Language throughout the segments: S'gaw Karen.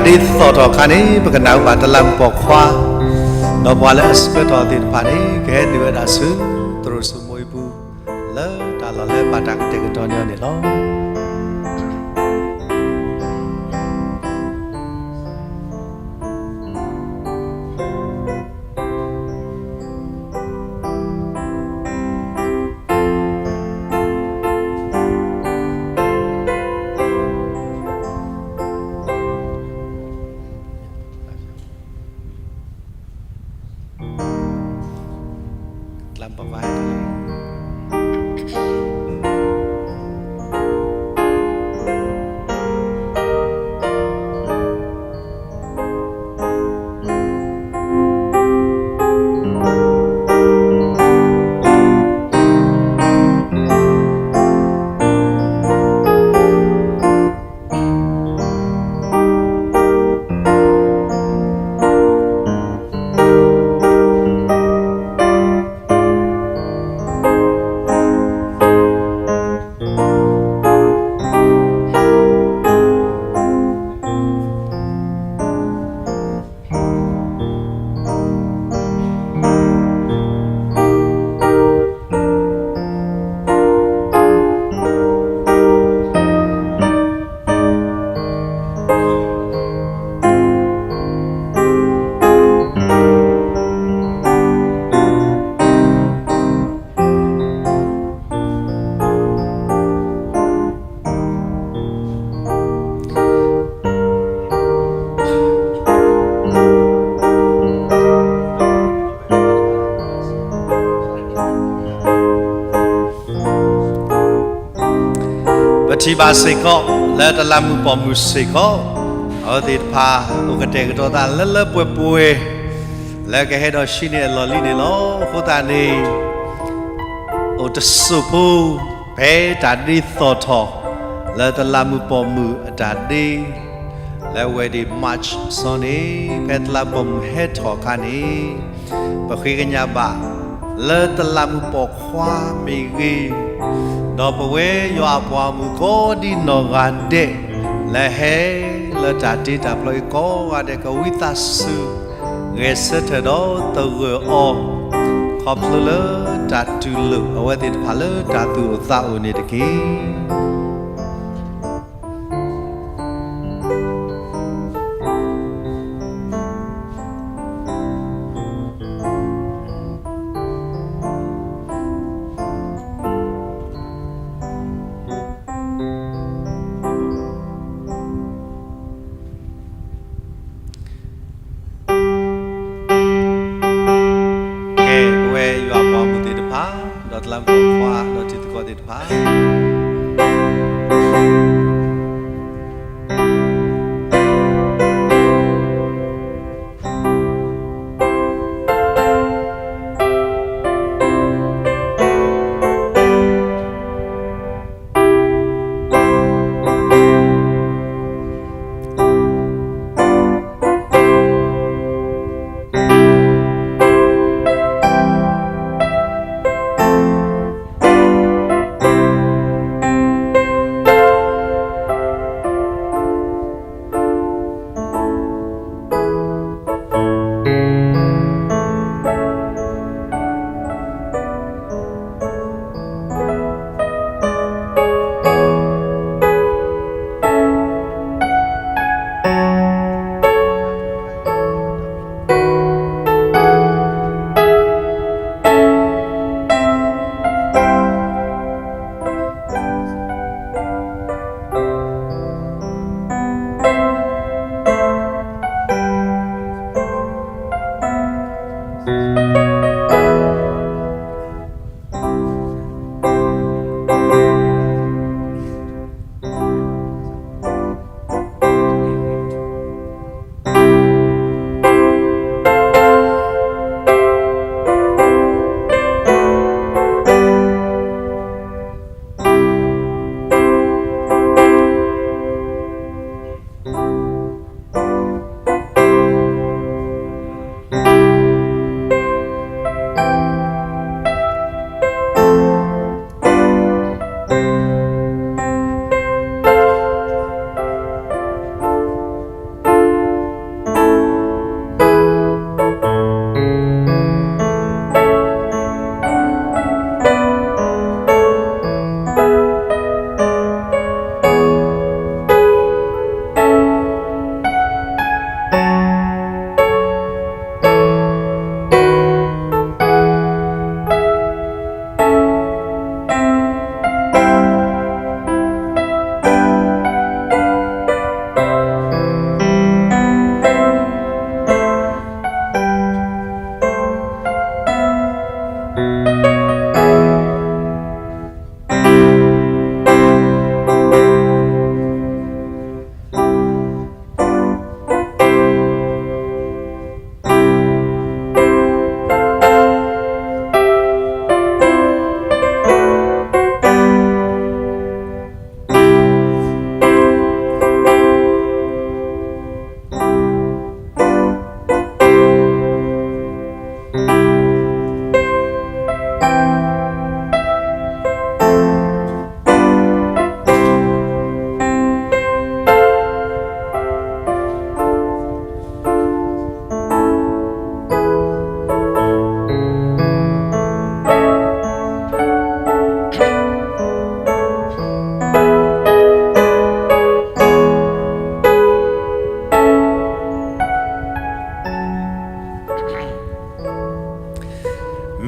ဒ်သိးထီၣ်အခါန့ၣ် ပကနၢ်ဟူဘၣ်တလးမူးပိာ်ခွါ ဒီးပှၤလၢအဆှၢထီၣ်သ့ၣ်တဖၣ်န့ၣ် ကဟဲနုာ်ဝဲဒၣ်ဆူ သရိာ်စိမိအပူၤ လၢတၢ်လီၢ်လၢဘၣ်တၢ်ကတဲာ်ကတီၤန့ၢ်အီၤန့ၣ်လီၤ. ပထံၣ်ဘၣ်စ့ၢ်ကီး လၢတလးမူးပိာ်မုၣ်စ့ၢ်ကီး အဝဲသ့ၣ်တဖၣ် အိၣ်ကတဲာ်ကတီၤသးလၢလၢပှဲၤပှဲၤ လၢကဟဲဒီးဆှၢန့ၢ်အလီၢ်လံန့ၣ်လီၤ. အဃိသတးန့ၣ် အိၣ်တစိၢ်ဖိ ဖဲတၢ်ဒ်သိးထီၣ် လၢတလးမူးပိာ်မုၣ်အတၢ်ဒ့ လၢဝဲဒၣ် March စီၤန့ၣ် ဖဲတလးပိာ်မုၣ်ဟဲထီၣ်အခါန့ၣ် ပဃ့ကညးဘၣ် လၢတလးမူးပိာ်ခွါမ့ၢ်ဂ့ၤ, ဒီးပဝဲယွၤအပှၤဂီၢ်မုၢ်ကိးဒံနီၢ်ဂၤဒဲး လၢဟဲလၢတၢ်တ့တၢ်ဖျီအံၤကိးဂၤဒဲး ကဝံသးစူၤ ဂဲၤဆၢထၢၣ်ဒီးသဂၢၢ်အီၤ ခီဖျိလၢတၢ်တူၢ်လိာ်အဝဲသ့ၣ်တဖၣ်လၢတၢ်သူၣ်အိၣ်သးအိၣ်န့ၣ်တက့ၢ်. ကဲ ပဝဲယွၤအပှၤဂီၢ်မုၢ်သ့ၣ်တဖၣ် ဒီးတလးမူးပိာ်ခွါ ဒီးတံၤသကိးသ့ၣ်တဖၣ်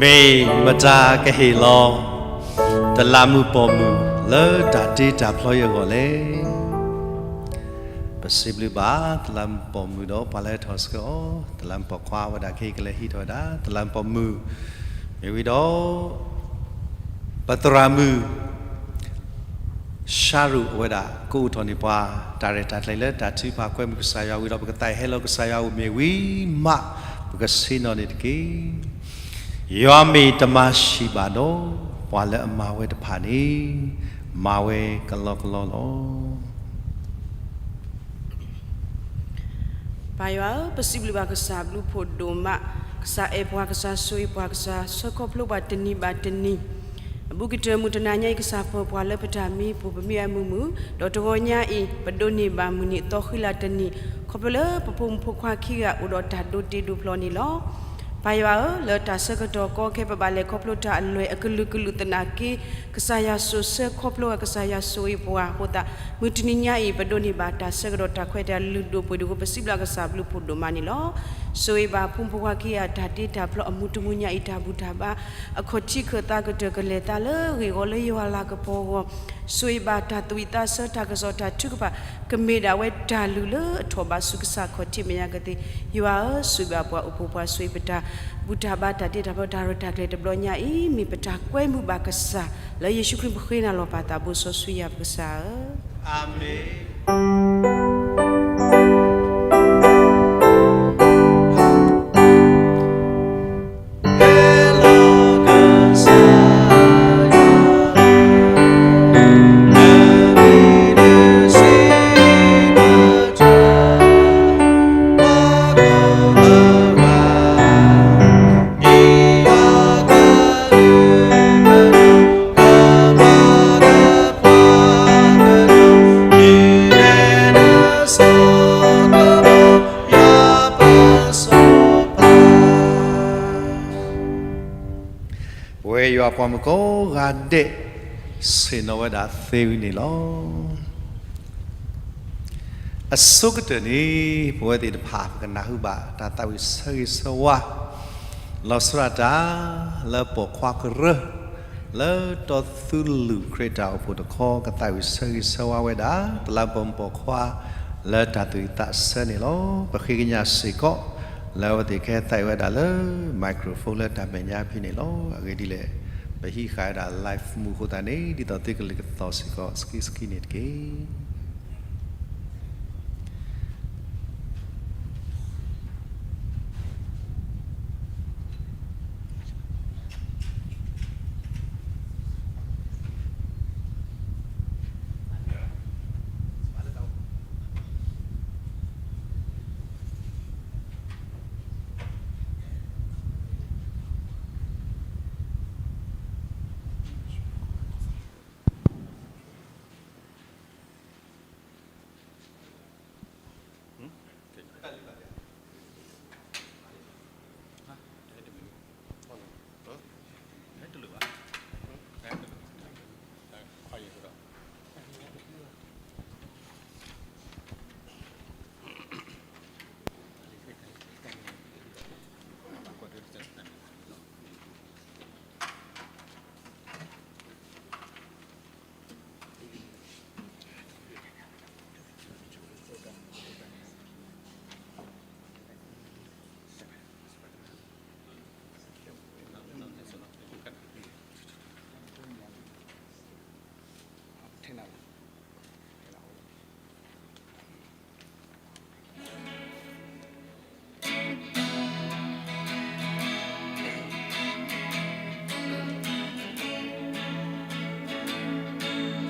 မ့ၢ်မတၤကဟ့ၣ်လီၤ တလးမုၢ်ပိာ်မုၣ်လၢတၢ်တ့တၢ်ဖျီအဂီၢ်လဲၣ်. ပစံးဘျုးဘၣ် တလးမုၢ်ပိာ်မုၣ်ဒီးပှၤလၢထီၣ်ဆှၢအီၤ, တလးမုၢ်ပိာ်ခွါဝဲဒၣ်ခဲအံၤကလဲၤဟံးထီၣ်ဝဲဒၣ် တလးမုၢ်ပိာ်မုၣ်, မ့ၢ်ဝံၤဒီး ပသရၣ်မုၣ် ရှၤရူးအဝဲဒၣ် ကအိၣ်ထီၣ်န့ၢ်ပှၤ တၢ်ရဲၣ်တၢ်ကျဲၤလၢတၢ်ထုကဖၣ်ကွဲမုာ်ကစၢ်ယွၤဝံၤဒီး ပကသးဟဲလီၤကစၢ်ယွၤအိၣ်မ့ၢ်ဝံၤမး ပကဆ့ၣ်နီၤန့ၣ်တက့ၢ်. ယွၤမ့ၢ်တမၤဆံးဘၣ်ဒီး ပှၤလၢအမၤဝဲတဖၣ်န့ၣ် မၤဝဲကလီကလီလီၤ. ပၢ်ယွၤဧၢ, ပစံးဘျုးဘၣ်ကစၢ်ဘျုးဖှိၣ်ဒိၣ်မး, ကစၢ်အဲၣ်ပှၤ, ကစၢ်ဆိၣ်ဂ့ၤပှၤ, ကစၢ်ဆှၢခီဖျိပှၤတနံၤဘၣ်တနံၤ, အဘူးကတၢၢ်မုၢ်တနၤညါအံၤ ကစၢ်ပၢၤပှၤလၢပတၢ်မံပူၤ ပမ့ၢ်အမုာ်မုာ်, ဒီးတဂီၤညါအံၤ ပဒိးန့ၢ်ဘၣ်မုၢ်နံၤအသီဃံလၤတနံၤ ခီဖျိလၢပဖိမုၣ်ဖိခွါခံဂၤအိၣ်ဒီးတၢ်ဒိးတ့ဒိးဖျီန့ၣ်လီၤ. ပၢ်ယွၤဧၢ, လၢတၢ်ဆၢကတီၢ်ကီခဲ ပဘၣ်လဲၤခီဖျိတၢ်အလွဲၢ်အကလုာ်ကလုာ်သနာ်က့ ကစၢ်ယွၤစိာ်ဆှၢခီဖျိဝဲ ကစၢ်ယွၤဆိၣ်ဂ့ၤပှၤအဃိသတး မုၢ်တနံၤညါအံၤ ပဒိးန့ၢ်ဘၣ်တၢ်ဆၢကတီၢ်တၢ်ခွဲးတၢ်ယာ်လုၢ်ဒိၣ်ပှ့ၤဒိၣ်အဃိ ပစံးဘျုးကစၢ်ဘျုးဖှိၣ်ဒိၣ်မးန့ၣ်လီၤ. ဆိၣ်ဂ့ၤဘၣ်ဖိမုၣ်ဖိခွါခံဂၤအတၢ်တ့တၢ်ဖျီအမုၢ်တမုၢ်ညါအံၤ တၢ်ဘူၣ်တၢ်ဘါ အခီၣ်ထံးခၢၣ်သးကတၢၢ် ကလဲၤသးလၢဂ့ၢ်ဂီၤလၢယွၤလၤကပီၤအဂီၢ်, ဆိၣ်ဂ့ၤဘၣ်တၢ်သူၣ်ဝံၣ်သးဆၢ တၢ်ကစီၣ်တၢ်ထုကဖၣ် ကမ့ၢ်ဒၣ်ဝဲတၢ်လုၢ်လၢအထီၣ်ဘးဆူကစၢ်ခီၣ်ထံးမဲာ်ညါကသ့. ယွၤဧၢ, ဆိၣ်ဂ့ၤဘၣ်ပှၤအိၣ်ဖှိၣ်ပှၤ ဆိၣ်ဂ့ၤပတၢ်ဘူၣ်တၢ်ဘါ တၢ်တ့တၢ်ဖျီ တၢ်ရဲၣ်တၢ်ကျဲၤတဘျီညါအံၤ မ့ၢ်ပတၢ်ကွဲမုာ်ဘၣ်ကစၢ် လၢယ့ၣ်ၡူးခရံာ်ပဃ့နၤလီၤပၢ်သးဘိစီဆှံယွၤပကစၢ်ဧၢ, အၤမ့ၣ်. ပဝဲယွၤပှၤမုၣ်ကိးဂၤဒဲး ဆ့ၣ်နီၤဝဲဒၣ်သ့ဝံၤန့ၣ်လီၤ. အဆိကတၢၢ်န့ၣ် ပဝဲသ့ၣ်တဖၣ် ပကနၢ်ဟူဘၣ်တၢ်သးဝံၣ်ဆၢဂ့ၤဆၢဝါ လီၤဆီဒၣ်တၢ် လၢပိာ်ခွါကရၢ လၢတီသူလုၢ်ခရံာ်တၢ်အိၣ်ဖှိၣ်တခီ ကသးဝံၣ်ဆၢဂ့ၤဆၢဝါဝဲဒၣ် တလးပိာ်မုၣ်ပိာ်ခွါ လၢတၢ်သူၣ်ဝံၣ်သးဆၢန့ၣ်လီၤ. ပဃ့ကညးစ့ၢ်ကီး လၢအဝဲသ့ၣ်ကဟဲသးဝံၣ်ဝဲဒၣ်လၢ microphone လၢတၢ်မဲာ်ညါဖဲန့ၣ်လီၤ. အဂ့ၢ်ဒ်လဲၣ် ပဟံးဃာ်ဝဲဒၣ် live မူအဃိသတးန့ၣ် ဒ်သိးသုကလဲၤကသီၣ်စ့ၢ်ကီး စကံစကံန့ၣ်တက့ၢ်.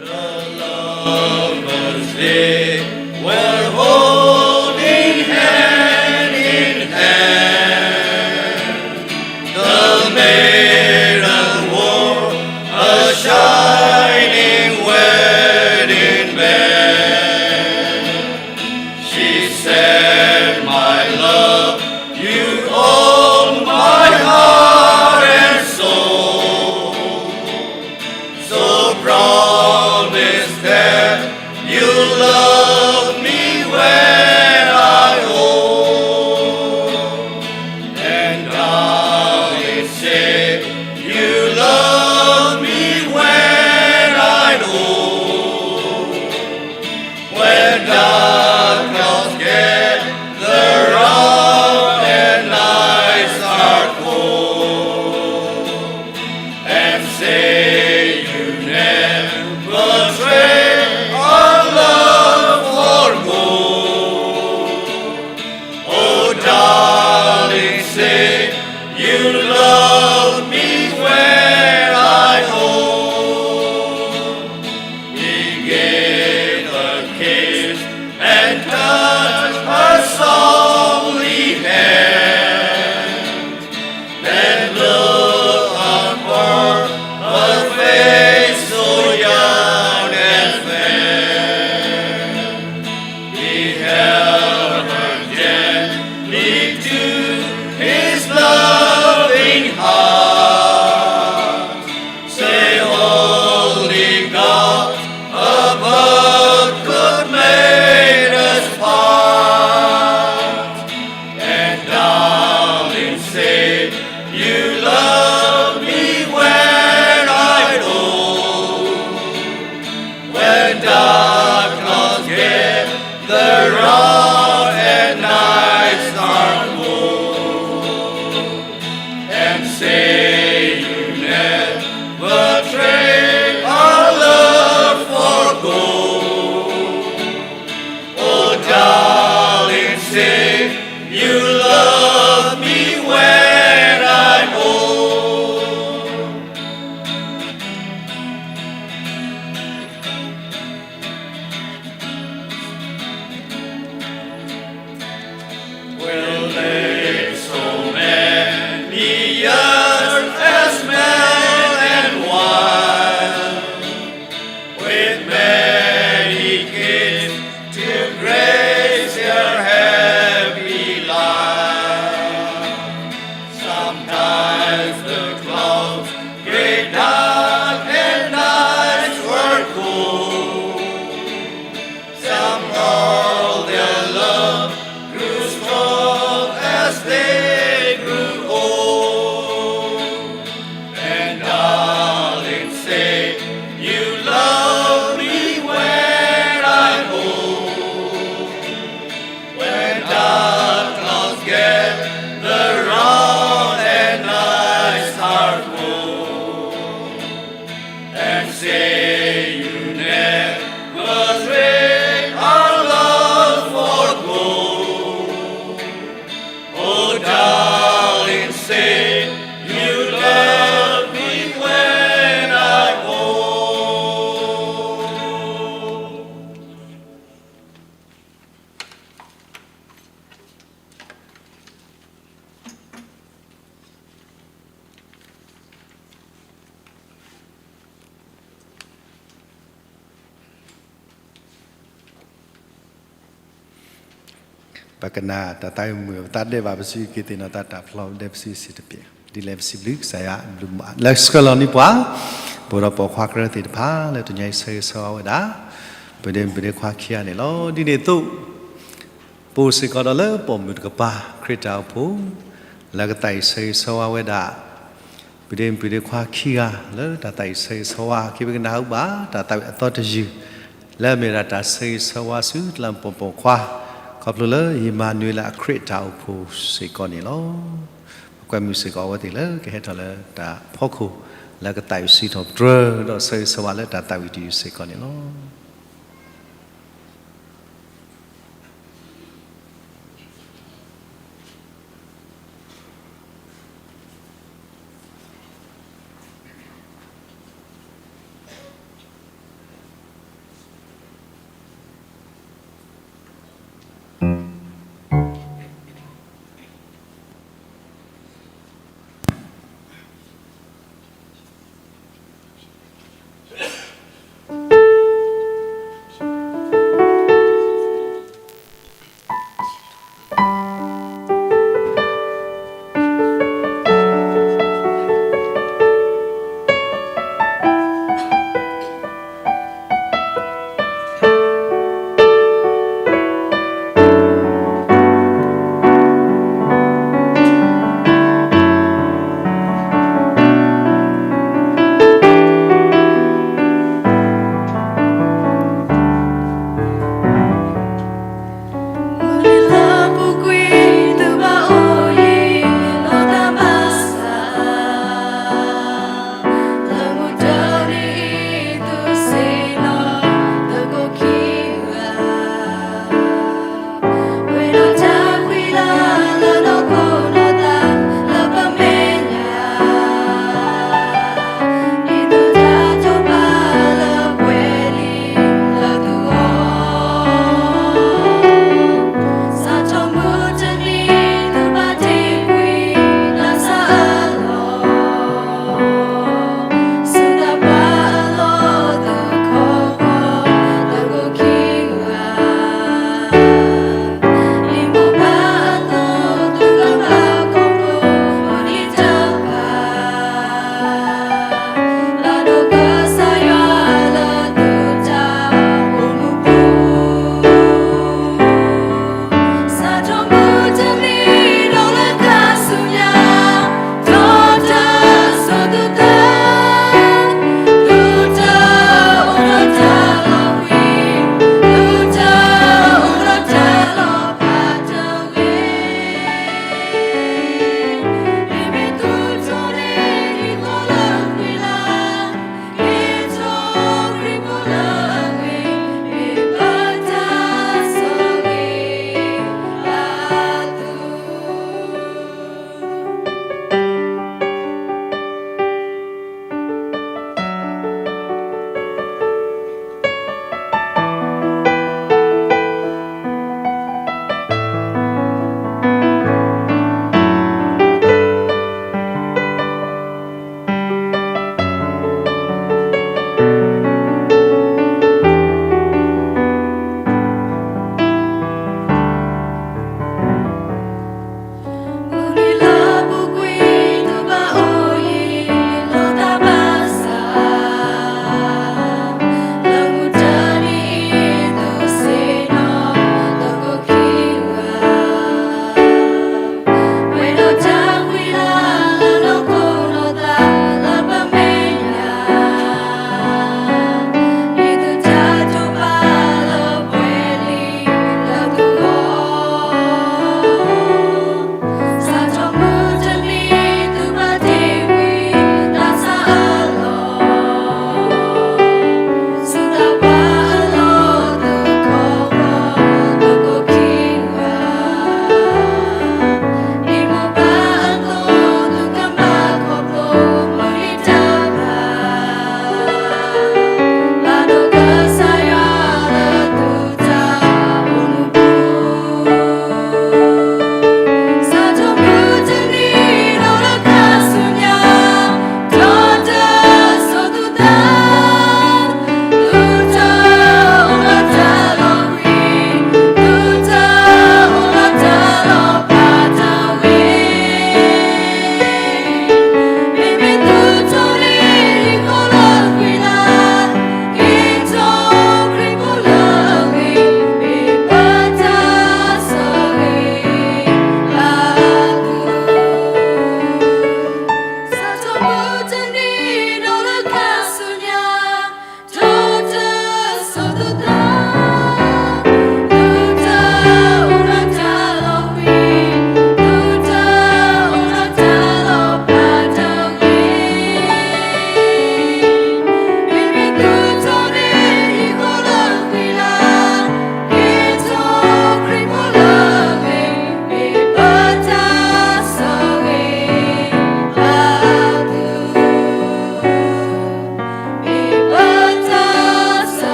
The lovers, they were holding hand in hand. The maiden wore a shining wedding band. She said, "My love, you own my heart and soul. So promise that you'll love me when I old." And darling, say, ပကနၣ်တၢ်သးဝံၣ်မုာ် ပသးဒဲးဘးပစုက့ၤသ့ၣ်နီၣ်တၢ်တၢ်ဖျီဒဲးပစုစံးတပျဲၢ် ဒ်လဲၣ်ပစံးဘျုးကစၢ်ယွၤဘျုးမး လၢဆှၢလီၤန့ၢ်ပှၤ ပဒီးပိာ်ခွါကရၢသ့ၣ်တဖၣ်လၢတနံၤအံၤဆၢဂ့ၤဆၢဝါဝဲဒၣ် ပဒ့မုၣ်ပဒ့ခွါခံဂၤန့ၣ်လီၤ. ဒ်န့ၣ်အသိး ပအိၣ်စ့ၢ်ကီးဒီးလၢပိာ်မုၣ်တကပၤ ခရံာ်တၢ်အိၣ်ဖှိၣ် လၢကသးဝံၣ်ဆၢဂ့ၤဆၢဝါဝဲဒၣ် ပဒ့မုၣ်ပဒ့ခွါခံဂၤ လၢတၢ်သးဝံၣ်ဆၢဂ့ၤဆၢဝါ က့ၤပကနၢ်ဟူဘၣ် တၢ်သးဝံၣ်အသီတယုၢ် လၢအမ့ၢ်ဒၣ်တၢ်ဆၢဂ့ၤဆၢဝါဆူတလးမူးပိာ်ခွါ ခီဖျိလၢယမၤနၢၤလၢအခရံာ်တၢ်အိၣ်ဖှိၣ်စ့ၢ်ကီးန့ၣ်လီၤ. ပကွဲမုာ်စ့ၢ်ကီးအဝဲသ့ၣ်လၢကဟဲထီၣ်လၢတၢ်ဖီခိၣ် လၢကသးဝံၣ်စံးထီၣ်ပတြၢၤ ဒီးဆၢဂ့ၤဆၢဝါလၢတၢ်သးဝံၣ်တယုၢ်စ့ၢ်ကီးန့ၣ်လီၤ.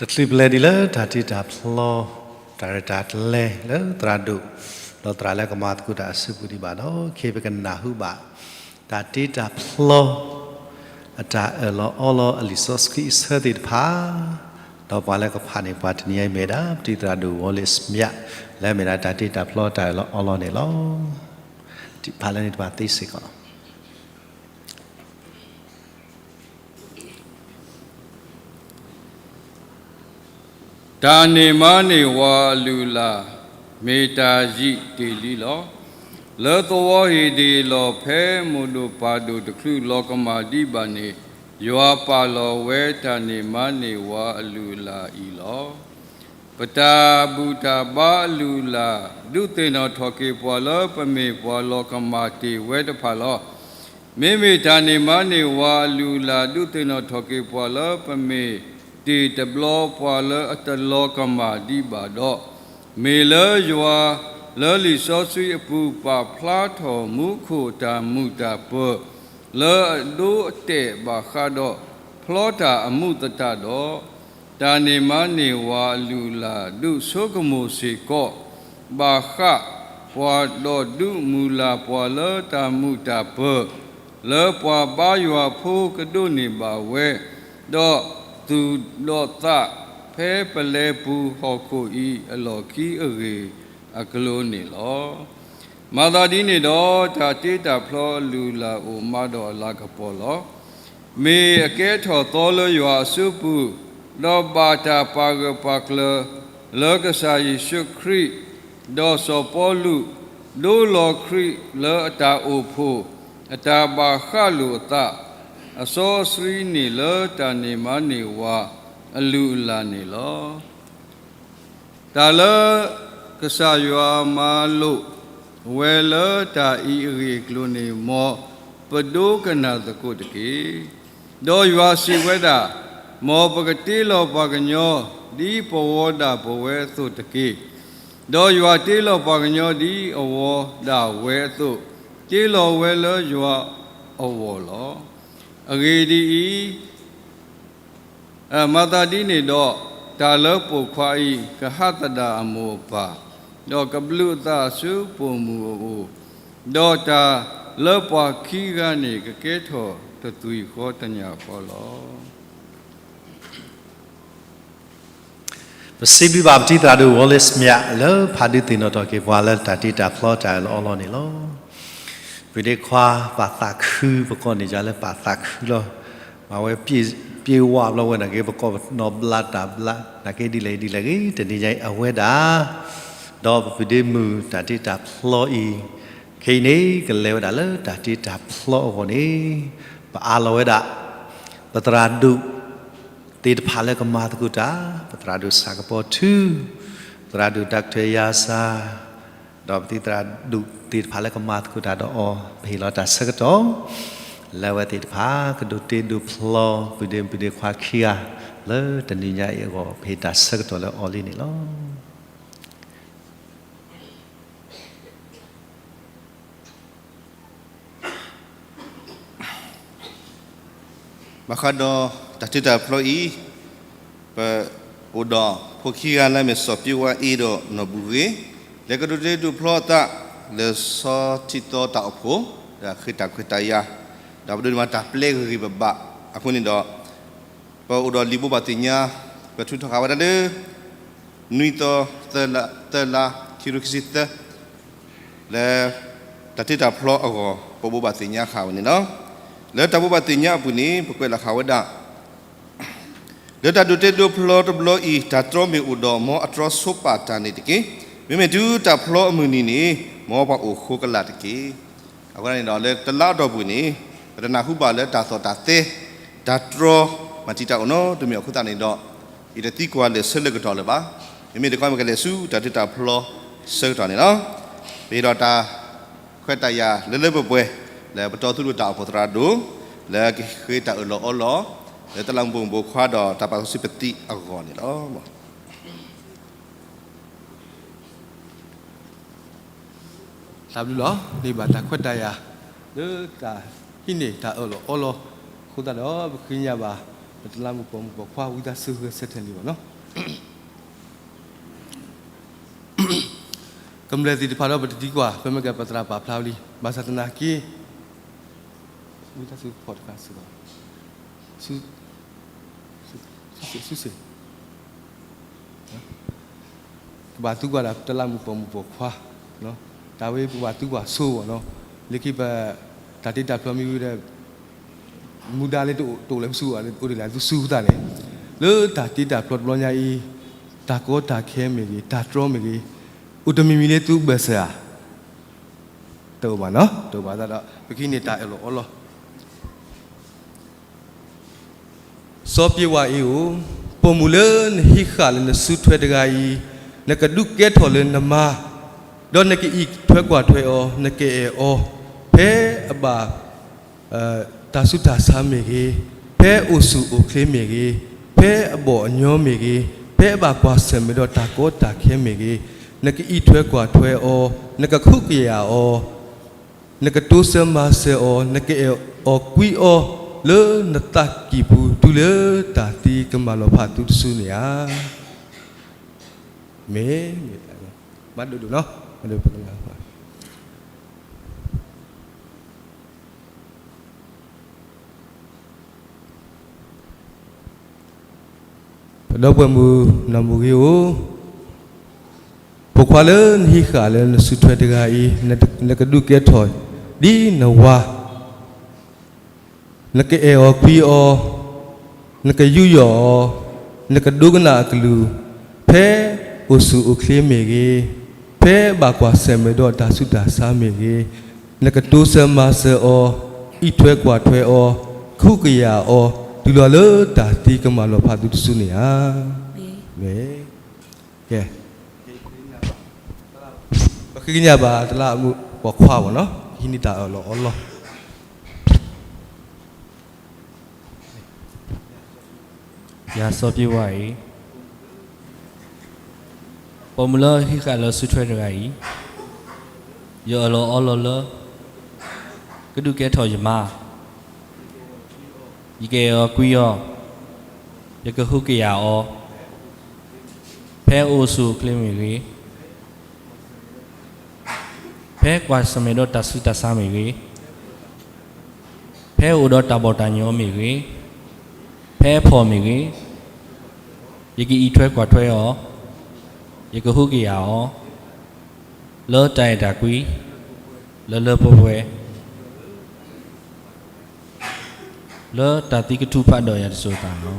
တချုးပလဲၤဒံးလၢတၢ်တ့တၢ်ဖျီ တၢ်ရဲၣ်တၢ်ကျဲၤလၢသရၣ်ဒိၣ် ဒီးသရၣ်လၢကမၤသကိးတၢ်အစုပူၤဒံးဘၣ်ဒီး ခဲအံၤပကနၢ်ဟူဘၣ် တၢ်တ့တၢ်ဖျီ အတၢ်အၢၣ်လီၤအီလီၤအလံာ်စီဆှံအဆၢသ့ၣ်တဖၣ် ဒီးပှၤလၢကဖးန့ၢ်ပှၤတနံၤအံၤမ့ၢ်ဝဲဒၣ် ပတံၤသရၣ်ဒိၣ် Wallace Smith လၢအမ့ၢ်ဒၣ်တၢ်တ့တၢ်ဖျီတၢ်အၢၣ်လီၤအီလီၤန့ၣ်လီၤ. ဖးလၢန့ၣ်တဖၣ်သ့စ့ၢ်ကီးလီၤ. တၢ်န့ၢ်မါန့ၢ်ဝၤအလုၢ်အလၢ် မ့ၢ်တၢ်ယံာ်တ့ၢ်လံလီၤ. လၢသဝီဟ့ၣ်ဒ့ၣ်လီၢ်ဖဲမိၢ်ဒိၣ်ပၢ်ဒိၣ်တချုးလီၤကမၣ်ဒံးဘၣ်န့ၣ် ယွၤပာ်လီၤဝဲတၢ်န့ၢ်မါန့ၢ်ဝၤအလုၢ်အလၢ်အံၤလီၤ. ပတၢ်ဘူၣ်တၢ်ဘါအလုၢ်အလၢ် ဒုးသ့ၣ်နီၣ်ထီၣ်က့ၤပှၤလၢပမ့ၢ်ပှၤလီၤကမၣ်တ့ၢ်ဝဲတဖၣ်လီၤ. မ့မ့ၢ်တၢ်န့ၢ်မါန့ၢ်ဝၤအလုၢ်အလၢ် ဒုးသ့ၣ်နီၣ်ထီၣ်က့ၤပှၤလၢပမ့ၢ်တ့ၢ်တဘျီပှၤလၢအတလီၤကမၣ်ဒံးဘၣ်ဒီး, မ့ၢ်လၢယွၤလၢလံာ်စီဆှံအပူၤပာ်ဖျါထီၣ်မူခိၣ်အတၢ်မုာ်တၢ်ပၢၤ လၢအဒိအတဲာ်ဘၣ်ဃးဒီး ဖျီတၢ်အမူးသတးဒီး, တၢ်န့ၢ်မါန့ၢ်ဝၤအလုၢ်အလၢ် ဒုးဆိကမိၣ်စ့ၢ်ကီး ဘၣ်ဃးပှၤဒီးဒုးမုၢ်လၢ်ပှၤလၢတၢ်မုာ်တၢ်ပၢၤ လၢပှၤဘါယွၤဖိကဒိးန့ၢ်ဘၣ်ဝဲ, ဒီးသူၣ်ဒီးသးဖဲပလဲပူၤဟီၣ်ခိၣ်အံၤအလီၢ်ခံအဂ့ၢ်အကျိၤန့ၣ်လီၤ. မၤသးဒ်န့ၣ်ဒီး တၢ်တ့တၢ်ဖျီအလုၢ်အလၢ်အိၣ်မးဒီးအလၤကပီၤလီၤ. မ့ၢ်အကဲထီၣ်သီလၢယွၤအစုပူၤ, ဒီးဘၣ်တၢ်ပာ်ဂၢၢ်ပာ်ကျၢၤ လၢကစၢ်ယ့ၣ်ၡူးခရံာ်, ဒီးစီၤပီလူး, ဒိလီၤခရံာ်လၢအတၢ်အိၣ်ဖှိၣ်, အတၢ်ဘၣ်ဃးလိာ်အသး, အစီအဆှံန့ၣ်လၢတၢ်န့ၢ်မါန့ၢ်ဝၤအလုၢ်အလၢ်န့ၣ်လီၤ. တၢ်လၢကစၢ်ယွၤမၤလိာ်ဝဲလၢတၢ်အံၤအဂ့ၢ်အကျိၤန့ၣ် မ်ပဒိကနၣ်သကိးတက့ၢ်. ဒီးယွၤစံးဝဲဒၣ်, မ်ပကတ့လီၤပှၤကညီ ဒ်ပဝီၤဒၣ်ပဝဲအသိးတက့ၢ်. ဒီးယွၤတ့လီၤပှၤကညီဒ်အဝီၤဒၣ်ဝဲအသိး, တ့လီၤဝဲလၢယွၤအဝီၤလီၤ. အဂ့ၢ်ဒ်အံၤ, မၤသးဒ်န့ၣ်ဒီး, တၢ်လၢပိာ်ခွါအံၤ ကဟးသဒၣ်အမိၢ်အပၢ်, ဒီးကဘျုးအသးဆူပိာ်မုၣ်အအိၣ်, ဒီးတၢ်လၢပှၤခံဂၤန့ၣ် ကကဲထီၣ်တသွံၣ်ဃီတညၣ်ဃီလီၤ. ပစံးဘျုးဘၣ်ပတံၤသရၣ်ဒိၣ် Wallace Smith လၢဖးဒုးသ့ၣ်နီၣ်ထီၣ်က့ၤပှၤလၢတၢ်တ့တၢ်ဖျီတၢ်အၢၣ်လီၤအီလီၤန့ၣ်လီၤ. ပဒ့ခွါပာ်သးခု ပကိးန့ၢ်ယၤလၢပာ်သးခုလီၤ. မၤဝဲပျ့ဝးဘျီဝဲနာ်က့ ပကိးပနီၢ်ဘျါတၢ်ဘျါ နာ်က့ဒ်လဲၣ်ဒ်လဲၣ်ဂ့ၤ တနံၤညါအံၤအဝဲဒၣ် ဒီးပဒ့မုၢ်တၢ်တ့တၢ်ဖျီအံၤ ခဲအံၤန့ၣ် ကလဲၤဝဲဒၣ်လၢတၢ်တ့တၢ်ဖျီအဂီၢ်န့ၣ် ပအးလီၤဝဲဒၣ် ပသရၣ်ဒိၣ်သ့ၣ်တဖၣ်လၢကမၤသကိးတၢ်, ပသရၣ်ဒိၣ်စးကပီၤထူ, သရၣ်ဒိၣ် Doctor ယၤစၢ်, ဒီးပသံၣ်သရၣ်ဒိၣ်သ့ၣ်တဖၣ်လၢကမၤသကိးတၢ်ဒီးအီၤ ပဟ့ၣ်လီၤတၢ်ဆၢကတီၢ် လၢအဝဲသ့ၣ်တဖၣ် ကဒိးတ့ဒိးဖျီ ပဒ့ပဒ့ခွါခံဂၤ လၢတနံၤညါအံၤအဂီၢ် ပဟ့ၣ်တၢ်ဆၢကတီၢ်လၢအီၤလံန့ၣ်လီၤ. ဘၣ်ဃးဒီးတၢ်တ့တၢ်ဖျီအံၤ, ပအိၣ်ဒီးဖိခံဂၤလၢအမ့ၢ်စီၤပ့ဝါအ့ဒီးနီၢ်ဘူၣ်ဂ့ၤ, လၢကဒိးတ့ဒိးဖျီအသး လၢဆီထံသီတၢ်အိၣ်ဖှိၣ်, ဒီးဃ့တၢ်ခွဲးတၢ်ယာ်, ဒီးပဒိးန့ၢ်ဘၣ်တၢ်ပျဲဂ့ၤဂ့ၤဘၣ်ဘၣ်အဃိန့ၣ်ဒီး ပအိၣ်ဒီးလံာ်ဘိးဘၣ်သ့ၣ်ညါ, ပထုးထီၣ်ဃာ်ဝဲဒၣ်လၢ နွံသီ သၢလါ ခံကထိခံဆံသၢ လၢတၢ်တ့တၢ်ဖျီအဂီၢ် ပဘိးဘၣ်သ့ၣ်ညါဃာ်ဝဲန့ၣ်လီၤ. လၢတၢ်ဘိးဘၣ်သ့ၣ်ညါအပူၤန့ၣ် ပကွဲးလီၤဃာ်ဝဲဒၣ် လၢတၢ်ဒိးတ့ဒိးဖျီတဘျီအံၤ တၢ်တြီမ့ၢ်အိၣ်ဒီးမ်အတြီဆိပာ်တၢ်န့ၣ်တက့ၢ်. မ့မ့ၢ်တုၤတၢ်ဖျီအမုၢ်နံၤန့ၣ် မ်ပှၤအိၣ်ဃိကလာ်တက့ၢ်. အဃိန့ၣ်ဒီး လၢတလါအတီၢ်ပူၤန့ၣ် ပတနၢ်ဟူဘၣ်လၢတၢ်သီၣ်တၢ်သဲ တၢ်တြီ မၤတံာ်တာ်အိၣ်နီတမံၤအဃိသတးန့ၣ်ဒီး ယတသံကွၢ်လၢာ်ဆၢလၢာ်ကတီၢ်လၢၤဘၣ်. မ့မ့ၢ်တခီ မ့ၢ်ကလဲၤဆူတၢ်တ့တၢ်ဖျီဆၢကတီၢ်န့ၣ်လီၤ. ပဟ့ၣ်ဒီးတၢ်ခွဲးတၢ်ယာ်လၢလၢပှဲၤပှဲၤ လၢပတီၢ်သူၣ်ဒိၣ်တၢ်အိၣ်ဖှိၣ်သရၣ်ဒိၣ် လၢကဃ့တၢ်အၢၣ်လီၤအီလီၤ လၢတၢ်လၢမူပိာ်မုၣ်ပိာ်ခွါဒီးတၢ်ပာ်စီဆှံပသံအဂီၢ်န့ၣ်လီၤ. တၢ်ဘျုးလီၤ. မ့ၢ်ဘၣ်တၢ်ခွဲးတၢ်ယာ် လၢတၢ်ဟံးန့ၢ်တၢ်အၢၣ်လီၤအီလီၤအဃိသတးဒီး ပဃ့ကညးဘၣ် တလးမူးပိာ်မုၣ်ပိာ်ခွါ ဝံသးစူၤဂဲၤဆၢထၢၣ်လံဘၣ်နီၤ. ကမျၢၢ်သ့ၣ်တဖၣ်ဒီး ပတသံကွၢ် ပမ့ၢ်ကပသရၣ်ပာ်ဖျါဝဲလံ, ဘၣ်ဆၣ်သနာ်က့ ဝံသးစူၤဖီၣ်တခါစ့ၢ်ကီး, ဆူ, ဆူ, ဆူစ့ၢ်, ပဘၣ်သံကွၢ်ဒၣ်တလးမူးပိာ်မုၣ်ပိာ်ခွါ, တၢ်ဝဲပဘၣ်သံကွၢ်ဆိဘၣ်နီၤ, လၢခံပ တၢ်တ့တၢ်ဖျီမ့ၢ်ဝံၤဒီး မူဒါလၢတအိၣ်လၢၤပစုဘၣ် အိၣ်ဒံးလၢသုစုသၣ်န့ၣ်, လၢတၢ်တ့တၢ်ဖျီတဘျီညါအံၤ, တၢ်ကီတၢ်ခဲမ့ၢ်ဂ့ၤ, တၢ်တြီမ့ၢ်ဂ့ၤ, အိၣ်တမံၤမံၤလၢသုဘၢၣ်စၢၤဧါ, တအိၣ်ဘၣ်နီၤ, တအိၣ်ဘၣ်သတးဒီး ပကဟံးန့ၢ်တၢ်အၢၣ်လီၤအီလီၤ. စီၤပ့းဝါအံၤဧၢ, ပိာ်မုၣ်လၢနဟံးဃာ်လၢနစုထွဲတဂၤအံၤ, နကဒုးကဲထီၣ်လၢနမါ, ဒီးနကအံးထွဲကွၢ်ထွဲအီၤ, နကအဲၣ်အီၤ, ဖဲအဘၣ် တၢ်ဆူးတၢ်ဆါမ့ၢ်ဂ့ၤ, ဖဲအိၣ်ဆူၣ်အိၣ်ချ့မ့ၢ်ဂ့ၤ, ဖဲအဘီၣ်အညီမ့ၢ်ဂ့ၤ, ဖဲအဘၣ်ကွၢ်ဆၢၣ်မဲာ်ဒီးတၢ်ကီတၢ်ခဲမ့ၢ်ဂ့ၤ, နကအံးထွဲကွၢ်ထွဲအီၤ, နကဟုကယာ်အီၤ, နကတိစၢၤမၤစၢၤအီၤ, နကအဲၣ်အီၤကွံအီၤ, လၢနသးကံၢ်ပူၤ တုၤလၢတၢ်သံကမၤလီၤဖးသုတစုန့ၣ်ဧါ. မ့ၢ်, မ့ၢ်, မၤဒိၣ်ဒိၣ်နီၤ, မၤဒိၣ်ပကနၣ် ပဒီပုၢ်ဝဲၢ်မုၣ်နီၢ်မူဂ့ၤဧၢ, ပိာ်ခွါလၢနဟံးဃာ်လၢနစုထွဲတဂၤအံၤ, နကဒုးကဲထီၣ်ဒ်နဝၤ, နကအဲၣ်အီၤကွံအီၤ, နကယူးယီၣ်အီၤ, နကဒိကနၣ်အကလုၢ်, ဖဲအိၣ်ဆူၣ်အိၣ်ချ့မ့ၢ်ဂ့ၤ, ဖဲဘၣ်ကွၢ်ဆၢၣ်မဲာ်ဒီးတၢ်ဆူးတၢ်ဆါမ့ၢ်ဂ့ၤ, နကတိစၢၤမၤစၢၤအီၤ, အံးထွဲကွၢ်ထွဲအီၤ, ကဟုကယာ်အီၤ, တုၤလီၤလၢတၢ်သံကမၤလီၤဖးသုတစုန့ၣ်ဧါ. မ့ၢ်, ကဲ, ပဃ့ကညးဘၣ်တလးမူးပိာ်ခွါဘၣ်နီၤ, ဟံးန့ၢ်တၢ်အၢၣ်လီၤအီလီၤ. ယၤစီၤပ့းဝါအံၤ, ပိာ်မုၣ်လၢဟံးဃာ်လၢစုထွဲတဂၤအံၤ, ယအၢၣ်လီၤအီလီၤလၢ ကဒုးကဲထီၣ်ယမါ, ယကအဲၣ်အီၤကွံအီၤ, ယကဟုကယာ်အီၤ, ဖဲအိၣ်ဆူၣ်အိၣ်ချ့မ့ၢ်ဂ့ၤ, ဖဲကွၢ်ဆၢၣ်မဲာ်ဒီးတၢ်ဆူးတၢ်ဆါမ့ၢ်ဂ့ၤ, ဖဲအိၣ်ဒီးတၢ်ဘီၣ်တၢ်ညီမ့ၢ်ဂ့ၤ, ဖဲအဖှီၣ်မ့ၢ်ဂ့ၤ, ယကအံးထွဲကွၢ်ထွဲအီၤ, ယကဟုကယာ်အီၤ, လၢတၢ်အဲၣ်တၢ်ကွံ, လၢလၢပှဲၤပှဲၤ, လၢတၢ်သံကထူၣ်ဖးဒိၣ်ယၤတစိၤအသးလီၤ.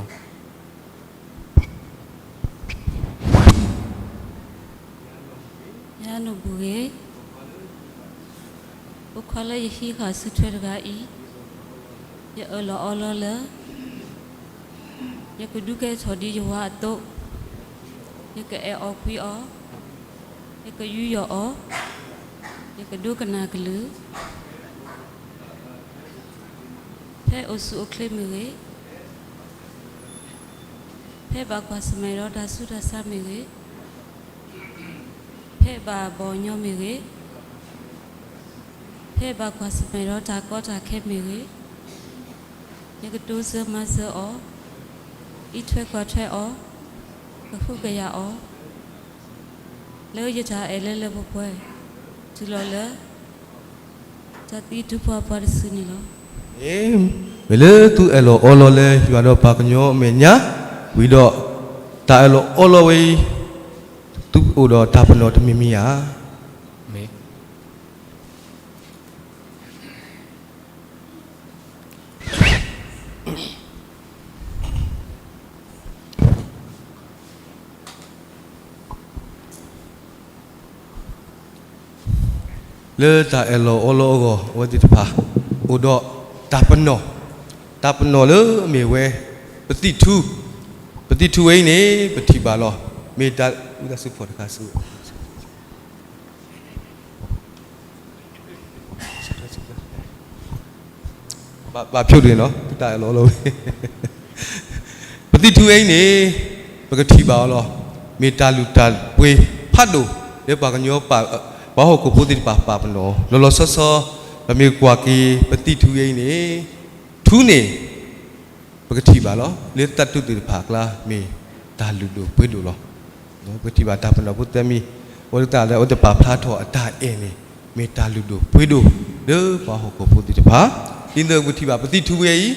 ယၤနီၢ်မူဂ့ၤ, ပိာ်ခွါလၢယဟံးဃာ်စုထွဲတဂၤအံၤ, ယအၢၣ်လီၤအီလီၤလၢ ယကဒုးကဲထီၣ်ဒ်ယဝၤအသိး, ယကအဲၣ်အီၤကွံအီၤ, ယကယူးယီၣ်အီၤ, ယကဒိကနၣ်အကလုၢ်, ဖဲအိၣ်ဆူၣ်အိၣ်ချ့မ့ၢ်ဂ့ၤ, ဖဲဘၣ်ကွၢ်ဆၢၣ်မဲာ်ဒီးတၢ်ဆူးတၢ်ဆါမ့ၢ်ဂ့ၤ, ဖဲဘၣ်ဘီၣ်ညီမ့ၢ်ဂ့ၤ, ဖဲဘၣ်ကွၢ်ဆၢၣ်မဲာ်ဒီးတၢ်ကီတၢ်ခဲမ့ၢ်ဂ့ၤ, ယကတိစၢၤမၤစၢၤအီၤ, အံးထွဲကွၢ်ထွဲအီၤ, ကဟုကယာ်အီၤ, လၢယတၢ်အဲၣ်လၢလၢပှဲၤပှဲၤ, တုၤလီၤလၢ တၢ်သံကထူၣ်ဖးဒိၣ်ယၤတစုန့ၣ်လီၤ. မ့ၢ်လၢသုအဲၣ်လီၤအီလီၤလၢယွၤဒီးပှၤကညီအမဲာ်ညါ, ဝံၤဒီး တၢ်အဲၣ်လီၤအီလီၤဝဲအံၤ, သုအိၣ်ဒီးတၢ်ပနီၣ်တမံၤမံၤဧါ. မ့ၢ် လၢတၢ်အဲၣ်လီၤအီလီၤအဂီၢ် အဝဲသ့ၣ်တဖၣ် အိၣ်ဒီးတၢ်ပနီၣ်, တၢ်ပနီၣ်လၢအမ့ၢ်ဝဲ ပသံၣ်ထူ, ပသံၣ်ထူဝဲအံၤန့ၣ် ပထံၣ်ဘၣ်လီၤ. မ့ၢ်တၢ်, ဝံသးစူၤဖီၣ်တခါစ့ၢ် ဘၣ်ဖျိးဒ်န့ၣ်လီၤ, တၢ်အဲၣ်လီၤအီလီၤဝဲ, ပသံၣ်ထူဝဲအံၤန့ၣ် ပကထံၣ်ဘၣ်အီၤလီၤ. မ့ၢ်တၢ်လုၢ်တၢ်ပှ့ၤဖးဒိၣ် လၢပှၤကညီ, ပှၤဟီၣ်ခိၣ်ဖိသ့ၣ်တဖၣ်ပာ်ပနီၣ်, လီၤလီၤဆီဆီ ပမ့ၢ်ကွၢ်က့ၤ ပသံၣ်ထူဝဲအံၤန့ၣ်, ထူန့ၣ် ပကထံၣ်ဘၣ်လီၤ လၢတၢ်ဒိၣ်တုာ်တဖၣ်အကျါ မ့ၢ်တၢ်လုၢ်ဒိၣ်ပှ့ၤဒိၣ်လီၤ. ပကထံၣ်ဘၣ်တၢ်ပနီၣ်ဖိသၢမံၤ အဝဲသတးဒီး အဝဲသ့ၣ်ပာ်ဖျါထီၣ်အတၢ်အဲၣ်န့ၣ် မ့ၢ်တၢ်လုၢ်ဒိၣ်ပှ့ၤဒိၣ် လၢပှၤဟီၣ်ခိၣ်ဖိသ့ၣ်တဖၣ်. ဒ်သိးပကထံၣ်ဘၣ် ပသံၣ်ထူဝဲအံၤ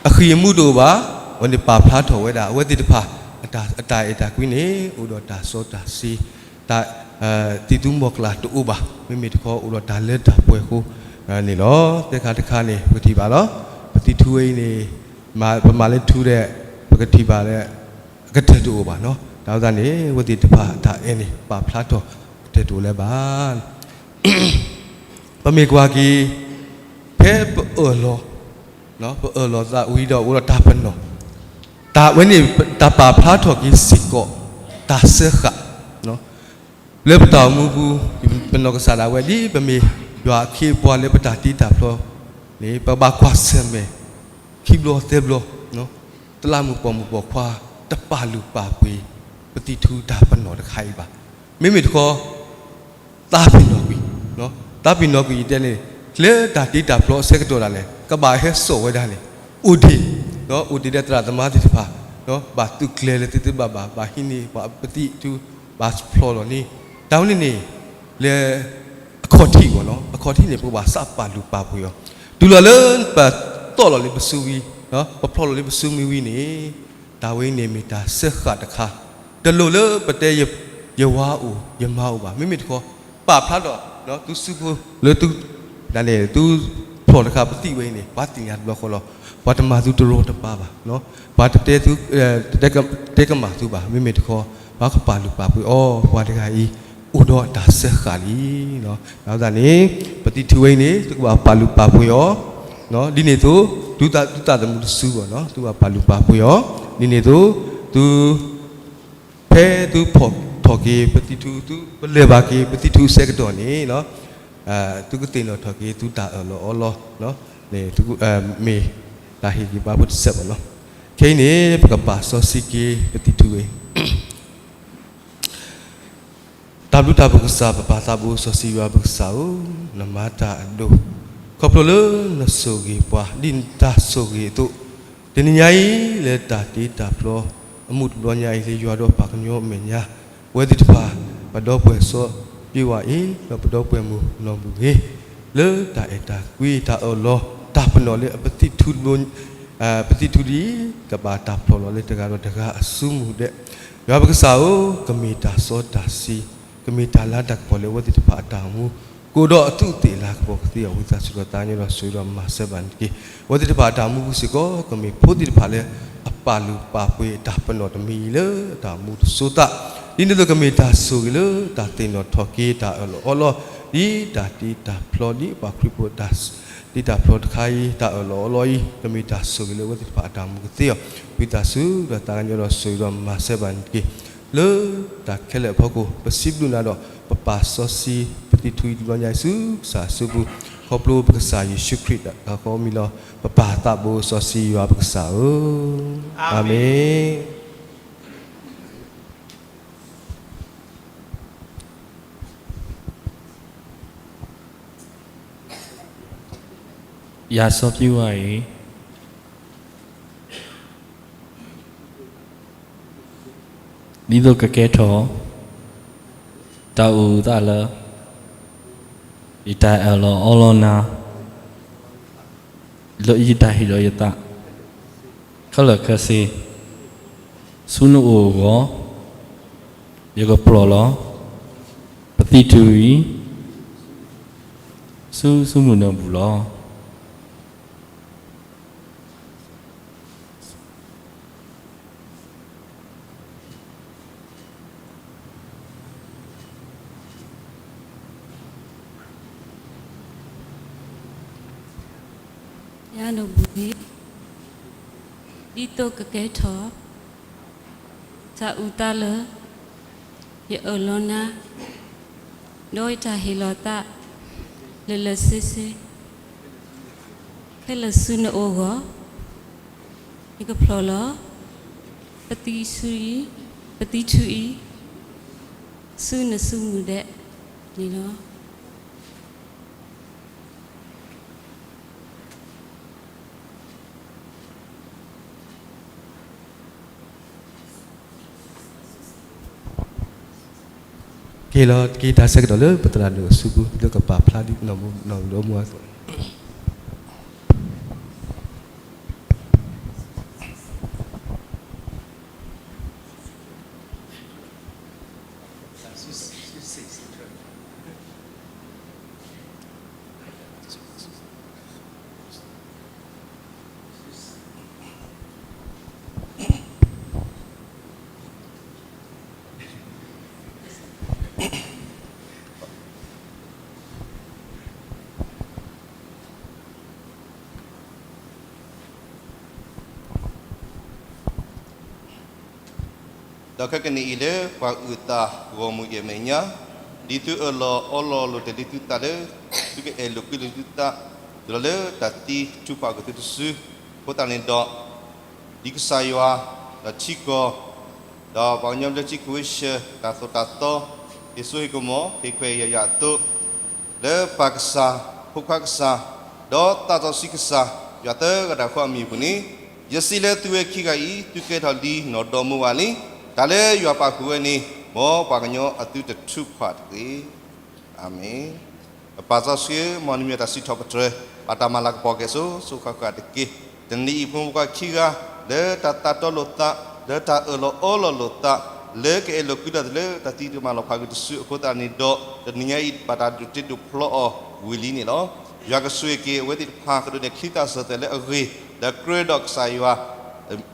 အဃံၢ်အမူတအိၣ်ဘၣ်. အဝဲန့ၣ်ပာ်ဖျါထီၣ်ဝဲဒၣ် အဝဲသ့ၣ်တဖၣ် အတၢ်အဲၣ်တၢ်ကွံန့ၣ် အိၣ်ဒီးတၢ်စီတၢ်ဆှံ တၢ် သံၣ်သူမီၢ်ကျၢ်တအိၣ်ဘၣ်. မ့မ့ၢ်တခီ အိၣ်ဒီးတၢ်လၢတၢ်ပှဲၤအဃိန့ၣ်လီၤ. သၢခါတခါန့ၣ် ပကထံၣ်ဘၣ်လီၤ. ပသံၣ်ထူဝဲအံၤန့ၣ် ပမၤလၢထူဒီး ပကထံၣ်ဘၣ်လၢ အကတၢၢ်တအိၣ်ဘၣ်နီၤ. တၢ်ဝဲသတးန့ၣ် အဝဲသ့ၣ်တဖၣ်အတၢ်အဲၣ်န့ၣ် ပာ်ဖျါထီၣ် ကတၢၢ်တအိၣ်လၢၤဘၣ်. ပမ့ၢ်ကွၢ်က့ၤ ဖဲပအၢၣ်လီၤ ပအၢၣ်လီၤသးဝံၤဒီး အိၣ်ဒီးတၢ်ပနီၣ်, တၢ်ဝဲန့ၣ် တၢ်ပာ်ဖျါထီၣ်က့ၤစ့ၢ်ကီး တၢ်စၢဃာ် လၢပတၢ်အိၣ်မူပူၤ, ပနီၢ်ကစၢ်ဒၣ်ဝဲ ဒ်ပမ့ၢ်ယွၤအခ့အပှၤလၢပတၢ်တ့တၢ်ဖျီန့ၣ် ပဘၣ်ကွၢ်ဆၢၣ်မဲာ် ခံဘျီသၢဘျီ, တလးမုၢ်ပိာ်မုၣ်ပိာ်ခွါ တပာ်လုၢ်ပာ်ပှ့ၤ ပသံၣ်ထူတၢ်ပနီၣ်တခါအံၤဘၣ်. မ့မ့ၢ်တခီ သးပ့ၤနီၣ်ကွံာ်, သးပ့ၤနီၣ်ကွံာ်ယတဲန့ၣ် လၢတၢ်တ့တၢ်ဖျီအဆၢကတီၢ်ဒၣ်လဲာ် ကဘၣ်ဟဲစိာ်ဝဲဒၣ်န့ၣ် အိၣ်ဒံး, အိၣ်ဒံးဒီးသရၣ်သမါသ့ၣ်တဖၣ် ဘၣ်သုးကျဲၤလၢသုသ့ဘၣ်ဘၣ်, ဘၣ်ဟံးန့ၢ်ပှၤပသံၣ်ထူ, ဘၣ်ဖျိးလီၤန့ၢ်, တၢ်ဝဲန့ၣ်န့ၣ် လၢ အခီၣ်ထံးဘၣ်နီၤ, အခီၣ်ထံးန့ၣ် ပကဘၣ်စးပာ်လုၢ်ပာ်ပှ့ၤအီၤ, တုၤလီၤလၢပသီၣ်လီၤလံပစုဝံၤ, ပဖျိးလီၤလံပစုဝံၤဝံၤန့ၣ်, တၢ်ဝဲအံၤန့ၣ်မ့ၢ်တၢ်စၢဃာ်တခါ, တလိၣ်လၢပတဲ ယဝၤအိၣ် ယမါအိၣ်ဘၣ်. မ့မ့ၢ်တခီ ပာ်ဖျါထီၣ် သုစုဖိလၢသု ဒၣ်န့ၣ် သုဖျိးတခါ ပသံၣ်ဝဲအံၤန့ၣ် ပှၤသ့ၣ်ညါတဘျီဃီလီၤ. ပှၤတမၤသုတရီတပါဘၣ်, ပှၤတတဲသု တတဲကမၣ်သုဘၣ်. မ့မ့ၢ်တခီ ပှၤကပာ်လုၢ်ပာ်ပှ့ၤအီၤ, ပှၤတဂၤအံၤ အိၣ်ဒီးတၢ်စၢဃာ်လံ. အဃိသတးန့ၣ် ပသံၣ်ထူဝဲအံၤန့ၣ် သုကဘၣ်ပာ်လုၢ်ပာ်ပှ့ၤအီၤ, ဒ်န့ၣ်အသိး သုသးသမူတစုဘၣ်နီၤ, သုဘၣ်ပာ်လုၢ်ပာ်ပှ့ၤအီၤ, ဒ်န့ၣ်အသိး သု ဖဲသုဖီၣ်ထီၣ်က့ၤပသံၣ်ထူ, သုပလဲၤဘၣ်က့ၤပသံၣ်ထူအဆၢကတီၢ်န့ၣ်, သုကသ့ၣ်နီၣ်ထီၣ်က့ၤသုတၢ်အၢၣ်လီၤအီလီၤ, မ့ၢ်တၢ်ဟ့ၣ်ဂံၢ်ဘါဖိတစဲးဘၣ်နီၤ. ခဲအံၤန့ၣ် ပကပာ်စီဆှံက့ၤပသံၣ်ထူဝဲ တၢ်ဘျုးတၢ်ဖှိၣ်ကစၢ် ပပၢ်သးဘိစီဆှံယွၤပကစၢ်ဧၢ, နမၤတၢ်အဒိၣ်, ခီဖျိလၢနဆိၣ်ဂ့ၤပှၤ ဒ်နတၢ်ဆိၣ်ဂ့ၤအသိး, တနံၤညါအံၤ လၢတၢ်တ့တၢ်ဖျီ အမူးတဘျီညါအံၤ လၢယွၤဒီးပှၤကညီအမဲာ်ညါ, ပဝဲသ့ၣ်တဖၣ် ပဒီပုၢ်ဝဲၢ်စီၤပ့ဝါအံၤ ဒီးပဒီပုၢ်ဝဲၢ်မုၣ်နီၢ်မုၢ်ဂ့ၤ လၢတၢ်အဲၣ်တၢ်ကွံ တၢ်အၢၣ်လီၤ တၢ်ပနီၣ်လၢအပသံၣ်ထူတဘျီ ပသံၣ်ထူဒ်အံၤ ကဘၣ်တၢ်ဖျိးလီၤလၢတဂၤဒီးတဂၤအစုမုၢ်ဒဲး, ယွၤပကစၢ်ဧၢ, ကမ့ၢ်တၢ်စီတၢ်ဆှံ, ကမ့ၢ်တၢ်လၤတၢ်ကပီၤလၢအဝဲသ့ၣ်တဖၣ်အတၢ်အိၣ်မူ, ကအိၣ်ဒီးအသူးအသ့ၣ်လၤကပီၤကသ့အီၤ, ဝံသးစူၤဒီးသးကညီဒီးဆိၣ်ဂ့ၤဒီးမၤစၢၤဘၣ်န့ၣ်တက့ၢ်. အဝဲသ့ၣ်တဖၣ်အတၢ်အိၣ်မူပူၤစ့ၢ်ကီး ကမ့ၢ်ဖိသ့ၣ်တဖၣ်လၢ အပာ်လုၢ်ပာ်ပှ့ၤအတၢ်ပနီၣ်တမံၤအံၤလၢတၢ်အိၣ်မူတစိၤသး, ဒ်န့ၣ်အသိးကမ့ၢ်တၢ်ဆိၣ်ဂ့ၤလၢတၢ်သ့ၣ်နီၣ်ထီၣ်က့ၤတၢ်အၢၣ်လီၤအီလီၤ, ဒ်တၢ်တ့တၢ်ဖျီ ဒ်ပှၤခရံာ်ဖိတၢ်တ့တၢ်ဖျီတခါအံၤ တၢ်အၢၣ်လီၤအီလီၤအံၤ ကမ့ၢ်တၢ်ဆိၣ်ဂ့ၤလၢအဝဲသ့ၣ်တဖၣ်အတၢ်အိၣ်မူကသ့အီၤ, ဝံသးစူၤဒီးသးကညီဒီးဆိၣ်ဂ့ၤဒီးမၤစၢၤဘၣ်န့ၣ်တက့ၢ်. လၢတၢ်ခဲလၢာ်အဖီခိၣ် ပစံးဘျုးနၤဒီး ပပာ်စီဆှံပသံၣ်ထူအံၤတဘျီညါအံၤဆူကစၢ်အစုပူၤ, ခီဖျိပကစၢ်ယ့ၣ်ၡူးခရံာ်အဃိမံၤလီၤ. ပပၢ်သးဘိစီဆှံယွၤပကစၢ်ဧၢ, အၤမ့ၣ်. ယၤစီၤပ့ဝါအံၤ ဒ်သိးကကဲထီၣ် တၢ်အိၣ်သးလၢ ယတၢ်အၢၣ်လီၤအီလီၤနၤ လၢယတၢ်ဟ့ၣ်လီၤယသး ခဲလၢာ်ခဲဆ့ ဆူနအိၣ်အဂီၢ် ယကဖျိးလီၤ ပသံၣ်ထူအံၤ ဆူဆူမုၢ်နၢ်ပူၤလီၤ. ယၤဒိၣ်ဘုဂ့ၤ, ဒ်သိးကကဲထီၣ် တၢ်အုၣ်သးလၢ ယအၢၣ်လီၤနၤ ဒီးယတၢ်ဟ့ၣ်လီၤသး လၢာ်လၢာ်ဆ့ဆ့ ခဲလၢာ်ဆူနအိၣ်အဂီၢ် ယကဖျိးလီၤ ပသံၣ်ထူအံၤ ပသံၣ်ထူအံၤ ဆူနစုမုၢ်ဒဲးန့ၣ်လီၤ. ကဲလီၤတက့ၢ် တၢ်ဆၢကတီၢ်လၢပသရၣ်ဒိၣ်အစုပူၤ လၢကပာ်ဖျါဒ်နီၢ်မူနီၢ်ဒီမါအသိး ဒီးခဲကနံၣ်အံၤလၢပှၤအုၣ်သးဂီၢ်မုၢ်အံၤအမဲာ်ညါ, ဒ်သုအၢၣ်လီၤအီလီၤလိာ်တ့ၢ်လံသုသးလၢ သုကအဲၣ်လိာ်ကွံလိာ်သုသး တုၤလီၤလၢတၢ်သံထုးဖးက့ၤသုတစု, အဃိသတးန့ၣ်ဒီး ဒ်ကစၢ်ယွၤ ဒီးထံကီၢ် ဒီးပှၤကညီဘျၢထံခဝ့ၡၢၣ် တၢ်သိၣ်တၢ်သီ ဟ့ၣ်စိဟ့ၣ်ကမီၤ ဟ့ၣ်ခွဲးယာ်ယွၤအသိး, လၢပၢ်ကစၢ်, ဖိခွါကစၢ်, ဒီးသးစီဆှံကစၢ် ယွၤသၢဂၤတၢ်ဃီအမံၤအပူၤန့ၣ်, ယစံးလၢသုဝဲခံဂၤအံၤ သုကဲထီၣ်လံနီၢ်ဒီမါဝၤလံ. တၢ်လၢယွၤပာ်ဃုာ်ဝဲန့ၣ် မ်ပှၤကညီအသုတထုးဖးတဂ့ၤ. အၤမ့ၣ်. ပၢ်စီဆှံဧၢ, မ်နမံၤတၢ်စံးထီၣ်ပတြၢၤ, ဘၣ်တၢ်မၤလၤကပီၤကဲၣ်ဆိး စိးဃၣ်ဃၣ်တက့ၢ်. တနံၤအံၤဖိမုၣ်ဖိခွါခံဂၤ လၢတၢ်သးတီလိာ်သး, လၢတၢ်အၢၣ်လီၤအီလီၤလိာ်သး, လၢကအဲၣ်လိာ်ကွံလိာ်သးလၢတၢ်သံတမၤလီၤဖးက့ၤတစုအဃိသတးန့ၣ်ဒီး တနံၤညါအံၤဘၣ်တၢ်ဒိးတ့ဒိးဖျီအီၤဝံၤလံန့ၣ်လီၤ. ယွၤကဆိၣ်ဂ့ၤက့ၤအဝဲသ့ၣ်တဖၣ် ကဒိးန့ၢ်ချံသၣ်စၢၤသွဲၣ်လၢအဂ့ၤ, ဒီးကြၢးဒီးကစၢ်ယွၤ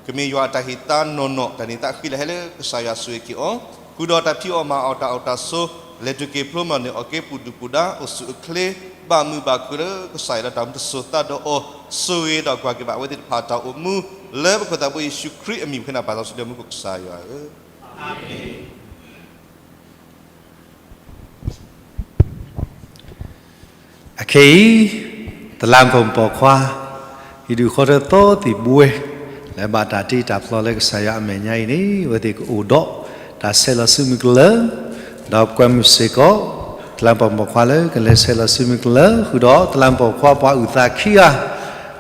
ကမ့ၢ်ယွၤအတၢ်ဟ့ၣ်သါနီၢ်နီၢ် တၢ်န့ၢ်သါဃံလၤဟဲလၢကစၢ်ယွၤဆိၣ်ဂ့ၤက့ၤအီၤ, ဃုာ်ဒီးတၢ်ဖံးအီၣ်မၤအီၣ်တၢ်အိၣ်တၢ်ဆိး, လဲၤတုၤက့ၤဖျိမီၢ်န့ၢ်အီၣ်က့ၤပူၤဒုၣ်ပူၤဒါ အိၣ်ဆူၣ်အိၣ်ချ့, ဘၣ်မုာ်ဘၣ်ခုၣ်လၢကစၢ်ယွၤလၢတၢ်မူတစိၤသးဒီးအီၤ, ဆိၣ်ဂ့ၤဒီးကွၢ်က့ၤဘၣ်အဝဲသ့ၣ်တဖၣ်တၢ်အိၣ်မူ, လၢပခိၣ်သးဘိယ့ၣ်ၡူးခရံာ်အမံၤ ပဃ့နၤပၢ်စီဆှံလၢမူခိၣ်ကစၢ်ယွၤဧၢ. အခဲအံၤ တလးမူပိာ်ခွါ ဟံၣ်ဒူၣ်ဃီထၢသီသံၣ်ဘှဲ လၢဘၣ်တၢ်တ့တၢ်ဖျီလၢကစၢ်ယွၤအမဲာ်ညါအံၤန့ၣ် အဝဲသ့ၣ်ကအိၣ်ဒီးတၢ်ဆဲးလီၤစုမုၢ်ကလၢၤ, ဒီးပကွဲမုာ်စ့ၢ်ကီး တလးမူပိာ်ခွါလၢကလဲၤဆဲးလီၤစုမုၢ်ကလၢၤ ဃုာ်ဒီးတလးမူပိာ်ခွါပှၤအုၣ်သးခံဂၤ,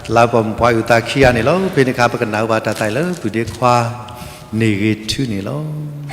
တလးမူပိာ်ခွါပှၤအုၣ်သးခံဂၤန့ၣ်လီၤ. ဖဲန့ၣ်အခါ ပကနၣ်ဝဲဘၣ်တၢ်သးအံၤလၢ ပုၢ်ဒ့ခွါ န့ၢ်ဂ့ၤထုန့ၣ်လီၤ.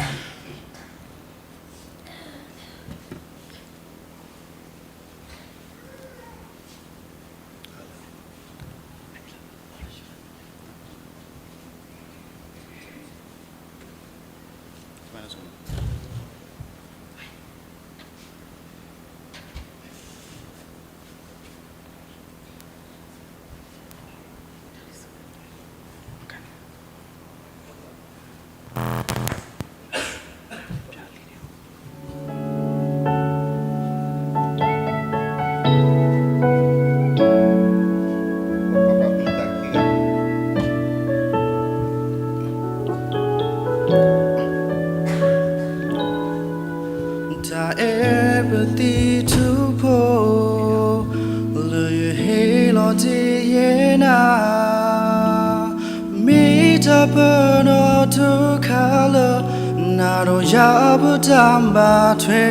တၢ်အဲၣ်ပသံထုဖိ လၢယဟ့ၣ်လီၤတ့ၢ်ယဲနၤ မ့ၢ်တၢ်ပနီၣ်တခါလၢ နၤဒီးယၤပတၢ်ဘၣ်ထွဲ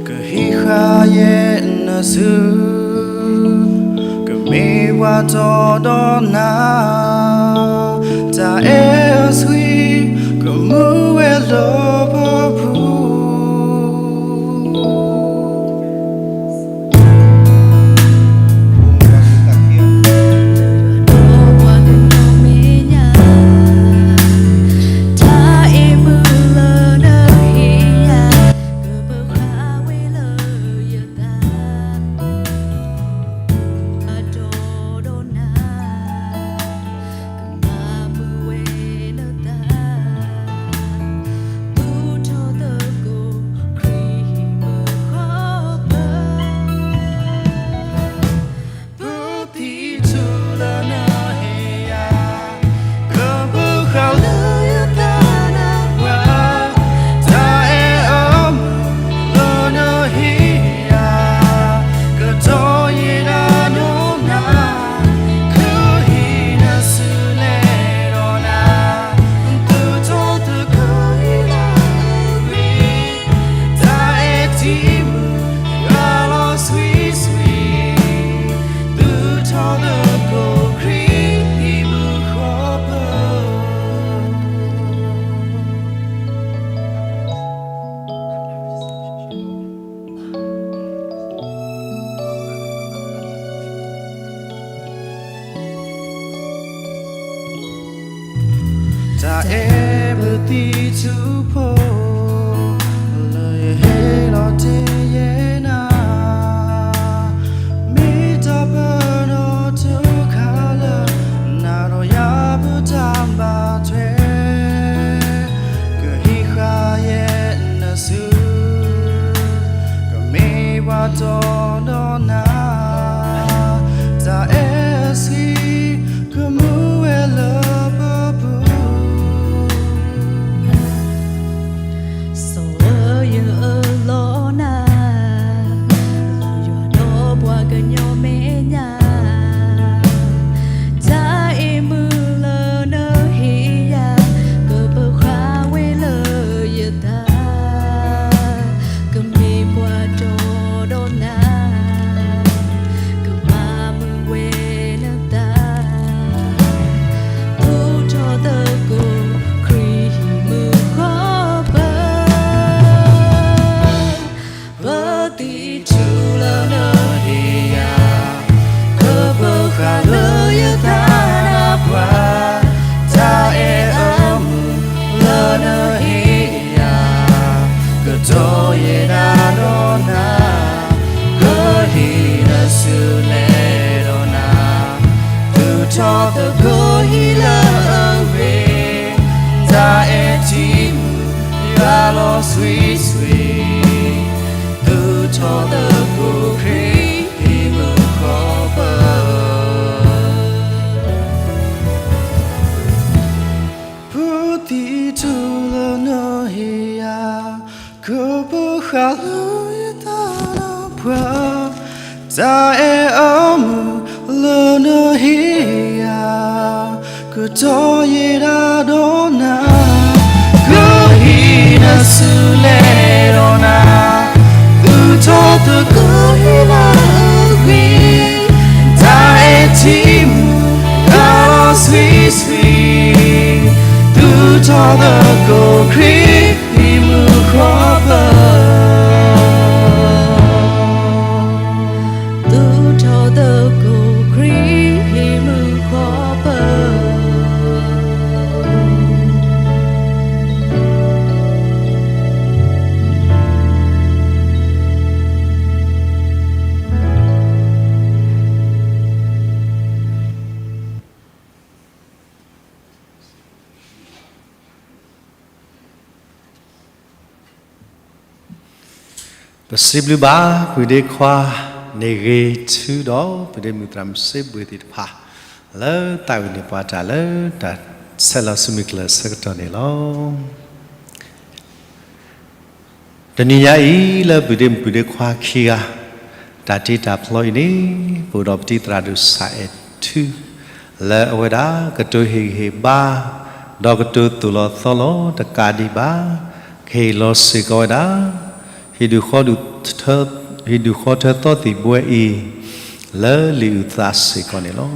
ကဟံးဃာ်ယဲနစု ကမ့ၢ်ပှၤတီဒီးနၤ တၢ်အဲၣ်အသွံၣ် ကမူဝဲလၢပပူၤ တၢ်အဲၣ်ပသံထူဖိ, လၢယဟ့ၣ်လီၤတ့ၢ်ယဲနၤ, မ့ၢ်တၢ်ပနီၣ်တခါလၢ နၤဒီးယၤပတၢ်ဘၣ်ထွဲ, ကဟံးဃာ်ယဲနစု ကမ့ၢ်ပှၤတီဒီးနၤ, တၢ်အဲၣ်ဆှံ ကမူဝဲလၢပပူၤ, စီၤဧၢ ယအၢၣ်လီၤနၤ, လၢယွၤဒီးပှၤကညီမဲာ်ညါ, တၢ်အ့ၣ်မုၢ်လၢနဟ့ၣ်ယၤ, ကပၢၤဃာ်ဝဲလၢယသး ကမ့ၢ်ပှၤတီဒီးနၤ, ကမၤမုာ်ဝဲနသး, သူၣ်ထီၣ်သကိးခရံာ်ဟံၣ်မုၢ်ဃီပၢၤ, ပသံထူလၢနဟ့ၣ်ယၤ, ကပၢၤဃာ်လၢယသးနၢ်ပှၤ, တၢ်အဲၣ်အၢမုၢ်လၢနဟ့ၣ်ယၤ, ကတီၤယဲဒၣ်ဒီးနၤ, ကဟံးနစုလဲၤဒီးနၤ, သူၣ်ထီၣ်သကိးဟံၣ်လၢအဂ့ၤ, တၢ်အဲၣ်ထံမုၢ် ယွၤလီၤဆှံဆှံ, သူၣ်ထီၣ်သကိးခရံာ်ဟံၣ်မုၢ်ဃီပၢၤ, ပသံထူလၢနဟ့ၣ်ယၤ, ကပၢၤဃာ်လၢယသးနၢ်ပှၤ, တၢ်အဲၣ်အၢမုၢ်လၢနဟ့ၣ်ယၤ, ကတီၤယဲဒၣ်ဒီးနၤ, ကဟံးနစုလဲၤဒီးနၤ, သူၣ်ထီၣ်သကိးဟံၣ်လၢအဂ့ၤ, တၢ်အဲၣ်ထံမုၢ် ယွၤလီၤဆှံဆှံ, သူၣ်ထီၣ်သကိးခရံာ်ဟံၣ်မုၢ်ဃီပၢၤ, သူၣ်ထီၣ်သကိးခရံာ်ဟံၣ်မုၢ်ဃီပၢၤ. ပစံးဘျုးဘၣ် ပုၢ်ဒ့ခွါ န့ၢ်ဂ့ၤဆူဒီး ပုၢ်ဒ့မုၣ်သရၣ်မုၣ်စ့ဘှ့ၣ်သ့ၣ်တဖၣ် လၢသးဝံၣ်န့ၢ်ပှၤတၢ်လၢ တၢ်ဆဲးလီၤဆူမုၢ်ကျၢၢ်အဆၢကတီၢ်န့ၣ်လီၤ. တနံၤညါအံၤ လၢပုၢ်ဒ့မုၣ်ပုၢ်ဒ့ခွါခံဂၤ တၢ်တ့တၢ်ဖျီအံၤန့ၣ် ပအိၣ်ဒီးပတံၤသရၣ်ဒိၣ်စၢ်အဲၣ်ထူ လၢအဝဲဒၣ် ကတိၤဟ့ၣ်ဂံၢ်ဟ့ၣ်ဘါ ဒီးကတိၤသိၣ်လီၤသီလီၤတကးဒံးဘၣ် ကဟ့ၣ်လီၤစ့ၢ်ကီးဝဲဒၣ် ဟ့ၣ်ဒုၣ်ဃီဒုၣ်ထၢ ဟ့ၣ်ဒုၣ်ဃီထၢသီသံၣ်ဘှဲအံၤ လၢလံာ်အုၣ်သးစ့ၢ်ကီးန့ၣ်လီၤ.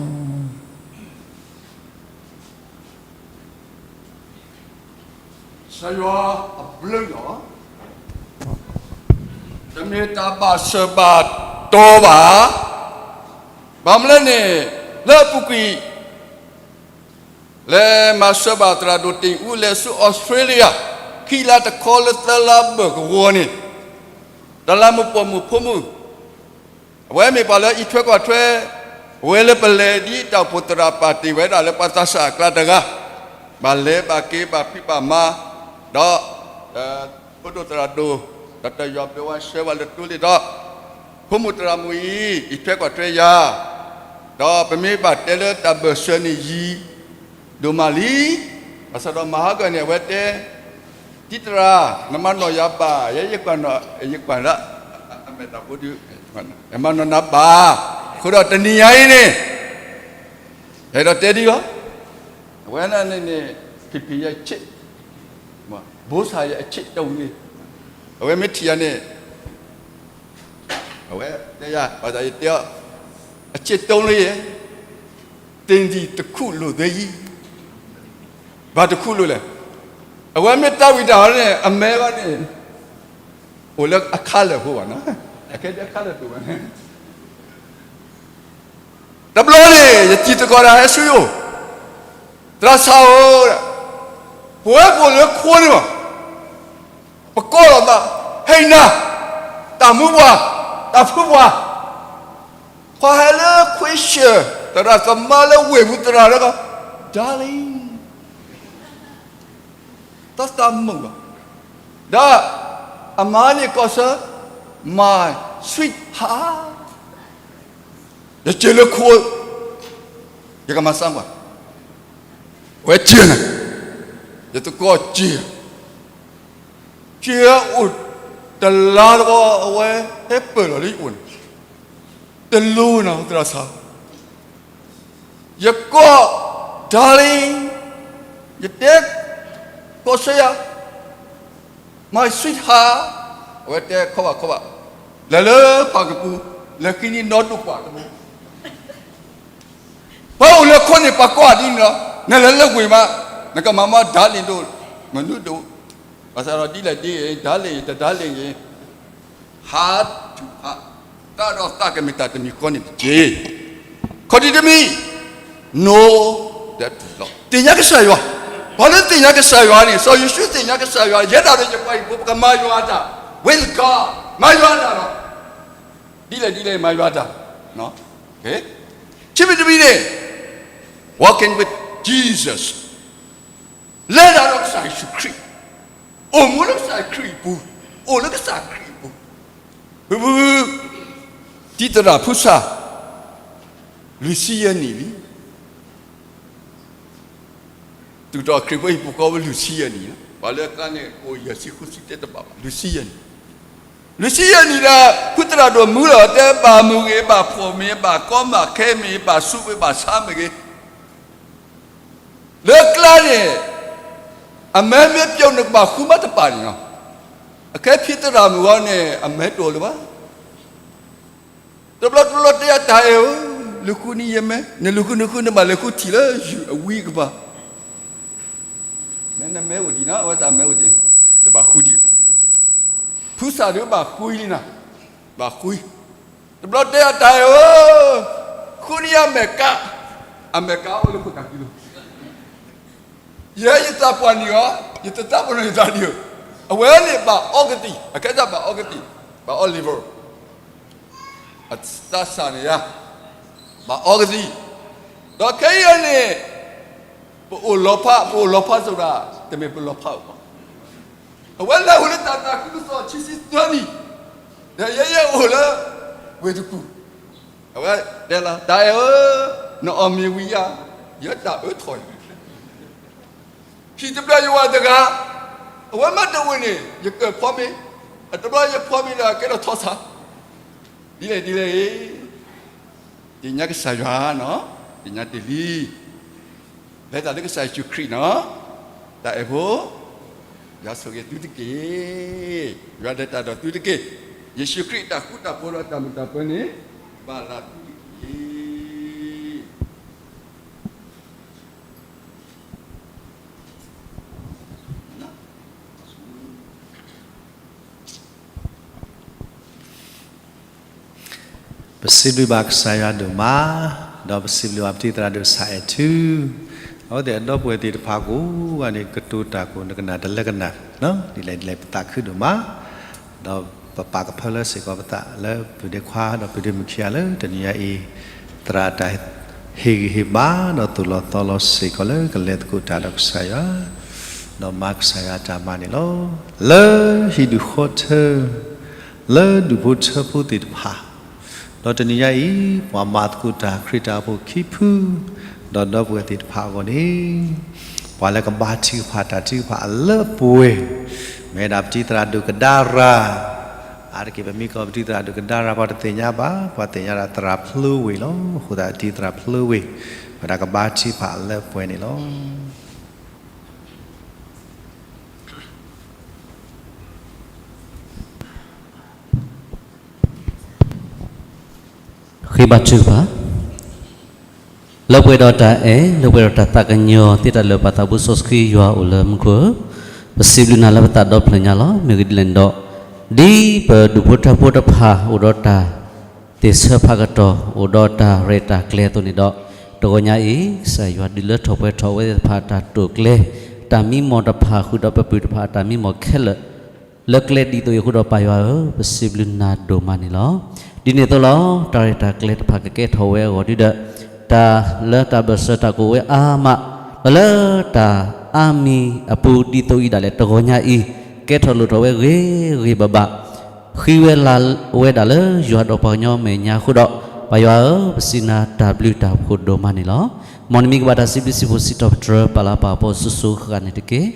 ကစၢ်ယွၤအဘျုးလီၤ. တမ့ၢ်တၢ်ဘၣ်စၢၤဘၣ်တီၤဘၣ်. ဘၣ်မနုၤလဲၣ်န့ၣ် လၢအပူၤကွံာ် လဲၤမၤစၢၤဘၣ်သရၣ်ဒိၣ်တ့ၢ်အူလဲၤဆူအီစထြ့လယါ ခံလါတခီလၢသၢလါဘၢၣ်ကဝီၤန့ၣ် တၢ်လၢမုၢ်ပိာ်မုၣ်ဖိမုၣ် အဝဲမ့ၢ်ပှၤလၢအအံးထွဲကွၢ်ထွဲ အဝဲလၢပလဲၤဒ်တၢ်အိၣ်ဖှိၣ်သရၣ်ပာ်တ့ၢ်ဝဲဒၣ်လၢပှၤသးစၢ်အကျါတဂၤ ဘၣ်လဲၤဘၣ်က့ၤဘၣ်ဖံးဘၣ်မၤ ဒီး ဖိဒိၣ်သရၣ်ဒိၣ် ဒီးတၢ်ယွၤဘျုးဝဲဆှၢဝဲလၢတိလ့ၣ်ဒီး ဖိမုၣ်သရၣ်မုၣ်အံၤ အံးထွဲကွၢ်ထွဲယၤ ဒီးပမ့ၢ်ဘၣ်တဲလၢတၢ်ဘၢၣ်စၢၤန့ၣ်ယံာ် ဒိၣ်မးလံ. ဘၣ်ဆၣ်ဒီးမဟါကၢၢ်န့ၣ် အဝဲတဲ တံၤသရၣ် နမၤနီၣ်ယၤဘၣ် ယဲယကွၢ် ယကွၢ်လၢ အမဲာ်တၢ်ဖိဒုး ယမၤနီၣ်နၤဘၣ်. အဃိဒီးတနံၤညါအံၤန့ၣ် ယအဲၣ်ဒိးတဲဒ်လီၤ. အဝဲန့ၣ်န့ၣ် ဖံးဖံးယဲအဆ့ၣ် ဘိစၢ်ယဲအဆ့ၣ်တုံးလံ. အဝဲမ့ၢ်ထံၣ်ယၤန့ၣ် အဝဲတဲယၤ ဘၣ်ဆၣ်ယတဲအီၤ အဆ့ၣ်တုံးလံယဲ သ့ၣ်ဒံၣ်တခူၣ်လိာ်သ့ယံၤ ဘၣ်တခူၣ်လိာ်လဲၣ်. အဝဲမ့ၢ်တၢ်ဝံၤတၢ်ဟီန့ၣ် အမဲဘၣ်န့ၣ် အိၣ်လၢအခါလၢာ်ဖိဘၣ်နီၤ အခဲဒၣ်အခါလၢာ်ဒိၣ်ဘၣ်န့ၣ် တဘျီန့ၣ် ယစံးသကိးတၢ်ဟဲဆူယအိၣ် သရၣ်စၢ်ဧၢ ပဝဲပအိၣ်လၢခိန့ၣ်ဘၣ်, ပကိးလိာ်သး, ဟဲနၤ, တၢ်မူပှၤ, တၢ်ဖုပှၤ, ပှၤဟဲလၢခွ့ၡၢၣ်, သရၣ်သမါလၢဝ့ၢ်ပူၤသရၣ်ဒီးကီး, darling, တၢ်သးမုာ်ဘၣ်, ဒီးအမါန့ၣ်ကိးဆၢ, my sweetheart, ယစၢၤလၢခိ, ယကမၤစၢၤကွၢ်, ဝဲစၢၤနၤ, ယသကိးစၢၤ, စၢၤအိၣ်တလါတဘျီ အဝဲဟဲပၢၢ်လီၤလၢယအိၣ်န့ၣ်, တလိၤနၤသရၣ်စၢ်, ယကိး, darling, ယတဲ, ကိးဆၢယၤ, my sweetheart, အဝဲတဲခီဘၣ်ခီဘၣ်, လဲၤလၢပှၢ်ကပူၤ, လဲၤဃ့န့ၢ်နီၣ်ဒိၣ်ပှၢ်တဘိ, ပှၤအိၣ်လၢခိန့ၣ် ပှၤကိးဒ်န့ၣ်လီၤ, နလဲၤလၢဝ့ၢ်မး, နကမၤမီ darling ဒိၣ်, မနုၤဒိၣ်, ဘၣ်ဆၣ်ဒီးဒ်လဲၣ်ဒ်အံၤ darling တ darling အံၤ heart to heart, တၢ်ဒီးသးကမ့ၢ်တၢ်တမံၤဃီန့ၣ်တက့ၢ်. ခီၣ်ထံးတမံၤ, know that the Lord, သ့ၣ်ညါကစၢ်ယွၤ, ပှၤလၢသ့ၣ်ညါကစၢ်ယွၤန့ၣ် စီၤယိၤၡူသ့ၣ်ညါကစၢ်ယွၤ, ယဲဒၣ်ဒီးယပှၤဟံၣ်ဖိ ပကမၤယွၤအတၢ်, with God, မၤယွၤအတၢ်လီၤ. ဒ်လဲၣ်ဒ်လဲၣ်မၤယွၤအတၢ်, ခံမံၤတမံၤန့ၣ်, walking with Jesus, လဲၤတၢ်ဒီးကစၢ်ယ့ၣ်ၡူးခရံာ်, အိၣ်မူလၢကစၢ်ခရံာ်အပူၤ, အိၣ်လၢကစၢ်ခရံာ်အပူၤ, ဖုဖု, တံၤသရၣ်ဖုစၢ်, လွံၢ်ဆံယဲၢ်နံၣ်လံ. တုၤထီၣ်ခရံာ်ဖိဟံၣ်ဖိဃီဖိလွံၢ်ဆံယဲၢ်နံၣ်လီၤ. ပှၤလၢအကျါန့ၣ် အိၣ်ယဲၢ်ဆံဃုဆံတဲတဘၣ်ဘၣ်, လွံၢ်ဆံယဲၢ်နံၣ်, လွံၢ်ဆံယဲၢ်နံၣ်ဒီး ဖုသရၣ်ဒိၣ်မူလီၤ, တဲဘၣ်မုာ်ဂ့ၤ, ဘၣ်ဖှီၣ်မ့ၢ်, ဘၣ်ကီမ့ၢ်, ဘၣ်ဆူးမ့ၢ်, ဘၣ်ဆါမ့ၢ်ဂ့ၤ, လၢကျါန့ၣ် အမဲမ့ၢ်ပျီနကဘၣ်ဃုမးတပာ်န့ၣ်လီၤ. အခဲဖံသရၣ်မုၣ်ဂီၢ်န့ၣ် အမဲတအိၣ်လၢၤဘၣ်. တဘျီတဘျီတဲယၤတၢ်အဲၣ်ဧၢ, လူၤဃုန့ၢ်ယမဲ, နလူၤဃုနဃု နဘၣ်လဲၤဃုထံၣ်လၢယုၢ်အဝံအကပၤ, မ့ၢ်နမဲအိၣ်ဒံးနီၤ, အဝဲသးမဲအိၣ်ဒံး, တဘၣ်ဃုဒံး, ဖုစၢ်ဒုးဘၣ်ဃုလံနၤ, ဘၣ်ဃု, တဘျီတဲယၤတၢ်အဲၣ်ဧၢ, ဃုန့ၢ်ယမဲာ်ကါ, အမဲာ်ကါအိၣ်လၢခိၣ်သၣ်ခံလီၤ. ယဲယသးပှၢ်န့ၢ်အီၤ, ယတသးပ့ၤနီၣ်ယသးဒံးဧၢ, အဝဲန့ၣ်ဘၣ်အီကသံၣ်, အခဲစၢ်ဘၣ်အီကသံၣ်, ဘၣ်အီ liver, အသးစၢ်န့ၣ်ယါ, ဘၣ်အီကသံၣ်, ဒီးခဲအံၤန့ၣ် ပအိၣ်လီၤဖး, ပအိၣ်လီၤဖးစ့ၢ်ကီး, တမ့ၢ်ပလီၤဖးအီၤဘၣ်. အဝဲလဲၤအိၣ်လၢတၢ်သးခုကစီၣ်ခံဆံသၢနံၣ်, ဒီးယဲယဲအိၣ်လၢဝ့ၢ်တကူၣ်, အဝဲတဲလီၤ, တၢ်အဲၣ်ဧၢ, နအီၣ်မ့ၤဝံၤဧါ, ယတၢ်အၢထီၣ်န့ၣ် ဟံၣ်တဘျီယဝၤတဂၤ, အဝဲမ့ၢ်တအိၣ်န့ၣ် ယကၢၢ်ဖီမ့ၤ, အတဘျီယဖီမ့ၤဒီးကဲထီၣ်ထီၣ်ဆါ, ဒ်လဲၣ်ဒ်လဲၣ်ဂ့ၤ, သ့ၣ်ညါကစၢ်ယွၤနီၤ, သ့ၣ်ညါတ့ၢ်လံ, လဲၤတၢ်လၢကစၢ်ယ့ၣ်ၡူးခရံာ်နီၤ, တၢ်အဲၣ်ဖိ, ယွၤဆိၣ်ဂ့ၤသုတက့ၢ်, ယွၤလဲၤတၢ်ဒီးသုတက့ၢ်, ယ့ၣ်ၡူးခရံာ်တၢ်ဃူတၢ်ဖိးဒီးတၢ်မုာ်တၢ်ပၢၤန့ၣ် ဘၣ်လၢသုတက့ၢ်. ပစံးဘျုးဘၣ်ကစၢ်ယွၤဒိၣ်မး, ဒီးပစံးဘျုးဘၣ်ပတံၤသရၣ်ဒိၣ်ဆၣ်အဲၣ်ထူ, အဝဲသ့ၣ်အဒီပုၢ်ဝဲၢ်သ့ၣ်တဖၣ်ကိးဂၤန့ၣ် ကတိၤတၢ်ကိးနကနၣ်တလၢကနၣ်, ဒ်လဲၣ်ဒ်လဲၣ်ပသးခုဒိၣ်မး, ဒီးပပာ်ကဖၢလၢစ့ၢ်ကီးပသးလၢပုၢ်ဒီခွါဒီးပုၢ်ဒီမုၣ်ခံဂၤလၢတနံၤညါအံၤ, သရၣ်တၢ်ဟ့ၣ်ဂံၢ်ဟ့ၣ်ဘါဒီးသိၣ်လီၤသီလီၤစ့ၢ်ကီးလၢကလဲၤသကိးတၢ်ဒီးကစၢ်ယွၤ, ဒီးမၤကစၢ်ယွၤတၢ်မၤန့ၣ်လီၤ. လၢဟံၣ်ဒူၣ်ဃီထၢ, လၢဒူၣ်ဖိထၢဖိသ့ၣ်တဖၣ်, ဒီးတနံၤညါအံၤ ပှၤမၤသကိးတၢ်ခရံာ်တၢ်အိၣ်ဖှိၣ်ခံဖု, ဒီးဒီပုၢ်ဝဲၢ်သ့ၣ်တဖၣ်အဂီၢ်န့ၣ်, ပှၤလၢကဘါထုကဖၣ်တၢ်ထုကဖၣ်အလၢအပှဲၤ, မ့ၢ်ဝဲဒၣ်ပတံၤသရၣ်ဒိၣ်ကဒါရၤ, အါတက့ၢ်ပမ့ၢ်ကိးပတံၤသရၣ်ဒိၣ်ကဒါရၤ ပှၤတသ့ၣ်ညါဘၣ်, ပှၤသ့ၣ်ညါဒၣ်သရၣ်ဖျိဝ့ၢ်လီၤ. အဃိသတးတံၤသရၣ်ဖျိဝ့ၢ်, ဝဲဒၣ်ကဘါထုကဖၣ်အလၢအပှဲၤန့ၣ်လီၤ. ဃ့ဘါထုကဖၣ်, လၢပှဲၤဒီးတၢ်အဲၣ်, လၢပှဲၤဒီးတၢ်သးကညီၤ, သ့တၢ်လၢာ်ပၢ်သးဘိစီဆှံယွၤအိၣ်လၢမူခိၣ်ဧၢ, ပစံးဘျုးနၤလၢပသးဒီဖျၢၣ်ညါလီၤ. မ့ၢ်ဂ့ၢ်ဒ်လဲၣ်န့ၣ်ဒီး, ဒ်ပဒူၣ်ဖိထၢဖိတဖၣ်အိၣ်ဒီးတၢ်သ့ၣ်ဆၢဖးကတီၢ်, အိၣ်ဒီးတၢ်ရဲၣ်တၢ်ကျဲၤအသိးန့ၣ်ဒီး, တဂီၤညါအံၤ ကစၢ်ယွၤဒုးလၢထီၣ်ပှဲၤထီၣ်ဝဲသ့ၣ်တဖၣ်တၢ်တိာ်ကျဲၤ, တၢ်မံမီၢ်တဖၣ်ဃုာ်ဒီးပပုၢ်တဖၣ်အတၢ်မံမီၢ်ခဲလၢာ် လၢကျဲဒ်သိးအံၤအဃိဒီး ပၢ်ယွၤဧၢ, ပစံးဘျုးနၤဒိၣ်မးန့ၣ်လီၤ. ဒ်န့ၣ်အသိးလီၤ, တၢ်ရဲၣ်တၢ်ကျဲၤတဖၣ်ကကဲထီၣ်ဝဲအဂီၢ်ဒုဒီး တၢ်လၢတၢ်ဘၢၣ်စၢၤတၢ်ကအိၣ်ဝဲအါမး, ဒီးလၢတၢ်အါမံၤအပူၤဒ်သိးအံၤဒၣ်လဲာ် တဂီၤညါအံၤ ကဲထီၣ်လိၣ်ထီၣ်ဝဲဂ့ၤဂ့ၤဘၣ်ဘၣ်, ဃ့ဝဲလၢဝဲဒၣ်လၢယွၤဒီးပှၤကညီမဲာ်ညါအဃိဒီး, ပၢ်ယွၤဧၢ, ပစံးနၤတၢ်ဘျုးတၢ်ဖှိၣ်ဒိၣ်မးန့ၣ်လီၤ. မ်နမံၤကဘၣ်တၢ်စံးဘျုးစံးဖှိၣ်စံးထီၣ်ပတြၢၤ ပၢ်လၢပၢ်ပှၤစိၤစိၤဃၣ်ဃၣ်န့ၣ်တက့ၢ်.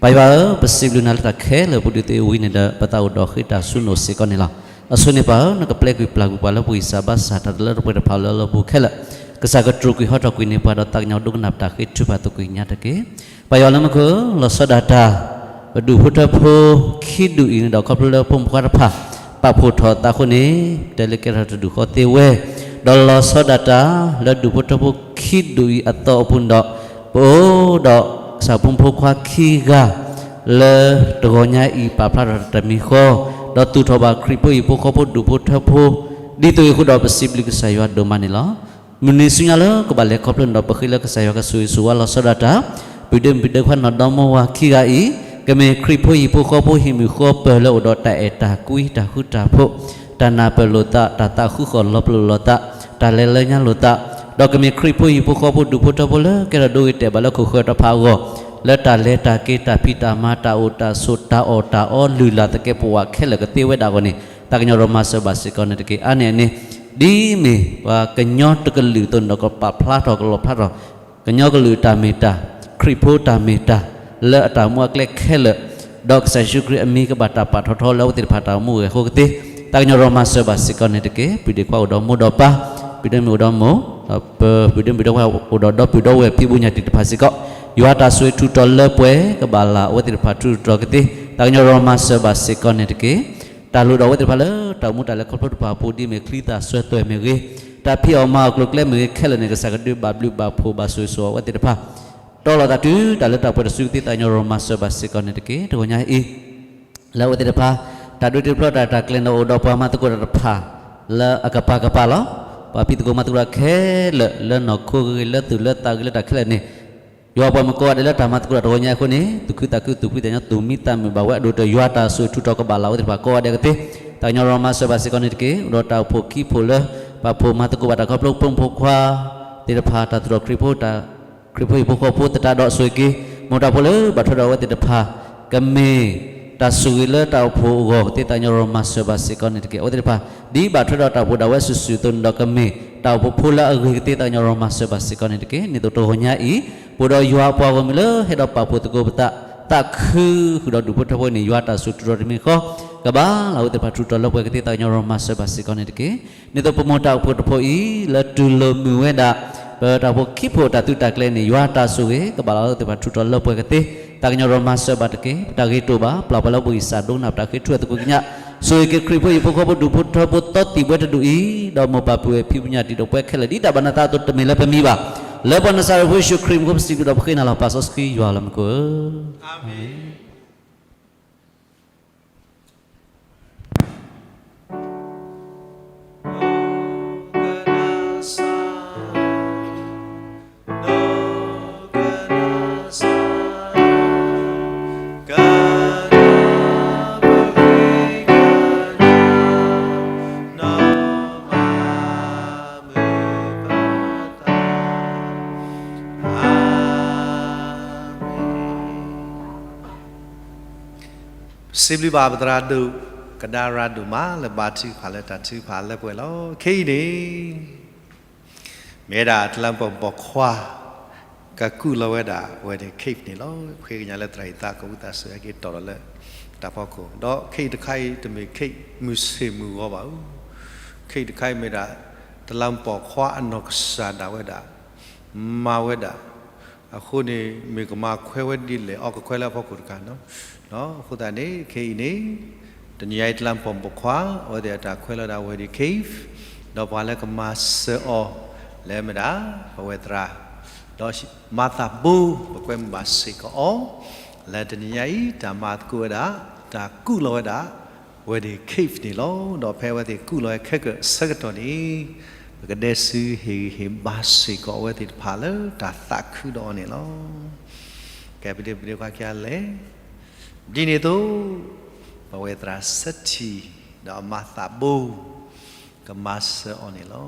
ပၢ်ယွၤဧၢ, ပစံးဘျုးနၤလၢတၢ်ခဲလၢာ်ပူၤဒ်သိးအံၤဝံၤန့ၣ်ဒီး ပသးအိၣ်ဒီးဃ့တၢ်ဆူနအိၣ်စ့ၢ်ကီးန့ၣ်လီၤ. အဆိန့ၣ်ပၢ်ဧၢ, နကပျဲကွံာ်ပျၢ်ကွံာ်ပှၤလၢပဂံၢ်စၢ်ဘါစၢ်တၢ်တလၢတပှဲၤတဖၣ်လၢလီၢ်ပူၤခဲလၢာ်, ကစၢ်ကတြူာ်ကွံာ်ဟီထီၣ်ကွံာ်န့ၢ်ပှၤဒီးသးကညီၤဒိကနၣ်ပတၢ်ဃ့ထုကဖၣ်သကိးညါတက့ၢ်. ပၢ်ယွၤလၢမူခိၣ် လီၤဆီဒၣ်တၢ် ပဒူၣ်ဖိထၢဖိခံဒူၣ်အံၤန့ၣ်ဒီး ခီဖျိလၢဖိမုၣ်ဖိခွါတဖၣ် ပာ်ဖှိၣ်ထီၣ်သးအဃိန့ၣ် တဲလၢကဲထီၣ်တဒူၣ်ဃီသ့ဝဲ, ဒီးလီၤဆီဒၣ်တၢ် လၢဒူၣ်ဖိထၢဖိခံဒူၣ်အံၤအသီအပူၤန့ၣ်ဒီး ပအိၣ်ဒီးကစၢ်ဖိမုၣ်ဖိခွါခံဂၤ လၢတဂီၤညါအံၤပာ်ဖျါထီၣ်တၢ်တမံၤဃီ, ဒီးသူၣ်ထီၣ်ဘၣ်ခရံာ်ဖိဟံၣ်ဖိဃီဖိဒူၣ်ဖိထၢဖိ, ဒ်သိးအံၤအဃိဒီးပစံးဘျုးကစၢ်ယွၤဒိၣ်မးန့ၣ်လီၤ. မုၢ်နံၤဆူညါလၢကဘၣ်လဲၤခီဖျိန့ၣ်ဒီး ပဃ့လၢကစၢ်ယွၤကဆိၣ်ဂ့ၤဆိၣ်ဝါလီၤဆီဒၣ်တၢ် ပုၢ်ဒ့မုၣ်ဒ့ခွါနီၢ်ဒီမိၢ်ဝၤခံဂၤအံၤ, ကမ့ၢ်ခရံာ်ဖိဟံၣ်ဖိဃီဖိဟံၣ်မုၣ်ဃီပၢၤလၢအိၣ်ဒီးတၢ်အဲၣ်တၢ်ကွံတၢ်ဃူတၢ်ဖိး, တၢ်နၢ်ပၢၢ်လိာ်သး, တၢ်သးခုဃီၤလီၤပလိာ်လိာ်သး, တၢ်လဲၤလၢညါလိာ်သး, ဒီးကမ့ၢ်ခရံာ်ဖိဟံၣ်ဖိဃီဖိဒူၣ်ဖိထၢဖိလၢကဲထီၣ်ဒိဂ့ၤတဲာ်ဘၣ်လၢခိၣ်ဃၢၤတဖၣ်အဂီၢ်, လၢတၢ်လဲၤတၢ်က့ၤတၢ်ဖံးတၢ်မၤတၢ်အိၣ်တၢ်ဆိးတၢ်အီၣ်တၢ်အီလုၢ်လၢ်သကဲးပဝးခဲလၢာ်ကသ့ဝဲဒၣ်အဂီၢ်န့ၣ် သးကညီၤဒီးမၤစၢၤဘၣ်စ့ၢ်ကီးန့ၣ်တက့ၢ်. အါန့ၢ်အန့ၣ် ဒ်မ့ၢ်ပှၤကညီတကလုာ်အသိးန့ၣ်ဒီး ကပာ်ဖျါထီၣ်ကလီၣ်ဖျါထီၣ် ကညီကလုာ်တၢ်မ့ၢ်တၢ်, ခရံာ်ဖိတၢ်မ့ၢ်တၢ်, လၢအတၢ်မူအကျဲခဲလၢာ်, ဒီးကစၢ်ယ့ၣ်ၡူးခရံာ်အမံၤကဘၣ်တၢ်ပာ်ထီၣ်ထီလၢအဝဲသ့ၣ်တဖၣ်တၢ်အိၣ်မူအဂ့ၢ်အဃိကသ့, သးကညီၤဒီးမၤစၢၤဘၣ်စ့ၢ်ကီးန့ၣ်တက့ၢ်. ပုၢ်ဒ့ခွါအိၣ်ဒီးမိၢ်ဒီးပၢ်, ပုၢ်ဒ့မုၣ်အိၣ်ဒီးမိၢ်, ဒီးပုၢ်ဒ့မုၣ်ဒီးဝဲၢ်အိၣ်ဒီးဒီပုၢ်ဒီဝဲၢ်ဖံးဘူးညၣ်တံၢ်တဖၣ်စ့ၢ်ကီး, ယွၤတၢ်ဆိၣ်ဂ့ၤထူးတီၤလၢပှဲၤ ကဘၣ်လၢ်အဝဲသ့ၣ်တဖၣ်ထူးထူးတီၤတီၤကသ့, သးကညီၤဒီးမၤစၢၤဘၣ်စ့ၢ်ကီးန့ၣ်တက့ၢ်. တၢ်လိၣ်ဒီးအဝဲသ့ၣ်တဖၣ်လၢတၢ်အိၣ်မူတၢ်လဲၤခီဖျိတဖၣ်အပူၤ ဒ်မ့ၢ်ချံသၣ်စွဲသွဲၣ်မ့ၢ်ဂ့ၤ, တၢ်ဖံးအီၣ်မၤအီၣ်ကျိၤကျဲမ့ၢ်ဂ့ၤခဲလၢာ်န့ၣ် ကစၢ်ကဒုးဘၣ်ဘျုးဘၣ်ဖှိၣ်ဘၣ်ဆိၣ်ဂ့ၤဆိၣ်ဝါအဝဲသ့ၣ်တဖၣ်, တီလီၤသးတုၤတၢ်လၢတၢ်ပှဲၤတစုကသ့ သးကညီၤဒီးမၤစၢၤဘၣ်စ့ၢ်ကီးန့ၣ်တက့ၢ်. တဂီၤညါအံၤ လၢအဝဲသ့ၣ်တဖၣ် တၢ်ဒွဲတၢ်ဖျီတၢ်ရဲၣ်တၢ်ကျဲၤန့ၣ် အိၣ်ဒီးပှၤမၤသကိးတၢ်တဖၣ် လၢအကပၤကပၤလီၤ. ပှၤဖံးသကိးမၤသကိးတၢ်ခဲလၢာ် လၢနီၢ်ခိဂ့ၤဂ့ၤ လၢသူၣ်လၢသးဂ့ၤ လၢတၢ်ခဲလၢာ်န့ၣ် ယွၤပှၤမုၣ်ကိးဂၤဒဲးလၢတၢ်မၤသကိးတၢ်တဂီၤညါအဃိန့ၣ် သူၣ်ခုသးခု သူၣ်ဖှံသးညီ သူၣ်မံသးမုာ်ဘၣ်ဝဲအဒိၣ်ဒီး ယွၤတၢ်ဆိၣ်ဂ့ၤထူးတီၤကဘၣ်လၢ်အဝဲသ့ၣ်တဖၣ်ကိးဂၤဒဲးကသ့, သးကညီၤဒီးမၤစၢၤဘၣ်စ့ၢ်ကီးန့ၣ်တက့ၢ်. အိၣ်ဒီးတၢ်အိၣ်ဖှိၣ်ခံဖှိၣ်လၢ ပာ်ဖှိၣ်မၤသကိးဘၣ်တၢ်ခီဖျိဖိမုၣ်ဖိခွါသ့ၣ်တဖၣ် တၢ်သူၣ်ထီၣ်ခရံာ်ဖိ ခရံာ်ဖိဟံၣ်ဖိဃီဖိသတးဒီး ဆိၣ်ဂ့ၤက့ၤ မိၢ်တၢ်ဖိလၢဘၣ်ထွဲဒီးအဝဲသ့ၣ်တဖၣ် ကမ့ၢ်တၢ်ဆိၣ်ဂ့ၤလၢတၢ်အိၣ်ဖှိၣ်အဂီၢ်ကသ့ သးကညီၤဒီးမၤစၢၤဘၣ်စ့ၢ်ကီးန့ၣ်တက့ၢ်. အဝဲသ့ၣ်တဖၣ် ဒ်ဘၣ်ထွဲဒီးတၢ်အိၣ်ဖှိၣ်ဒၣ်ဝဲစုာ်စုာ်အသိးန့ၣ်ဒီး ကမ့ၢ်တၢ်အိၣ်ဖှိၣ်ဖိလၢအဂ့ၤကသ့ သးကညီၤဒီးမၤစၢၤဘၣ်စ့ၢ်ကီးန့ၣ်တက့ၢ်. ဒ်သိးတဂီၤညါအံၤ ပအိၣ်ဒီးယွၤအပှၤဂီၢ်မုၢ်လၢဟဲဒီးပာ်ဖှိၣ်သကိးပသး သးခုဃုာ်ဒီးဒူၣ်ဖိထၢဖိန့ၣ် ယွၤတၢ်ဆိၣ်ဂ့ၤထူးတီၤတမံၤဃီ ကဘၣ်လၢ်အဝဲသ့ၣ်တဖၣ်ထူးတီၤလၢပှဲၤကသ့ သးကညီၤဒီးမၤစၢၤဘၣ်စ့ၢ်ကီးန့ၣ်တက့ၢ်. ဒ်သိးပမိၢ်တၢ်အိၣ်ဖှိၣ်တဖှိၣ်အံၤ လၢတူၢ်လိာ်မုာ်ဝဲဒၣ် ပတၢ်အိၣ်ဖှိၣ်ခံဖှိၣ်အတၢ်သုးတၢ်ကျဲၤန့ၣ် ယွၤတၢ်ဆိၣ်ဂ့ၤ ကဘၣ်လၢ်လၢအဝဲသ့ၣ်တဖၣ်ထူးတီၤလၢပှဲၤကသ့ သးကညီၤဒီးမၤစၢၤဘၣ်တက့ၢ်. ပတၢ်ဂ့ၤတအိၣ်ဘၣ် ပျၢ်ပှၤလၢပဂံၢ်စၢ်ဒိကနၣ်ပတၢ်ဃ့ထုအသကိးကညး ဆိၣ်ဂ့ၤက့ၤခရံာ်ဖိဟံၣ်ဖိဃီဖိဒူၣ်ဖိထၢဖိသီသံၣ်ဘှဲတဒူၣ်အံၤ ဒီးမိၢ်ပၢ်ပုၢ်ဝဲၢ်ဖံဖုညၣ်တံၢ်ဒီးပှဲၤခဲလၢာ် ဒ်တၢ်ဘၣ်နသးအသိး တမ့ၢ်လၢပမံၤဘၣ်. လၢပှၤနစၤရ့းဖိယ့ၣ်ၡူးခရံာ်အမံၤ ပစံးဘျုးဒီးပဃ့နၤလီၤ ပၢ်စီဆှံယွၤလၢမူခိၣ်ဧၢ. အၤမ့ၣ်. Amen. စံးဘျုးဘၣ်ပသရၣ်ဒိၣ်, ကဒါရၣ်ဒိၣ်မးလၢဘါထုကဖၣ်လၢတၢ်ထုကဖၣ်လၢပှဲၤလီၤ. ခဲအံၤန့ၣ် မ့ၢ်ဝဲဒၣ်တလးမူးပိာ်ခွါ ကကူၣ်လီၤဝဲဒၣ် Wedding Cake န့ၣ်လီၤ. ပဃ့ကညးလၢသရၣ်အံၤသးကဝံသးစူၤဟဲက့ၤတီၢ်ဒီးလၢတၢ်ဖီခိၣ်, ဒီး cake တခါအံၤ တမ့ၢ် cake မုၢ်ဆ့ၣ်မုၢ်ဂီၤဘၣ်ဧိၤ, cake တခါအံၤမ့ၢ်ဒၣ် တလးမူးပိာ်ခွါအနီၢ်ကစၢ်ဒၣ်ဝဲဒၣ် မၤဝဲဒၣ် အဃိန့ၣ် မ့ၢ်ကမၤခွဲးဝဲဒ်လဲၣ် အီၣ်ကခွဲးလၢအဖီခိၣ်တခါန့ၣ်လီၤ. အဃိသတးန့ၣ် ခဲအံၤန့ၣ် တနံၤညါအံၤ တလးမူးပိာ်ခွါ အဝဲသ့ၣ်အတၢ်ခွဲးလီၤဝဲဒၣ် Wedding Cake ဒီးပှၤလၢကမၤစၢၤအီၤ လၢမ့ၢ်ဒၣ် ပဝဲသရၣ် ဒီးမၤသးဘိ ပကွဲမုာ်ဘၣ်စ့ၢ်ကီးအီၤ လၢတနံၤညါအံၤ တၢ်မၤသကိးဝဲဒၣ် တၢ်ကူၣ်လီၤဝဲဒၣ် Wedding Cake န့ၣ်လီၤ. ဒီးဖဲအဝဲသ့ၣ်ကူၣ်လီၤဝဲခဲကၢၣ်ဆၢကတီၢ်န့ၣ် ပကဒဲစုဟ့ၣ်ဂံၢ်ဟ့ၣ်ဘါစ့ၢ်ကီးအဝဲသ့ၣ်တဖၣ်လၢတၢ်သးခုဒီးအီၤန့ၣ်လီၤ. ကဲ ပဒ့ပဒ့ခွါခံဂၤလဲၣ်, ဒ်န့ၣ်အသိး ပဝဲသရၣ်စထံၣ် ဒီးအမါသးဘိ ကမၤစၢၤအီၤန့ၣ်လီၤ.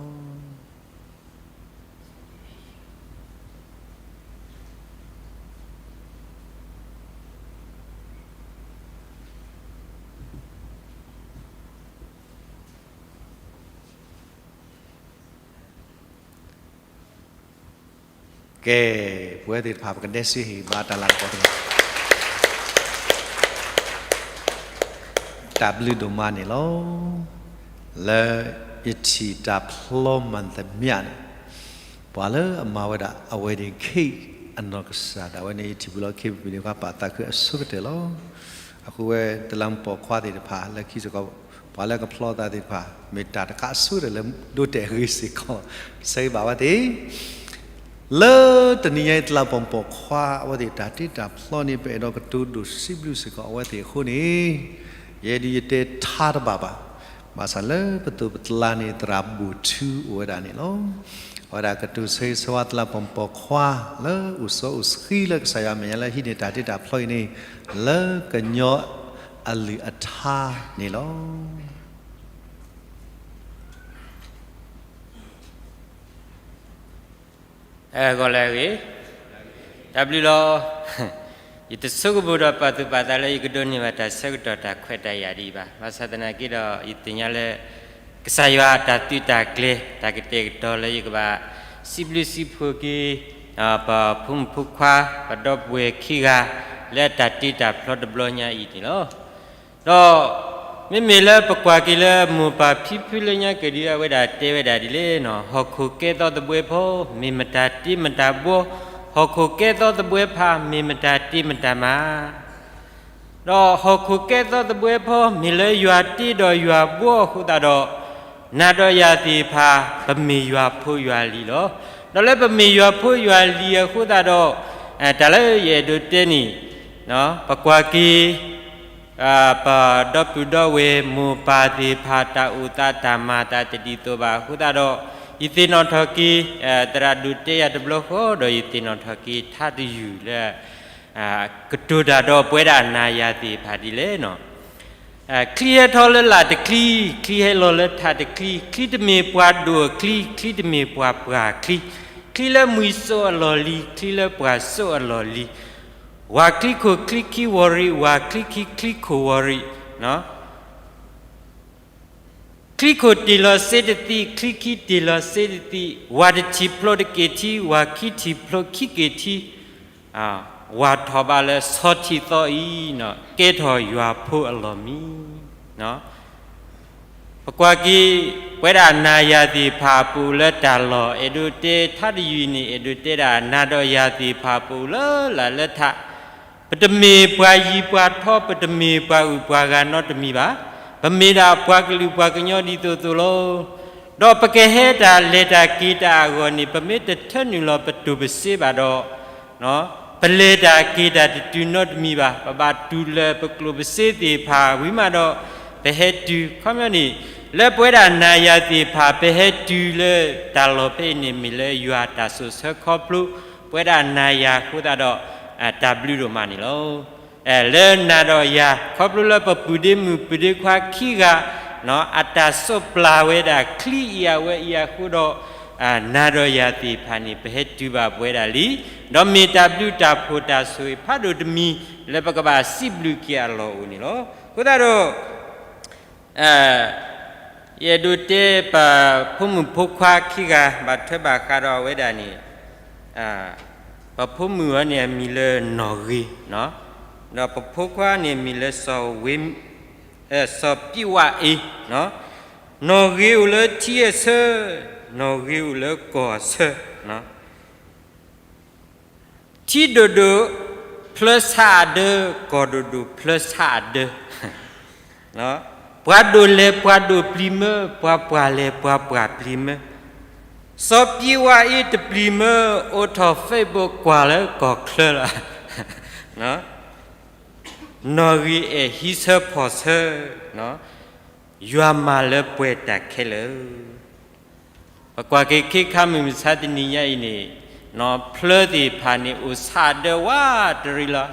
ကဲ, ပဝဲသ့ၣ်တဖၣ် ပကဒဲစ့ဟ့ၣ်ဘါတၢ်လၤကပီၤတဂ့ၤ. တၢ်ဘျုးဒိၣ်မးန့ၣ်လီၤ. လၢယထံၣ်တၢ်ဖျီမၤသမျးန့ၣ်, ပှၤလၢအမၤဝဲဒၣ် အဝဲန့ၣ် ခ့ၣ်အနီၢ်ကစၢ်ဒၣ်ဝဲန့ၣ် ယထံၣ်ပူၤလီၤ ခ့ၣ်ပူၤန့ၣ် ပှၤပာ်သးခုအဆိကတၢၢ်လီၤ. အဃိဝဲ တလးမူပိာ်ခွါသ့ၣ်တဖၣ် လၢခံစ့ၢ်ကီး ပှၤလၢကဖျီသးသ့ၣ်တဖၣ် မ့ၢ်တၢ်တခါအဆိကတၢၢ်လၢဒိးတဲာ်အဂ့ၢ်စ့ၢ်ကီး ဆၢဂ့ၤဘၣ်ဝဲသ့ၣ် လၢတနံၤညါအံၤ တလးမူပိာ်ခွါ အဝဲသ့ၣ်တၢ်တ့တၢ်ဖျီန့ၣ် ပအဲၣ်ဒိးကတိၤဒိၣ်စံးဘျုးစ့ၢ်ကီးအဝဲသ့ၣ်အဃိန့ၣ်, ယဲဒၣ်ယတဲထါတဘၣ်ဘၣ်. ဘၣ်ဆၣ်လၢပသိးပတလါန့ၣ် သရၣ်ဘူၣ်ထူအိၣ်ဝဲဒၣ်န့ၣ်လီၤ. အဝဲဒၣ်ကတိၤဆၢဂ့ၤဆၢဝါတလးမူပိာ်ခွါ လၢအိၣ်စီအိၣ်ဆှံလၢကစၢ်ယွၤအမဲာ်ညါလၢဟံးန့ၢ်တၢ်တ့တၢ်ဖျီအံၤန့ၣ် လၢကညီအလုၢ်အထါန့ၣ်လီၤ. ဂီၤလၢအဂ့ၤ, တၢ်ဘျုးလီၤ. ယတဆိကမိၣ်ဒီးပာ်သူၣ်ပာ်သးလၢယကဒိးန့ၢ်ဘၣ်တၢ်ဆၢကတီၢ်တၢ်ခွဲးတၢ်ယာ်ဒ်အံၤဘၣ်. ဘၣ်ဆၣ်သနာ်က့ဒီး ယသ့ၣ်ညါလၢ ကစၢ်ယွၤအတၢ်သုးတၢ်ကျဲၤ တၢ်ကတဲာ်ကတီၤလၢယကဘၣ် စံးဘျုးစံးဖှိၣ်က့ၤ ပဖိမုၣ်ဖိခွါ ပဒီပုၢ်ဝဲၢ်ခံဂၤ လၢတၢ်တ့တၢ်ဖျီတဘျီညါအံၤန့ၣ်လီၤ. ဒီး မ့မ့ၢ်လၢပကွၢ်က့ၤလၢမိၢ်ပၢ်ဖံဖုလၢညါက့ၤဒ်အဝဲဒၣ်တဲဝဲဒၣ်ဒ်လဲၣ်န့ၣ်, ဟီၣ်ခိၣ်ကဲသီသဘှဲဖီ မ့ၢ်မတၤတ့မတၤဘှီ, ဟီၣ်ခိၣ်ကဲသီသဘှဲဖး မ့ၢ်မတၤတ့မတၤမၤ ဒီးဟီၣ်ခိၣ်ကဲသီသဘှဲဖီ မ့ၢ်လၢယွၤတ့ဒီးယွၤဘှီအဃိသတးဒီး, နၤဒီးယၤသ့ၣ်တဖၣ် ပမ့ၢ်ယွၤဖိယွၤလံၤလီၤ. ဒီးလၢပမ့ၢ်ယွၤဖိယွၤလံၤအဃိသတးဒီး, တၢ်လၢယအဲၣ်ဒိးတဲန့ၣ်, ပကွၢ်က့ၤ ပဒီပုၢ်ဒီဝဲၢ်မိၢ်ပၢ်သ့ၣ်တဖၣ် တၢ်အိၣ်သးတၢ်မၤသးတဒ်သိးဘၣ်အဃိသတးဒီး, ယသ့ၣ်နီၣ်ထီၣ်က့ၤ သရၣ်ဒိၣ်တဲယၤတဘျီဃီဒီး ယသ့ၣ်နီၣ်ထီၣ်က့ၤထါတယုၢ်လၢ ကတိၤတၢ်ဒီးပဝဲဒၣ်နၤယၤသ့ၣ်တဖၣ်ဒ်လဲၣ်န့ၣ်, ချံဟဲထီၣ်လၢလာ်တချံ, ချံဟဲလီၤလၢထးတချံ, ချံတမ့ၢ်ပှၤဒိၣ်အချံ, ချံတမ့ၢ်ပှၤပှၢ်ချံ, ချံလၢမှံၤစိးအလီၢ်လံၤ, ချံလၢပှၢ်စိးအလီၢ်လံၤ, ဝၤချံခိၣ်ချံခံဝီၤရံၣ်, ဝၤချံခံချံခိၣ်ဝီၤရံၣ်, ချံခိၣ်တ့ၢ်လီၤစ့တသံ, ချံခံတ့ၢ်လီၤစ့တသံ, ဝၤတထံၣ်ဖျိးတက့ၢ်ထံ, ဝၤခံထံၣ်ဖျိးခံက့ၢ်ထံ, ဝၤထီၣ်ဘးလၢဆီထံၣ်သီအံၤ, ကဲထီၣ်ယွၤဖိအလီၢ်မံၤ. ပကွၢ်က့ၤ ပဝဲဒၣ်နၤယၤသ့ၣ်တဖၣ်အပူၤလၢတၢ်လီၢ် အဲၣ်ဒိးတဲထါတယုၢ်အံၤန့ၣ် အဲၣ်ဒိးတဲဒၣ်နၤဒီးယၤသ့ၣ်တဖၣ်အပူၤလၢလာ်လၢထး ပတမ့ၢ်ပှၤယံၤပှၤထီ ပတမ့ၢ်ပှၤအုၣ်ပှၤဂၤနီတမံၤဘၣ်. ပမ့ၢ်ဒၣ်ပှၤကလုာ်ပှၤကညီဒ်သိးသိးလီၤ. ဒီးပကဟဲတၢ်လဲၤတၢ်က့ၤတၢ်အဂီၢ်န့ၣ် ပမ့ၢ်တထၢနုာ်လီၤပတိၢ်ပစ့ဘၣ်ဒီး, ပလဲၤတၢ်က့ၤတၢ်တတုၤနီတမံၤဘၣ်. ပဘၣ်တူၢ်လၢပကျိၣ်ပစ့သ့ၣ်တဖၣ်ဝံၤမးဒီး ပဟဲတုၤ ခီပညီန့ၣ် လၢပဝဲဒၣ်နၤယၤသ့ၣ်တဖၣ် ပဟဲတုၤလၢတၢ်လီၢ်ဖဲအံၤန့ၣ် မ့ၢ်လၢယွၤတၢ်စိာ်ဆၢခီဖျိ ပဝဲဒၣ်နၤယၤအဃိသတးဒီး တၢ်ဘျုးဒိၣ်မးန့ၣ်လီၤ. လၢနၤဒီးယၤ ခီဖျိလၢပပုၢ်ဒ့မုၣ်ပုၢ်ဒ့ခွါခံဂၤ အတၢ်စိးပျၢ်ဝဲဒၣ်ချံအံၤအဝဲအံၤအဃိဒီး, နၤဒီးယၤသ့ၣ်တဖၣ်န့ၣ် ပဟဲတုၤဘၣ်ပဝဲဒၣ်လံ, ဒီးမ့ၢ်တၢ်ဘျုးတၢ်ဖှိၣ်တၢ်ဆိၣ်ဂ့ၤဖးဒိၣ်တမံၤ လၢပကဘၣ်စံးဘျုးက့ၤအလီၢ်အိၣ်န့ၣ်လီၤ. အဃိသတးဒီး ယအဲၣ်ဒိးတဲပဖိမုၣ်ဖိခွါခံဂၤ ဘၣ်ထွဲဘၣ်ဃးဒီးအဝဲဒၣ်န့ၣ်, ပဖိမုၣ်အံၤန့ၣ်အမံၤလၢနီၢ်ဂ့ၤ, ဒီးပဖိခွါန့ၣ်အမံၤလၢ စီၤပံးဝါအ့, နီၢ်ဂ့ၤအိၣ်လၢထံအဆၢ, နီၢ်ဂ့ၤအိၣ်လၢကီၢ်အဆၢ, ထံဒိၣ်ဒိၣ် ဖျၢဆးအဒၢ, ကီၢ်ဒိၣ်ဒိၣ်ဖျၢဆးအဒၢ, ပှၤဒိၣ်လဲၤပှၤဒိၣ်ပျံၤမၢ, ပှၤပှၢ်လဲၤပှၤပှၢ်ပျံၤမၢ, စီၤပံးဝါအ့တပျံၤမၢ, အိးထီၣ် Facebook ကွၢ်လၢကီၢ်ချၢလီၤ. နီၢ်ဂ့ၤအဲၣ်ဟံးဆၢဖီၣ်ဆၢ, ယွၤမၤလၢပှဲၤတၢ်ခဲလၢာ်. ပကွၢ်က့ၤခ့ခါမုၢ်မဆါတနံၤညါအံၤန့ၣ်, ဖျၢသ့ၣ်တဖၣ်န့ၣ် အိၣ်ဆးဒၢဝးတရံးလီၤ.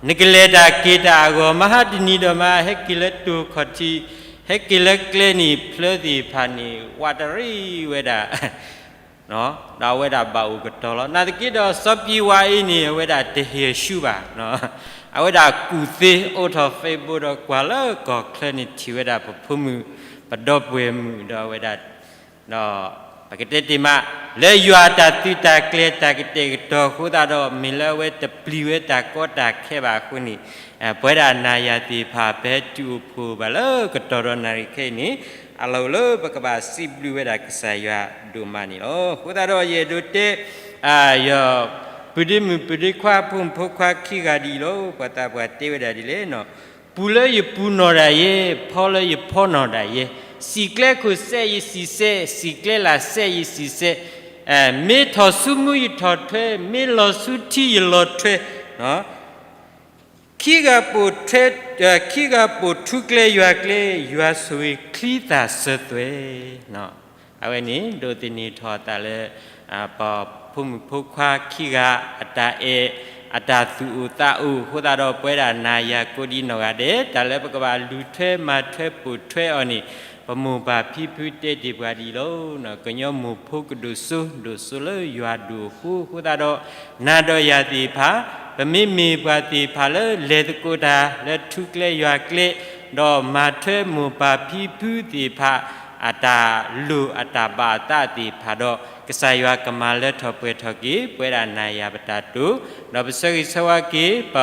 နကလဲၤတၢ်က့ၤတၢ်အဂီၢ် မဟါတနံၤဒီးမဟါ ဟဲက့ၤလၢတိၤခီၣ်ထံး, ဟဲက့ၤလၢကျဲန့ၣ် ဖျၢသ့ၣ်တဖၣ်န့ၣ် ဝးတရံးဝဲဒၣ် ဒီးအဝဲဒၣ်ဘၣ်အိၣ်ကတီၤလီၤ. နာ်သက့ဒီး စီၤပံဝါအံၤန့ၣ် အဝဲဒၣ်တဟ့ၣ်အရှူဘၣ်. အဝဲဒၣ်ကူၣ်သ့အိးထီၣ် Facebook ဒီးကွၢ်လၢကီၢ်ချၢန့ၣ် ထံၣ်ဝဲဒၣ်ပဖိမုၣ် ပဒီပုၢ်ဝဲၢ်မုၣ်ဒီးအဝဲဒၣ် ဒီးပကတဲတ့ၢ်မး လၢယွၤအတၢ်သုးတၢ်ကျဲၤတၢ်ကတဲာ်ကတီၤအဃိသတးဒီး မ့ၢ်လၢအဝဲတပျံၤဝဲတၢ်ကီတၢ်ခဲဘၣ်အဃိန့ၣ် ပဝဲဒၣ်နၤယၤသ့ၣ်တဖၣ် ပဟဲတုၤအိၣ်ဖှိၣ်ဘၣ်လၢကတီၢ်ဒီးနၣ်ရံၣ်ခဲအံၤန့ၣ် အလီၢ်အိၣ်လၢပကဘၣ်စံးဘျုးဝဲဒၣ်ကစၢ်ယွၤဒိၣ်မးန့ၣ်လီၤ. အဃိသတးဒီးယအဲၣ်ဒိးတဲ ယ ပုၢ်ဒ့မုၣ်ပုၢ်ဒ့ခွါ ဖိမုၣ်ဖိခွါခံဂၤဒ်အံၤလီၤ. ပှၤသးပှၢ်တဲဝဲဒၣ်ဒ်လဲၣ်န့ၣ်, ပူၤလၢယပူၤနီၢ်ဒၣ်ယဲ, ဖီလၢယဖီနီၢ်ဒၣ်ယဲ, စံာ်ကျဲခိၣ်စဲးယစံာ်စဲး, စံာ်ကျဲလၢ်စဲးယစံာ်စဲး, မ့ၢ်ထီၣ်ဆူမူယထီၣ်ထွဲ, မ့ၢ်လီၤဆူထံယလီၤထွဲ, ခံဂၤပိာ်ထွဲ, ခံဂၤပိာ်ထူကျဲယွၤကျဲ, ယွၤဆိၣ်ဂ့ၤချံသၣ်စၢၤသွဲၣ်. အဝဲန့ၣ် ဒိးသန့ၤထီၣ်အသးလၢ ပဖိမုၣ်ဖိခွါခံဂၤ အတၢ်အဲၣ် အတၢ်သူၣ်အိၣ်သးအိၣ်အဃိသတးဒီး ပဝဲဒၣ်နၤယၤကိးဒံနီၢ်ဂၤဒဲး တၢ်လၢပကဘၣ်လူၤထွဲမၤထွဲပိာ်ထွဲအီၤန့ၣ် ပမိၢ်ပၢ်ဖံဖုတဲတ့ၢ်ပှၤဒ်အံၤလီၤ. ကညီမိၢ်ဖိကဒိၣ်စိဒိၣ်စိလၢယွၤဒိၣ်အဃိ အဃိသတးဒီး နၤဒီးယၤသ့ၣ်တဖၣ် ပမ့မ့ၢ်ပှၤသ့ၣ်တဖၣ်လၢလဲၤသကိးတၢ်လၢထူကျဲယွၤကျဲ ဒီးမၤထွဲမိၢ်ပၢ်ဖံဖုသ့ၣ်တဖၣ် အတၢ်လိၣ်အတၢ်ဘၣ်အသးသ့ၣ်တဖၣ်ဒီး ကစၢ်ယွၤကမၤလၢထီၣ်ပှဲၤထီၣ်က့ၤ ပဝဲဒၣ်နၤယၤပတၢ်တိာ်, ဒီးပဆၢဂ့ၤဆၢဝါက့ၤ ပ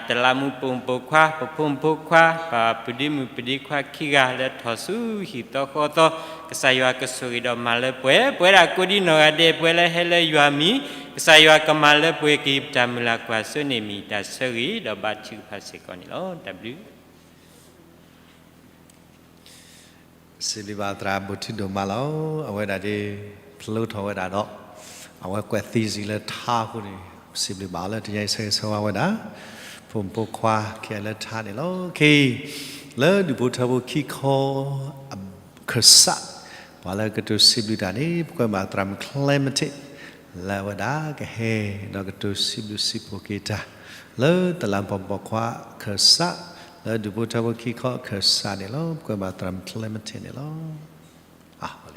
တလးမူးပိာ်မုၣ်ပိာ်ခွါ ပဖိမုၣ်ဖိခွါ ပပုၢ်ဒ့မုၣ်ပုၢ်ဒ့ခွါခံဂၤလၢထီၣ်ဆူဟံၣ်သီဃီသီ ကစၢ်ယွၤကဆိၣ်ဂ့ၤဒီးမၤလၢပှဲၤ ပဝဲဒၣ်ကိးဒံနီၢ်ဂၤဒဲး ပဝဲလၢဟဲလၢယွၤမံၤ ကစၢ်ယွၤကမၤလၢပှဲၤက့ၤ ပတၢ်မုၢ်လၢ်ကွၢ်စိန့ၣ်မ့ၢ်တၢ်ဆၢဂ့ၤဒီးဘါထုကဖၣ်စ့ၢ်ကီးန့ၣ်လီၤ. တၢ်ဘျုး စံးဘျုးဘၣ်သရၣ်ဘိၣ်ထံဒိၣ်မးလီၤ. အဝဲဒၣ်ဒ် ဖျိထီၣ်ဝဲဒၣ်ဒီး အဝဲကွဲးသံစံးလၢထါအဃိန့ၣ် စံးဘျုးဘၣ်အီၤလၢတနံၤအံၤ ဆၢဂ့ၤဆၢဝါဝဲဒၣ် ဖိမုၣ်ဖိခွါခံဂၤလၢထါန့ၣ်လီၤ. ခဲအံၤ လၢဒူၣ်ဖိထၢဖိခံခီ အခၢၣ်စး ပှၤလၢကတိၤစံးဘျုးတၢ်န့ၣ် ပကွဲးဘၣ်သရၣ်မုၣ် Clement လၢအဝဲဒၣ်ကဟဲ ဒီးကတိၤစံးဘျုးစံးဖှိၣ်က့ၤတၢ် လၢတလးမူးပိာ်မုၣ်ပိာ်ခွါအခၢၣ်စး လၢဒူၣ်ဖိထၢဖိခံခီအခၢၣ်စးန့ၣ်လီၤ. ပကွဲးဘၣ်သရၣ်မုၣ် Clement န့ၣ်လီၤ. အၢ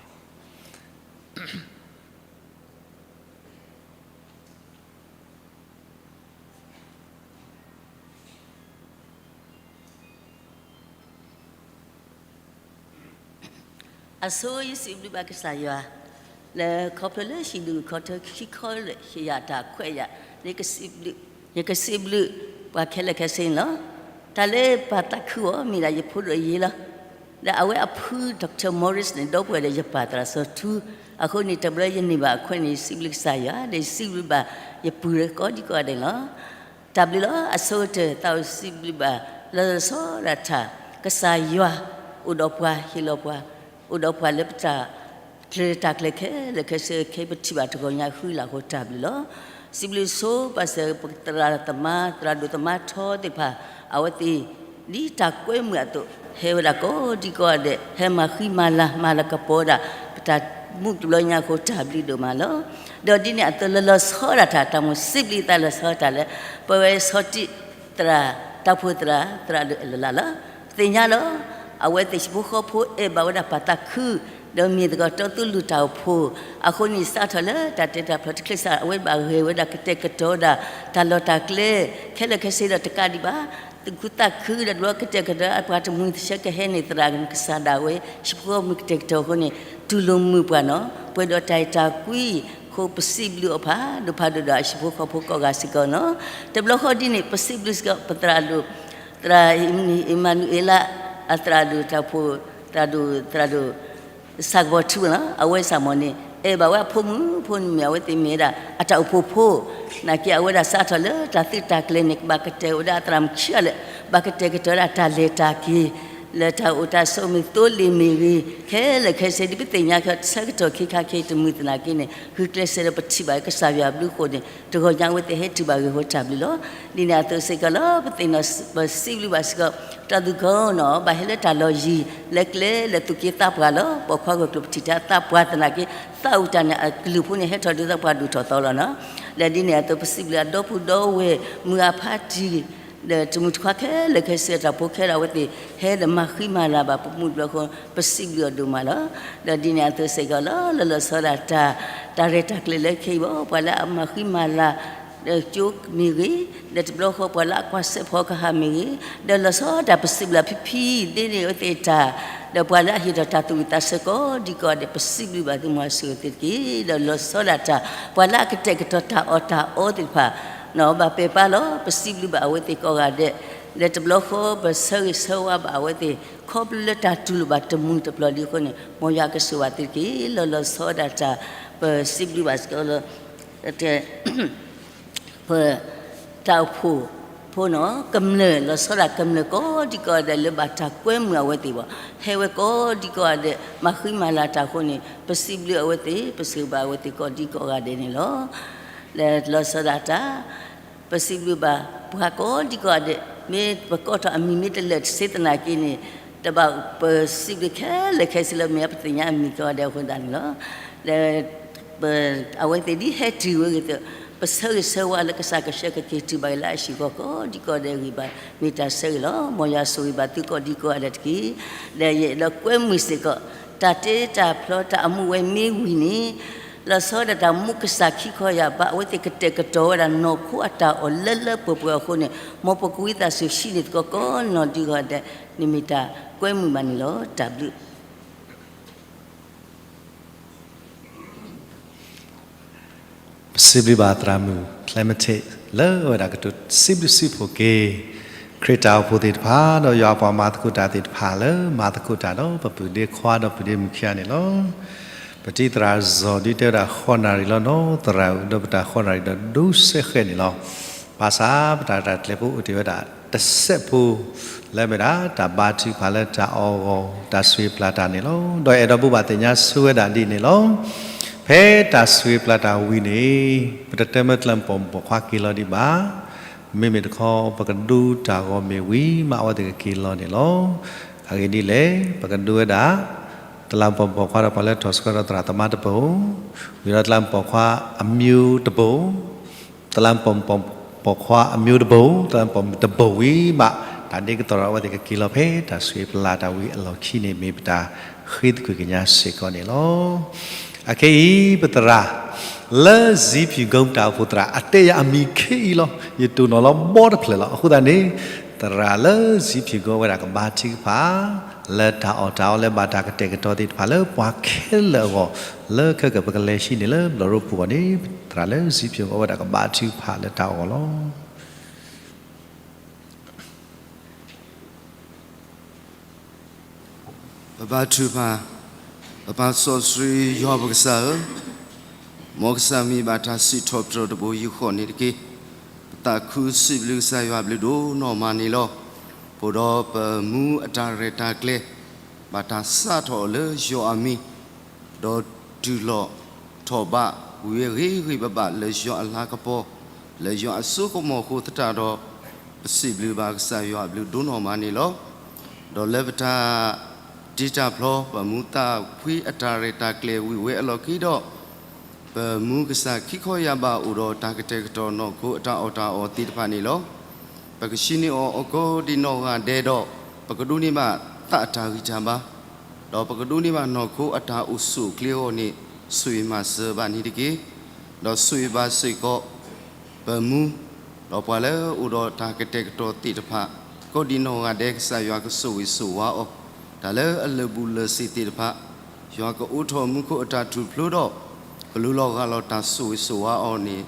အဆိယစံးဘျုးဘၣ်ကစၢ်ယွၤ လၢခီဖျိလၢဟံၣ်ဒူၣ်ခီၣ်ထၢခံခီလၢဟ့ၣ်ယၤတၢ်ခွဲးယာ် ယကစံးဘျုး ယကစံးဘျုးပှၤခဲလၢာ်ခဲဆ့န့ၣ်လီၤ. တၢ်လၢပၢ်သးခုအီၤမ့ၢ်ဒၣ်ယဖိဒိၣ်အယ့လီၤ. ဒီးအဝဲအဖု Doctor Morris န့ၣ် ဒီပုၢ်ဝဲၢ်ဒီးယပၢ်သရၣ်စီၤထူ အဃိန့ၣ် တဘျီယန့ၢ်ဘၣ်အခွဲးန့ၣ် ယစံးဘျုးကစၢ်ယွၤ ဒီးယစံးဘျုးဘၣ်ယပုၢ်ကိးဒံကိးဂၤဒဲးန့ၣ်လီၤ. တၢ်ဘျုးလီၤ. အဆိကတၢၢ် သးအိၣ်စံးဘျုးဘၣ် လီၤလီၤဆီဒၣ်တၢ် ကစၢ်ယွၤ အိၣ်ဒီးပှၤဟ့ၣ်လီၤပှၤ အိၣ်ဒီးပှၤလၢပတၢ်ကျဲၤတၢ်ကျဲၤခဲလၢာ်ခဲဆ့ ခဲအံၤပထံၣ်ဘၣ်တဂီၤညါဃုလၢ်အဃိတၢ်ဘျုးလီၤ. စံးဘျုးဆိပာ်စၢၤပသရၣ်သမါ သရၣ်ဒိၣ်သမါထီသ့ၣ်တဖၣ် အဝဲသ့ၣ် ဒ်တၢ်ကွဲမုာ်အသိး ဟဲဝဲဒၣ်ကိးဒံကိးဂၤဒဲး ဟဲမၤဃံမၤလၤမၤလၤကပီၤဝဲဒၣ် ပတၢ်မူးတဘျီညါအဃိတၢ်ဘျုးဒိၣ်မးလီၤ. ဒီးဒ်န့ၣ်အသိးလၢလီၤဆီဒၣ်တၢ် တၢ်မိၣ်စံးဘျုးသးလီၤဆီဒၣ်တၢ်လၢ ပဝဲဆီၣ်တံၢ်သရၣ် တၢ်အိၣ်ဖှိၣ်သရၣ် သရၣ်ဒိၣ်အဲၣ်လီၤလးလီၤ. ပသ့ၣ်ညါလီၤ. အဝဲသ့ၣ်ဟံၣ်ဖိဃီဖိအဲၣ်ဘၣ်ဝဲဒၣ်ပၢ်သးခု ဒီးမ့ၢ်သကိးတီသူလုၢ်တၢ်အိၣ်ဖှိၣ် အဃိန့ၣ်စးထီၣ်လၢတၢ်တဲတၢ်ဖျီတချ့စး အဝဲဘၣ်ဂဲၤဝဲဒၣ်ကတဲာ်ကတီၤဝဲဒၣ် တၢ်လီၢ်တၢ်ကျဲ ခဲလၢာ်ခဲဆ့ဒီးတကးဒံးဘၣ် သူၣ်ခုသးခုဒီးတဘျီကတဲာ်ကတီၤ ပှၤတမှံၤတဆၢကဟဲန့ၣ် သရၣ်ကစၢ်ဒၣ်ဝဲ ဟံၣ်ဖိဃီဖိမ့ၢ်ကတဲာ်ကတီၤအဃိန့ၣ် တူၢ်လိာ်မုာ်ပှၤနီၤ ပှဲၤဒီးတၢ်အဲၣ်တၢ်ကွံ ဃိပစံးဘျုးအီၤဖးဒိၣ်ဖးဒိၣ်ဒီးအဟံၣ်ဖိဃီဖိကိးဂၤစ့ၢ်ကီးနီၤ. တဘျီဃီဒ်န့ၣ် ပစံးဘျုးစ့ၢ်ကီး ပသရၣ်ဒိၣ် သရၣ်အ့မၤနူၤအ့လး အသရၣ်ဒိၣ်တၢ်အိၣ်ဖှိၣ် သရၣ်ဒိၣ် သရၣ်ဒိၣ် စၢ်ကပီၤထူနီၤ အဝဲစၢ်မီၤန့ၣ် အဲၣ်ဘၣ်ဝဲအဖိမုၣ်ဖိမုၣ် အဝဲသ့ၣ်မ့ၢ်ဝဲဒၣ် အတၢ်အိၣ်ဖှိၣ်ဖိ နာ်က့အဝဲဒၣ်စးထီၣ်လၢတၢ်သုးတၢ်ကျဲၤန့ၣ် ကဘၣ်ကတဲာ်ဝဲဒၣ်အသရၣ်မုၣ်ခံဂၤလၢာ် ဘၣ်ကတဲာ်ကတီၤဝဲဒၣ်တၢ်လဲၤတၢ်က့ၤ လၢတၢ်အိၣ်တၢ်ဆိးမုၢ်သိလ့ၣ်မ့ၢ်ဂ့ၤ, ခဲလၢာ်ခဲဆ့ဒ်ပသ့ၣ်ညါခဲဆၢကတီၢ်ခ့ခါခဲအံၤတမုာ်သနာ်က့န့ၣ် ဂုာ်ကျဲးစၢးဒီးပထံၣ်ဘၣ်ကစၢ်ယွၤအဘျုးအဃိန့ၣ် တဂီၤညါအဝဲသ့ၣ်ဟဲတုၤဘၣ်ဂ့ၢ်ဟိတၢ်ဘျုးလီၤ. ဒ်န့ၣ်အသိးစ့ၢ်ကီးလီၤ ပသ့ၣ်နီၣ်ပစံးဘျုးဘၣ်စ့ၢ်ကီး တၢ်သူၣ်ကီၢ်နီၣ် ဘၣ်ဟဲလၢတၢ်လီၢ်ယံၤ လၢကျဲလၢသူၣ်က့သးပှၢ်လီၤ. ပိာ်ခွါဂီၢ်ကျိၤပထံၣ်တၢ်သးပှၢ်သနာ်က့ သးဝံၣ်တၢ်န့ၣ် အကလုၢ်ဖိန့ၣ် ဟဲထီၣ်ဒုးသးပှၢ်ဒိၣ်ထီၣ်သီလီၤနီၤ. လၢဒ်န့ၣ်အသိး ပစံးဘျုးအဒီပုၢ်ဒီဝဲၢ် မုၢ်အဖါတံၢ် ဒီးတမုၢ်တခွါခဲလၢာ်ခဲဆ့တၢ်ဖိခဲလၢာ်အဝဲသ့ၣ် ဟဲဒီးမၤဃံမၤလၤဘၣ်ပမူတဘျီဃီ ပစံးဘျုးအီၤဒိၣ်မးလီၤ. ဒီးဒ်န့ၣ်အသိးစ့ၢ်ကီးလီၤ လီၤလီၤဆီဒၣ်တၢ် တၢ်ရဲၣ်တၢ်ကျဲၤလၢခဲအံၤဘၣ် ပှၤလၢအမၤဃံမၤလၤ ကၠိမ့ၢ်ဂ့ၤ, ဒီးတဘျီဃီပှၤလၢအကွၢ်စဲးဖီကဟၣ်မ့ၢ်ဂ့ၤ, ဒီးလီၤဆီဒၣ်တၢ်ပစံးဘျုးဖံဖံ ဒ်န့ၣ်အဝဲသ့ၣ်တၢ်, ဒီးပှၤလၢအဟ့ၣ်ထီၣ်တၢ်သူၣ်ဝံၣ်သးဆၢကိးဒံကိးဂၤဒဲး ပစံးဘျုးဘၣ်သုမုၢ်ဂၤဆိၣ်ဂ့ၤသ့ၣ်တက့ၢ်. ဒီးလီၤဆီဒၣ်တၢ် ပှၤလၢအကတဲာ်ကတီၤတၢ်အီၣ်တၢ်အီသ့ၣ်တဖၣ် ဘၣ်ပဲာ်ပါလီၤ ပစံးဘျုးဘၣ်အဝဲသ့ၣ်ကိးဂၤဒဲး, ဒီးတဘျီဃီပဆၢဂ့ၤဆၢဝါဘၣ်အဝဲသ့ၣ် ခီဖျိလၢတၢ်တူၢ်လိာ်ဘၣ်တမုာ်တပျီၤဒံးအဃိန့ၣ် မ်ယွၤကဆိၣ်ဂ့ၤဘၣ်သုတက့ၢ်. လီၤလီၤဆီဒၣ်တၢ် ပစံးဘျုးဘၣ်စ့ၢ်ကီးလီၤ ပတၢ်အိၣ်ဖှိၣ်ဖိနီၤ ကမျၢၢ် လီၤဆီဒၣ်ကမျၢၢ်ကိးဒံကိးဂၤဒဲးလၢဘၣ်တၢ်ကွဲမုာ်အဝဲသ့ၣ်ဘၣ် ဟဲဝဲကိးဒံကိးဂၤဒဲး မၤဃံမၤလၤတၢ်အဃိန့ၣ် ပစံးဘျုးအဝဲသ့ၣ် ပစံးဘျုးဘၣ်အဝဲသ့ၣ်ကိးဒံကိးဂၤဒဲးန့ၣ်လီၤ. လၢလီၤဆီဒၣ်တၢ် ပစံးဘျုးဘၣ်ပှၤကိးဒံကိးဂၤဒဲး မ့ၢ်ပကိးထီၣ်အမံၤမ့ၢ်တလၢာ်တဆ့သနာ်က့န့ၣ် တဘၣ်ပစံးဘျုးခဲလၢာ်ခဲဆ့လၢမ့ၢ်ပသ့ၣ်ညါအမံၤကိးဂၤဒဲးအဃိသတးန့ၣ်လီၤ. လၢ အဝဲသ့ၣ်ဒ်ဟဲတုၤဝဲဂ့ၤသိး ပဆၢဂ့ၤဆၢဝါလၢကစၢ်ကဆှၢကက့ၤတုၤဘၣ်လၢအဟံၣ်ဃီကိးဒံကိးဂၤဒဲးအဂ့ၢ်ဘၣ် မ့ၢ်တၢ်ဆၢဂ့ၤလီၤ. မ်ယွၤဆိၣ်ဂ့ၤဘၣ်သုကိးဒံကိးဂၤဒဲးတက့ၢ်. ဒီးယအဲၣ်ဒိးကွဲမုာ်စ့ၢ်ကီး တၢ်တ့တၢ်ဖျီတၢ်အမူးဝဲမ့ၢ်ဝံၤန့ၣ် လီၤဆီဒၣ်တၢ်မူကစၢ်ခံခီယၢ်ဘၣ် အဝဲသ့ၣ်ကတဲာ်ကတီၤဝဲဒၣ်နီၢ်ခိအတၢ်အီၣ်လၢလၢပှဲၤပှဲၤအဃိန့ၣ် မ်ပကဝံသးစူၤဟံးန့ၢ်သကိးကိးနီၢ်ဒံးဂၤဒဲး န့ၣ်မ့ၢ်တၢ်ကွဲမုာ်ဘၣ်န့ၣ်လီၤ. တၢ်ဘျုး ပစံးဘျုးဘၣ်သရၣ်မုၣ် Clementine လၢအဝဲဒၣ်ကတိၤစံးဘျုးစံးဖှိၣ်က့ၤ ခရံာ်တၢ်အိၣ်ဖှိၣ်သ့ၣ်တဖၣ် ဒီးယွၤအပှၤမၤသကိးတၢ်သ့ၣ်တဖၣ်လၢ မၤသကိးတၢ်ဒီးပပုၢ်ဒ့ခွါဒီးပုၢ်ဒ့မုၣ်ခံဂၤန့ၣ်လီၤ. ပတံၤသရၣ်စီၤဒုတဲဝဲဒၣ်ဃိးနၣ်ရံၣ်လီၤနီၤ သရၣ်ဧၢ ဒီးပတၢ်ဃိးနၣ်ရံၣ်ဒီးဒိးစဲးဃဲးန့ၣ်လီၤ. ဘၣ်ဆၣ်ပတၢ်ရဲၣ်တၢ်ကျဲၤဖိအိၣ်တ့ၢ်ဝဲဒၣ်တစဲးဖိ လၢမ့ၢ်ဒၣ်တၢ်ဘါထုကဖၣ်လၢတၢ်အီၣ်အဂီၢ် တၢ်ဆိၣ်ဂ့ၤပျၢ်တၢ်န့ၣ်လီၤ. ဒီးအဲၣ်ဒိးဘိးဘၣ်သ့ၣ်ညါဆိဝဲဒၣ်ဒ်န့ၣ်လီၤ. ဖဲတၢ်ဆိၣ်ဂ့ၤပျၢ်တၢ်ဝံၤန့ၣ် ပတတဲမၢတလးမူးပိာ်ခွါက့ၤလီၤဒံးဘၣ်. မ့မ့ၢ်တခီ ပကဒိတၢ်ဂီၤမ့ၢ်ဝံၤမး အဝဲသ့ၣ်ကက့ၤလီၤန့ၣ်လီၤ. အဂ့ၢ်ဒ်လဲၣ် ပကဒိဝဲဒၣ် တလးမူးပိာ်ခွါဒီးပှၤလၢထီၣ်ဆှၢဒီးသရၣ်သမါတဘိ ဝံၤဒီးတလးမူးပိာ်ခွါအမျိုးတဘိ တလးမူးပိာ်ခွါအမျိုးတဘိ တလးမူးပိာ်တဘိဝံၤမး တၢ်ဒ့ကတီၢ်ဒီးအဝဲသ့ၣ်ကက့ၤလီၤဖဲ တၢ်ဆိၣ်ဂ့ၤပျၢ်တၢ်ဝံၤအလီၢ်ခံန့ၣ် မ့ၢ်ပတၢ်ဃ့သကွံၢ်ကညးစ့ၢ်ကီးန့ၣ်လီၤ. အခဲအံၤ ပသရၣ် လၢဇံဖၠူၣ်ကိတၢ်အိၣ်ဖှိၣ်သရၣ် အတဲယၤအမံၤခဲအံၤလီၤ. ယတိၢ်နီၣ်လီၤဘီတဖျၢၣ်လီၤ. အဃိသတးန့ၣ် သရၣ်လၢဇံဖၠူၣ်ကိဝဲဒၣ်ကဘါထုကဖၣ် လၢတၢ်အီၣ်တၢ်အီလၢဘၣ်တၢ်ကတဲာ်ကတီၤသ့ၣ်တဖၣ်လၢပှၤခဲလၢာ်အဂီၢ် လၢခဲကၢၣ်ပကလဲၤဟံးန့ၢ်လၢဘျီၣ်ရိဖှိၣ်အဂီၢ်န့ၣ် သရၣ်လၢဇံဖၠူၣ်ကိဝဲဒၣ်ကဘါထုကဖၣ်လၢတၢ်အီၣ်အဂီၢ်လီၤ. ပဘါထုကဖၣ်, ပပၢ်စီဆှံယွၤပကစၢ်ဧၢ, မ်ကစၢ်မံၤဘၣ်တၢ်စံးထီၣ်ပတြၢၤတဘိယူၢ်ဃီန့ၣ်တက့ၢ်. ပသးခုစံးဘျုးကစၢ်ယွၤဘျုးဒိၣ်နီၢ်မးန့ၣ်လီၤ. ပအိၣ်ဒီးပမူအတၢ်ရဲၣ်တၢ်ကျဲၤ ဘၣ်တၢ်စးထီၣ်အီၤလၢယွၤအမံၤ ဒီးတုၤလီၤထီၣ်ဘးဝံၤဝဲဂ့ၤဂ့ၤဘၣ်ဘၣ်လၢယွၤအလၤကပီၤ, လၢယွၤအစိကမီၤအဃိသတးဒီး, ပစံးဘျုးဘၣ်ကစၢ်ယွၤအဘျုးဒိၣ်နီၢ်မးန့ၣ်လီၤ. ဒီးလၢပတၢ်တ့တၢ်ဖျီ ပမူသးဖှံအတၢ်ရဲၣ်တၢ်ကျဲၤဝံၤဝဲအလီၢ်ခံဒီး, ပမူကစၢ်ခံခီယၢ်ဘးအိၣ်ဒီးတၢ်ကတဲာ်ကတီၤနီၢ်ခိအတၢ်အီၣ်တၢ်အီသ့ၣ်တဖၣ်န့ၣ်လီၤ. ပကဟံးန့ၢ်အီၤအကိးဒံးနီၢ်ဂၤဒဲးဒီး, ပကဒိးန့ၢ်ဘၣ်သးအတၢ်ဂံၢ်တၢ်ဘါ, ဒီးပကဒိးန့ၢ်ဘၣ်နီၢ်ခိအတၢ်အိၣ်ဆူၣ်အိၣ်ချ့အဂီၢ်န့ၣ် ဆိၣ်ဂ့ၤမၤစၢၤဘၣ်န့ၣ်တက့ၢ်. ဒီးဆိၣ်ဂ့ၤဘၣ်စ့ၢ်ကီး ပမူ, ဒီးပှၤလၢအအိၣ်ဒီးတၢ်ကတဲာ်ကတီၤသ့ၣ်တဖၣ် ကိးဒံးနီၢ်ဂၤဒဲး ကစၢ်ယွၤကဆိၣ်ဂ့ၤဆိၣ်ဝါအီၤ, တၢ်လၢအလၢာ်ဘူၣ်လၢာ်စ့ၤသ့ၣ်တဖၣ် ယွၤကအိးထီၣ်မူခိၣ်အတၢ်ထူၣ်ဖျိဒီး, ကလူလီၤဂာ်လီၤတၢ်ဆိၣ်ဂ့ၤဆိၣ်ဝါအီၤန့ၣ်,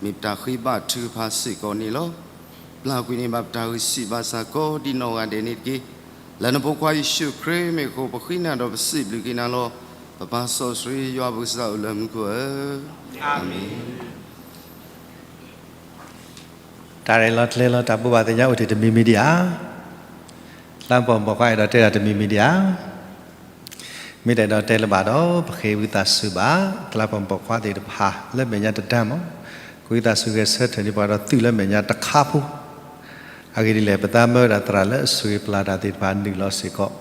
မ့ၢ်ပတၢ်ဃ့ဘါထုကဖၣ်စ့ၢ်ကီးန့ၣ်လီၤ. ပျၢ်ကွံာ်န့ၢ်ဘၣ်ပတၢ်ဂံၢ်စၢ်ဘါစၢ်ကိးဒံးနီၢ်ဂၤဒဲးန့ၣ်တက့ၢ်. လၢနဖိခွါယ့ၣ်ၡူးခရံာ်မ့ၢ်အဃိ ပဃ့နၤဒီးပစံးဘျုးက့ၤနၤလီၤ. ပပၢ်စီဆှံယွၤပကစၢ်အိၣ်လၢမူခိၣ်ဧၢ, အၤမ့ၣ်. တၢ်ရဲၣ်လီၤကျဲၤလီၤတၢ်ဘိးဘၣ်သ့ၣ်ညါအိၣ်တ့ၢ်တမံၤမံၤဒံးဧါ. တလးမူးပိာ်မုၣ်ပိာ်ခွါအဲၣ်ဒိးတဲတၢ်တမံၤမံၤဒံးဧါ. မ့ၢ်တအဲၣ်ဒိးတဲလၢၤဘၣ်ဒီး ပဃ့ဝံသးစူၤဘၣ် တလးမူးပိာ်မုၣ်ပိာ်ခွါသ့ၣ်တဖၣ်လၢမဲာ်ညါတဒါမး, ဃ့ဝံသးစူၤဂဲၤဆၢထၢၣ်န့ၢ်ပှၤဒီးသုးလၢမဲာ်ညါတခါဖိ အဂ့ၢ်ဒ်လဲၣ် ပသးမၢဝဲဒၣ်သရၣ်လၢအဆိၣ်ဂ့ၤပျၢ်တၢ်သ့ၣ်တဖၣ်နုာ်လီၤစ့ၢ်ကီး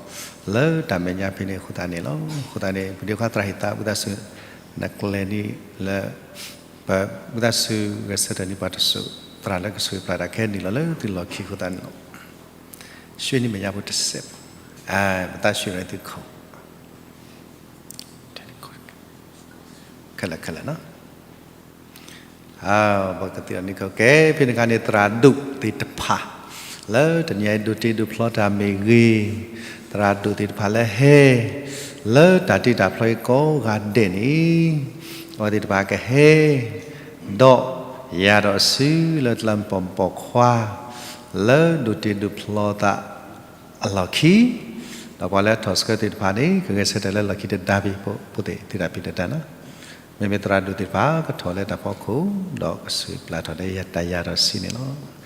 လၢတၢ်မဲာ်ညါဖဲန့ၣ်အဃိသတးန့ၣ်လီၤ. အဃိသတးန့ၣ် ပဒ့ခွါသရၣ်ဟ့ၣ်သး ဝံသးစူၤ နကျဲၤန့ၣ်လၢ ပဝံသးစူၤဂဲၤဆၢထၢၣ်န့ၢ်ပှၤတစိၤ သရၣ်လၢကဆိၣ်ဂ့ၤပျၢ်တၢ်ခဲနုာ်လီၤလၢသုလီၢ်ခံအဃိသတးန့ၣ်လီၤ. ရွှေနံၤမဲာ်ညါဖိတစဲးဖိ, ပသးရွှေနံၤသုခိၣ် ခဲလၢာ်ခဲလၢာ်နီၤ. ပကသံအီၤန့ၣ်ကဲ ဖဲန့ၣ်အခါန့ၣ် သရၣ်ဒိၣ်သ့ၣ်တဖၣ် လၢတနံၤအံၤဒိးတ့ဒိးဖျီတၢ်မ့ၢ်ဂ့ၤ, သရၣ်ဒိၣ်သ့ၣ်တဖၣ်လၢဟဲ လၢတၢ်တ့တၢ်ဖျီအံၤကိးဂၤဒဲးန့ၣ် အဝဲသ့ၣ်တဖၣ်ကဟဲ ဒီးယၤဒီးအစုလၢတလးမူးပိာ်မုၣ်ပိာ်ခွါ လၢဒိးတ့ဒိးဖျီသးအလီၢ်ခံ, ဒီးပှၤလၢထီၣ်ဆှၢသ့ၣ်တဖၣ်န့ၣ် ကဂဲၤဆၢထၢၣ်လၢလီၢ်ခံတဒါဘ့ၣ် ဖိသ့ၣ်သုတၢ်ဖံးတၢ်မၤနီၤ. မ့မ့ၢ်သရၣ်ဒိၣ်သ့ၣ်တဖၣ် ကထီၣ်လၢတၢ်ဖီခိၣ် ဒီးကဆိၣ်ဂ့ၤပျၢ်ထီၣ်ဒီးယၤတၢ်ယၤဒီးစုန့ၣ်လီၤ.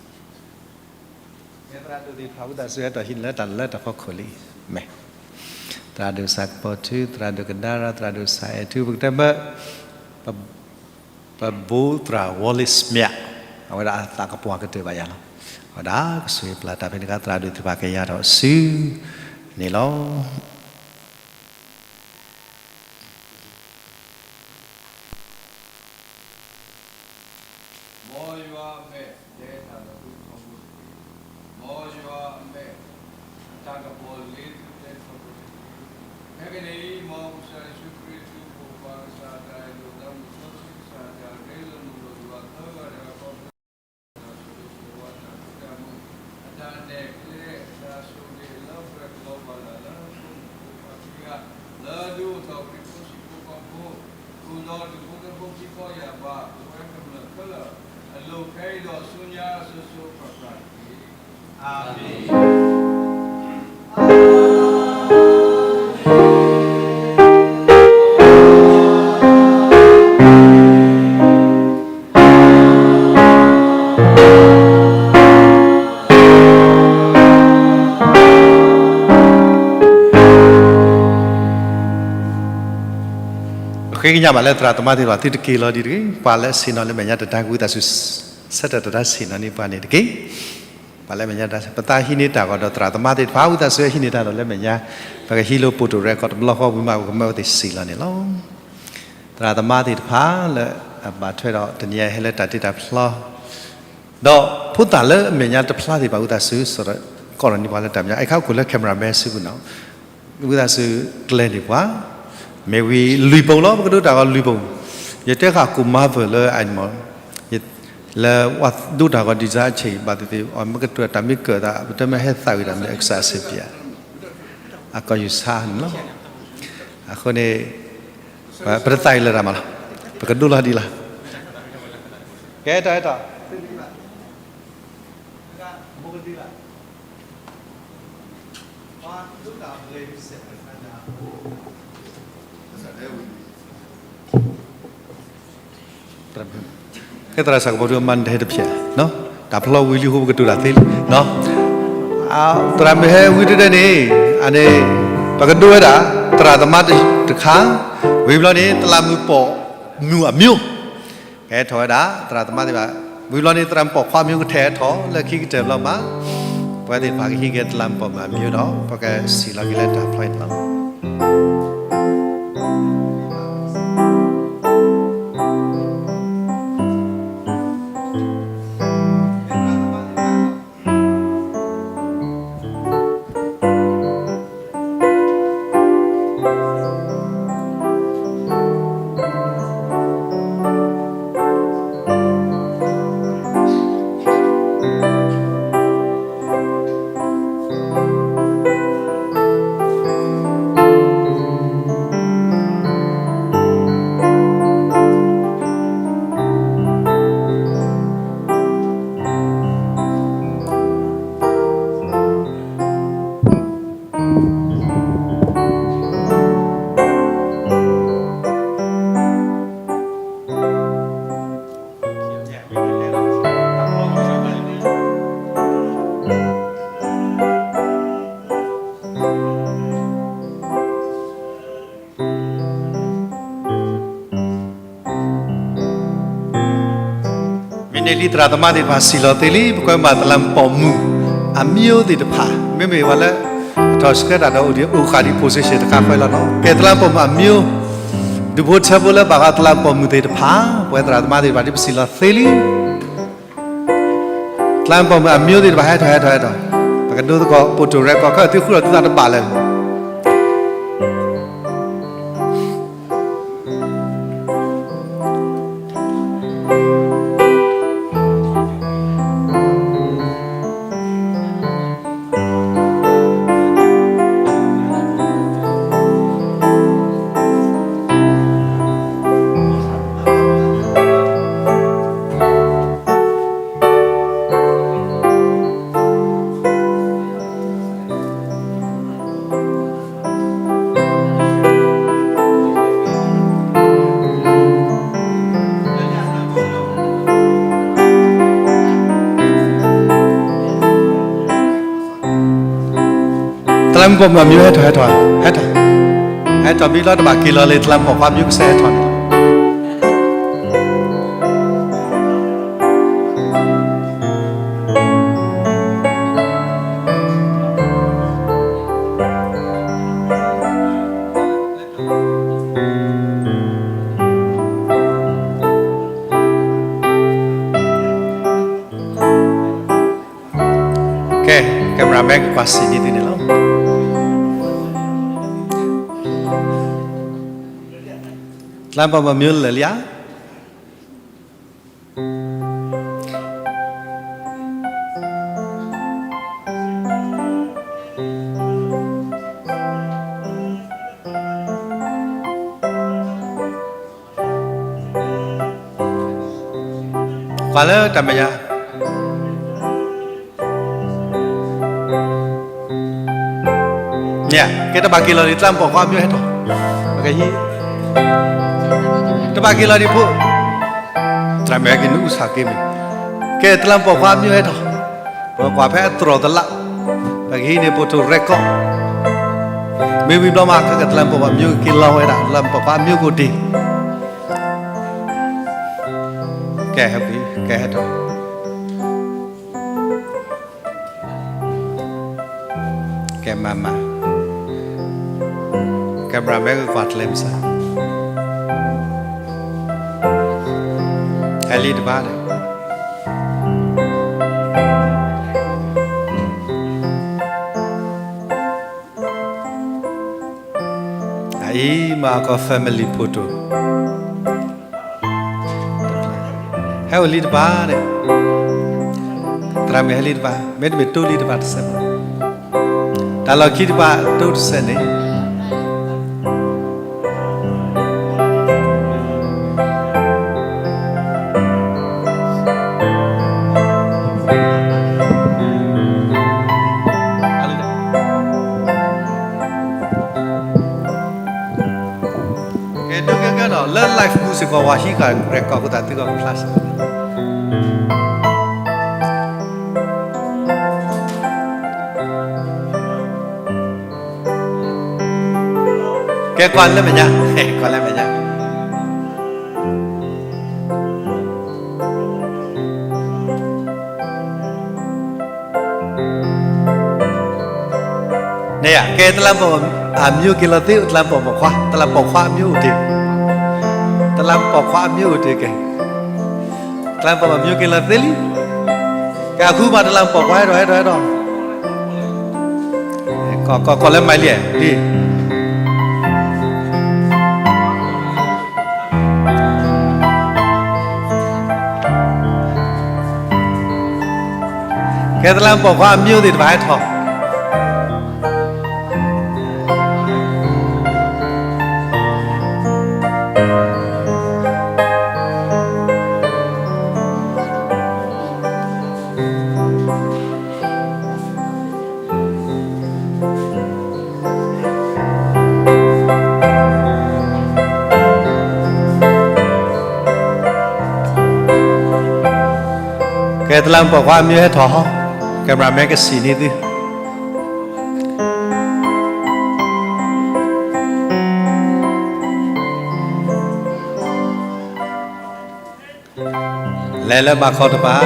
သရၣ်ဒိၣ်သ့ၣ်တဖၣ် ဝံသးစူၤဟဲထီၣ်ဟံးန့ၢ်လၢတၢ်လၢတၢ်ဖီခိၣ်လံ. မ့ၢ် သရၣ်ဒိၣ်စးကပီၤထူ, သရၣ်ဒိၣ်ကဒါရၤ, သရၣ်ဒိၣ်စးအဲၣ်ထူ ပကတဲမၢ ပဘိသရၣ် Wallace Smith အဝဲဒၣ်အသးကပှၢ်ကတၢၢ်ဘၣ်ယၤလီၤ. အဝဲဒၣ်ကဆိၣ်ဂ့ၤပျၢ်တၢ်ဖဲန့ၣ်အခါ သရၣ်ဒိၣ်သ့ၣ်တဖၣ်ကယၤထီၣ်စုန့ၣ်လီၤ. မ်ယွၤအမဲာ်တဲတၢ်လၢသုထီဘိတက့ၢ်. မ်ယွၤအမဲာ်အတၢ်ကပီၤလ့သုတဲထီဘိတက့ၢ်. ခဲကနံၣ်အံၤ မ်ကစၢ်ယ့ၣ်ၡူးခရံာ်သူဖိခွါကစၢ်အတၢ်အဲၣ်ဒိၣ်တၢ်မုာ်စီဆှံ ကစၢ်အတၢ်ရ့လိာ်မုာ်လိာ်ယွၤသၢဂၤတဂၤဃီ တၢ်ဆိၣ်ဂ့ၤဆိၣ်ဝါ တၢ်စိတၢ်ကမီၤ အတၢ်နဲၣ်ကျဲ တၢ်ဆိၣ်ဂ့ၤလၢပှဲၤကလီၤဘၣ်လၢ်လၢပှၤကိးဂၤဒဲး လၢဒုးအိၣ်ထီၣ်ခရံာ်ဖိဟံၣ်ဖိဃီဖိ ဃုာ်ဒီးဒူၣ်ဖိထၢဖိခံခီယၢ်ဘး ပဝဲကမျၢၢ်ခဲလၢာ် အလိၤခဲအံၤဒီးဆူညါစိၤစိၤဃၣ်ဃၣ်တက့ၢ်. အၤမ့ၣ်. ဃ့ကညးဘၣ်လၢသရၣ်သမါသ့ၣ်တဖၣ် သုတက့ၤလီၤဒံးတဂ့ၤ. ပှၤလၢအဆ့ၣ်နီၤလၢမဲာ်ညါတဒါ ကဝံသးစူၤ ဆၢထၢၣ်တဒါဆ့ၣ်နီၤန့ၢ်ပှၤန့ၣ်တက့ၢ်. ပှၤလၢမဲာ်ညါတဒါ ပသးဟံးန့ၢ်တၢ်ဂီၤဒီးသရၣ်သမါသ့ၣ်တဖၣ် ဝံသးစူၤဟံးန့ၢ်တၢ်ဒီးလၢမဲာ်ညါ ပကဟံးလိာ်ပိၢ်တိၢ်ရဲၣ်ကီးတဘျီဃီဝံၤမး ပကမၢဝဲသ့ၣ်စံၣ်လီၤန့ၣ်လီၤ. သရၣ်သမါသ့ၣ်တဖၣ်လၢအဘၣ်ထွဲဒီးတနံၤအံၤဟဲလၢတၢ်တ့တၢ်ဖျီ ဒီးဖိသၣ်လၢအမဲာ်ညါတဖျါသ့ၣ်တဖၣ် ဝံသးစူၤ ကီၢ်ဒီးန့ၢ်ပှၤလၢတၢ်မဲာ်ညါ အခါခိၣ်လၢ camera man စုပူၤနီၤ ဝံသးစူၤကျဲၤန့ၢ်ပှၤ မ့ၢ်ဝံၤလွံၢ်ပိာ်လီၤ ပကဒိတၢ်ဂီၤလွံၢ်ပိာ် ယတဲဃာ်ကိၣ်မၤပၢၢ်လၢအမး လၢဝဲဒိတၢ်ဂီၤဒံးစၢ်အဆံး ဘၣ်သ့ၣ်သ့ၣ် အမ့ၢ်ကတၢၢ်တၢ်မ့ၢ်ကၢၢ်သး ပတဲမ့ၢ်ဟဲသးဝံၤဒီးမ့ၢ်အကစၢ်စ့ပျး အကီၢ်ယူၢ်ဆါန့ၣ်လီၤ. အဃိန့ၣ် ပတသးဝံၤလၢၤတၢ်မးလီၤ ပကဒိလီၤဒံးလီၤ. ကဲ တၢ်အဲၣ်တၢ် ကဲ သရၣ်စးကပီၤထူ မၤနတဟဲတဖျၢၣ် တၢ်ဖျီဝံၤလံအဃိ ပကတိၤတၢ်သ့လံ သရၣ်မုၣ်ဟဲဝံၤတဒဲန့ၣ် အန့ၣ် ပကဒိဝဲဒၣ် သရၣ်သမါတခါ ဝံၤဘျီန့ၣ် တလးမုၢ်ပိာ်မုၣ်အမျိုး ကဟဲထီၣ်ဝဲဒၣ် သရၣ်သမါသ့ၣ်တဖၣ် ဝံၤဘျီန့ၣ် သရၣ်မုၣ်ပိာ်ခွါမ့ၢ်ကထဲဟဲထီၣ်လၢခံကတၢၢ်ဘျီမး ပဝဲသ့ၣ်တဖၣ်ကဟံးက့ၤသရၣ်မုၣ်ပိာ်မုၣ်အမျိုးဒီး ပကစံၣ်လီၤက့ၤလၢတၢ်ဖျီအံၤန့ၣ်လီၤ. လံ သရၣ်သမါသ့ၣ်တဖၣ်စံၣ်လီၤသ့လံ, ပကွဲမးတလးမူးပိာ်မုၣ်အမျိုးသ့ၣ်တဖၣ်, မ့မ့ၢ်ဝဲလၢ အထီၣ်ဆှဲတၢ်ဒီးအိၣ်ဒံးအိၣ်ဃာ်ဒံး position တခါဃီလီၤနီၤ. ကဲ တလးမူးပိာ်မုၣ်အမျိုး, ဒူၣ်ဖိထၢဖိလၢဘၣ်ဃးတလးမူးပိာ်မုၣ်သ့ၣ်တဖၣ်, ပဝဲသရၣ်သမါသ့ၣ်တဖၣ်ဒ်ပစံၣ်လီၤသ့လံ. တလးမူးပိာ်မုၣ်အမျိုးသ့ၣ်တဖၣ် ဟဲထီၣ် ဟဲထီၣ် ဟဲထီၣ်, ပကဒိသကိး photo record ခီ သုဃုထီၣ်သုသးတဘၣ်လၢၤ တလးမူးပိာ်မုၣ်အမျိုး ဟဲထီၣ် ဟဲထီၣ် ဟဲထီၣ်, ဟဲထီၣ်မံလီၤတဘၣ်က့ၤလီၤလၢ တလးမူးပိာ်ခွါအမျိုးကစဲးဟဲထီၣ်န့ၣ် ကဲ cameraman ကကွၢ်စံၣ်န့ၢ်သုန့ၣ်လီၤ. တလးမူးပိာ်မုၣ်အမျိုးလၢာ်လံဧါ. ကွၢ်လၢတၢ်မဲာ်ညါ မ့ၢ် ကဲတဘၣ်က့ၤလီၤဒံး တလးမူးပိာ်ခွါအမျိုးဟဲထီၣ်, ပကဟံး, တဘၣ်က့ၤလီၤဒံးဖိ, သရၣ်မုၣ်ဟဲက့ၤနအုၣ်ဆၣ်က့ၤမ့ၢ်, ကဲတလးမူးပိာ်ခွါအမျိုးဟဲထီၣ်, ပကွၢ်ဖဲအတြီၢ်တလး, ပကဟံးန့ၢ် photo record, မ့ၢ်ဝံၤဘျီမး ကဲတလးမူးပိာ်ခွါအမျိုးက့ၤလီၤဝဲဒၣ် တလးမူးပိာ်ခွါအမျိုးကအိၣ်တ့ၢ် ကဲ ကဲဟဲထီၣ်, ကဲမၤမၤ, cameraman ကကွၢ်ကျဲမုၢ်ဆါ, ဟဲလံတဘၣ်ဒီး အအံၤမၤကီး family photo, ဟဲအိၣ်လံတဘၣ်န့ၣ်, သရၣ်မုၣ်ဟဲလံတဘၣ်, မ့တမ့ၢ်တိလံတဘၣ်တစဲးဖိ, တၢ်လီၢ်ခံတဘၣ်တိတစဲးန့ၣ် ကဲ ဒိကဲကဲဒီး လၢ live ပူၤစ့ၢ်ကီး ပှၤဟံးဃာ် record အဃိသတး သုကဖျါစ့ၢ်ကီး ကဲကွၢ်လၢမဲာ်ညါ, ကွၢ်လၢမဲာ်ညါ န့ၣ်ယါ ကဲ တလးပိာ်အမျိုးက့ၤလီၤသ့, တလးပိာ်ပိာ်ခွါ, တလးပိာ်ခွါအမျိုးအိၣ်တ့ၢ်, တလးပိာ်ခွါအမျိုးအိၣ်တ့ၢ်ကဲ, တလးပိာ်အမျိုးက့ၤလီၤသ့လံ, ကဲ အဃုဘၣ်တလးပိာ်ခွါ ဟဲထီၣ် ဟဲထီၣ် ဟဲထီၣ် ကီၢ် ကီၢ် ကီၢ်လၢမၤလံ, ဒ် ကဲ တလးပိာ်ခွါအမျိုးသ့ၣ်တဖၣ်ဟဲထီၣ်, ကဲ တလးပိာ်ခွါအမျိုးဟဲထီၣ်ဟီ, cameraman ကစံၣ်န့ၢ်သု လၢ လဲၤလၢမၤခီတပၤ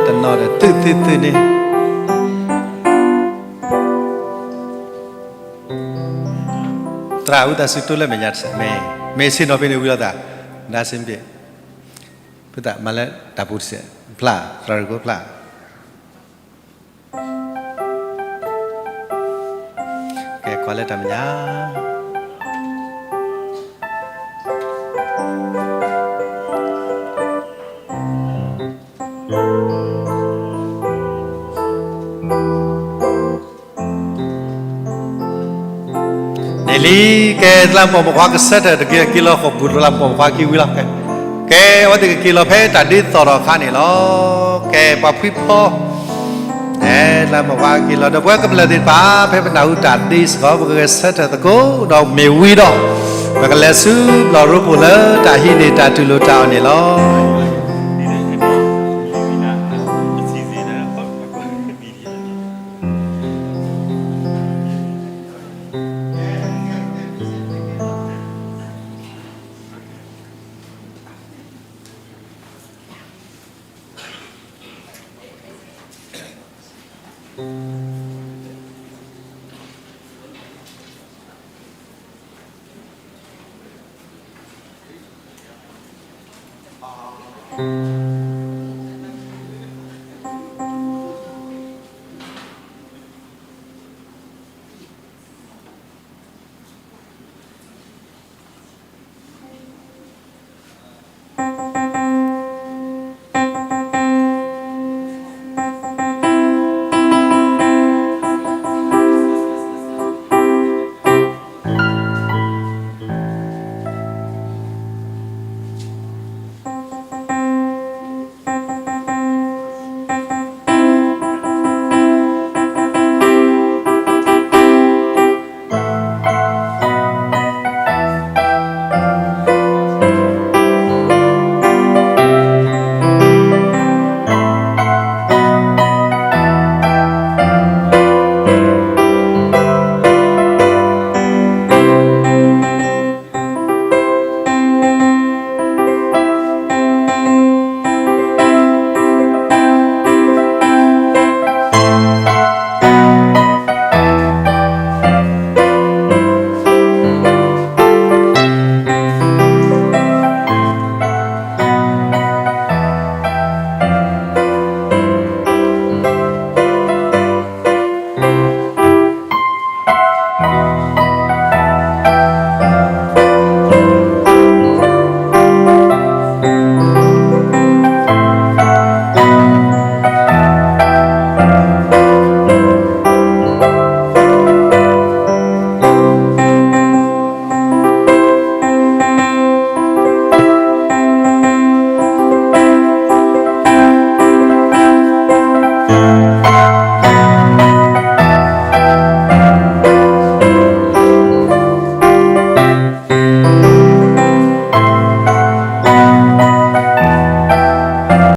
တနီၤဒီး သုသုသုန့ၣ် သရၣ်အုၣ်သးစူၤတိၢ်လၢမဲာ်ညါတစဲး မ့ၢ် မ့ၢ်ဆ့ၣ်နီၤဖဲန့ၣ်ဝံၤလီၤသး ဒါစ့ၢ်မ့ၢ် ဖုသးမၤလၢတၢ်ပူၤတစဲး ဖျါ သရၣ်ရူၢ်ကိဖျါ ကဲကွၢ်လၢတၢ်မဲာ်ညါ န့ၣ်လံ ကဲ တလးမူးပိာ်မုၣ်ခွါကဆၢထၢၣ်တက့ၢ် က့ၤလီၤဃီၤဘူးတလးမူးပိာ်မုၣ်ခွါခံဝံၤလီၤ ကဲ ကဲ အဝဲသ့ၣ်ကက့ၤလီၤဖဲတၢ်ဒ်သိးထီၣ်အခါန့ၣ်လီၤ ကဲ ပှၤဖှံဖီ ကဲ တလးမူးပိာ်မုၣ်ခွါက့ၤလီၤ ဒီးပဝဲကမျၢၢ်သ့ၣ်တဖၣ် ဖဲပနၢ်ဟူတၢ်ဒ်စ့ၢ်ကီး ပကဂဲၤဆၢထၢၣ်သကိး ဒီးမ့ၢ်ဝံၤဒီး ပကလဲၤဆူဘျီၣ်ရိဖှိၣ်လၢတၢ်ဟံးန့ၢ်တၢ်တူၢ်လိာ်တၢ်အီၣ်န့ၣ်လီၤ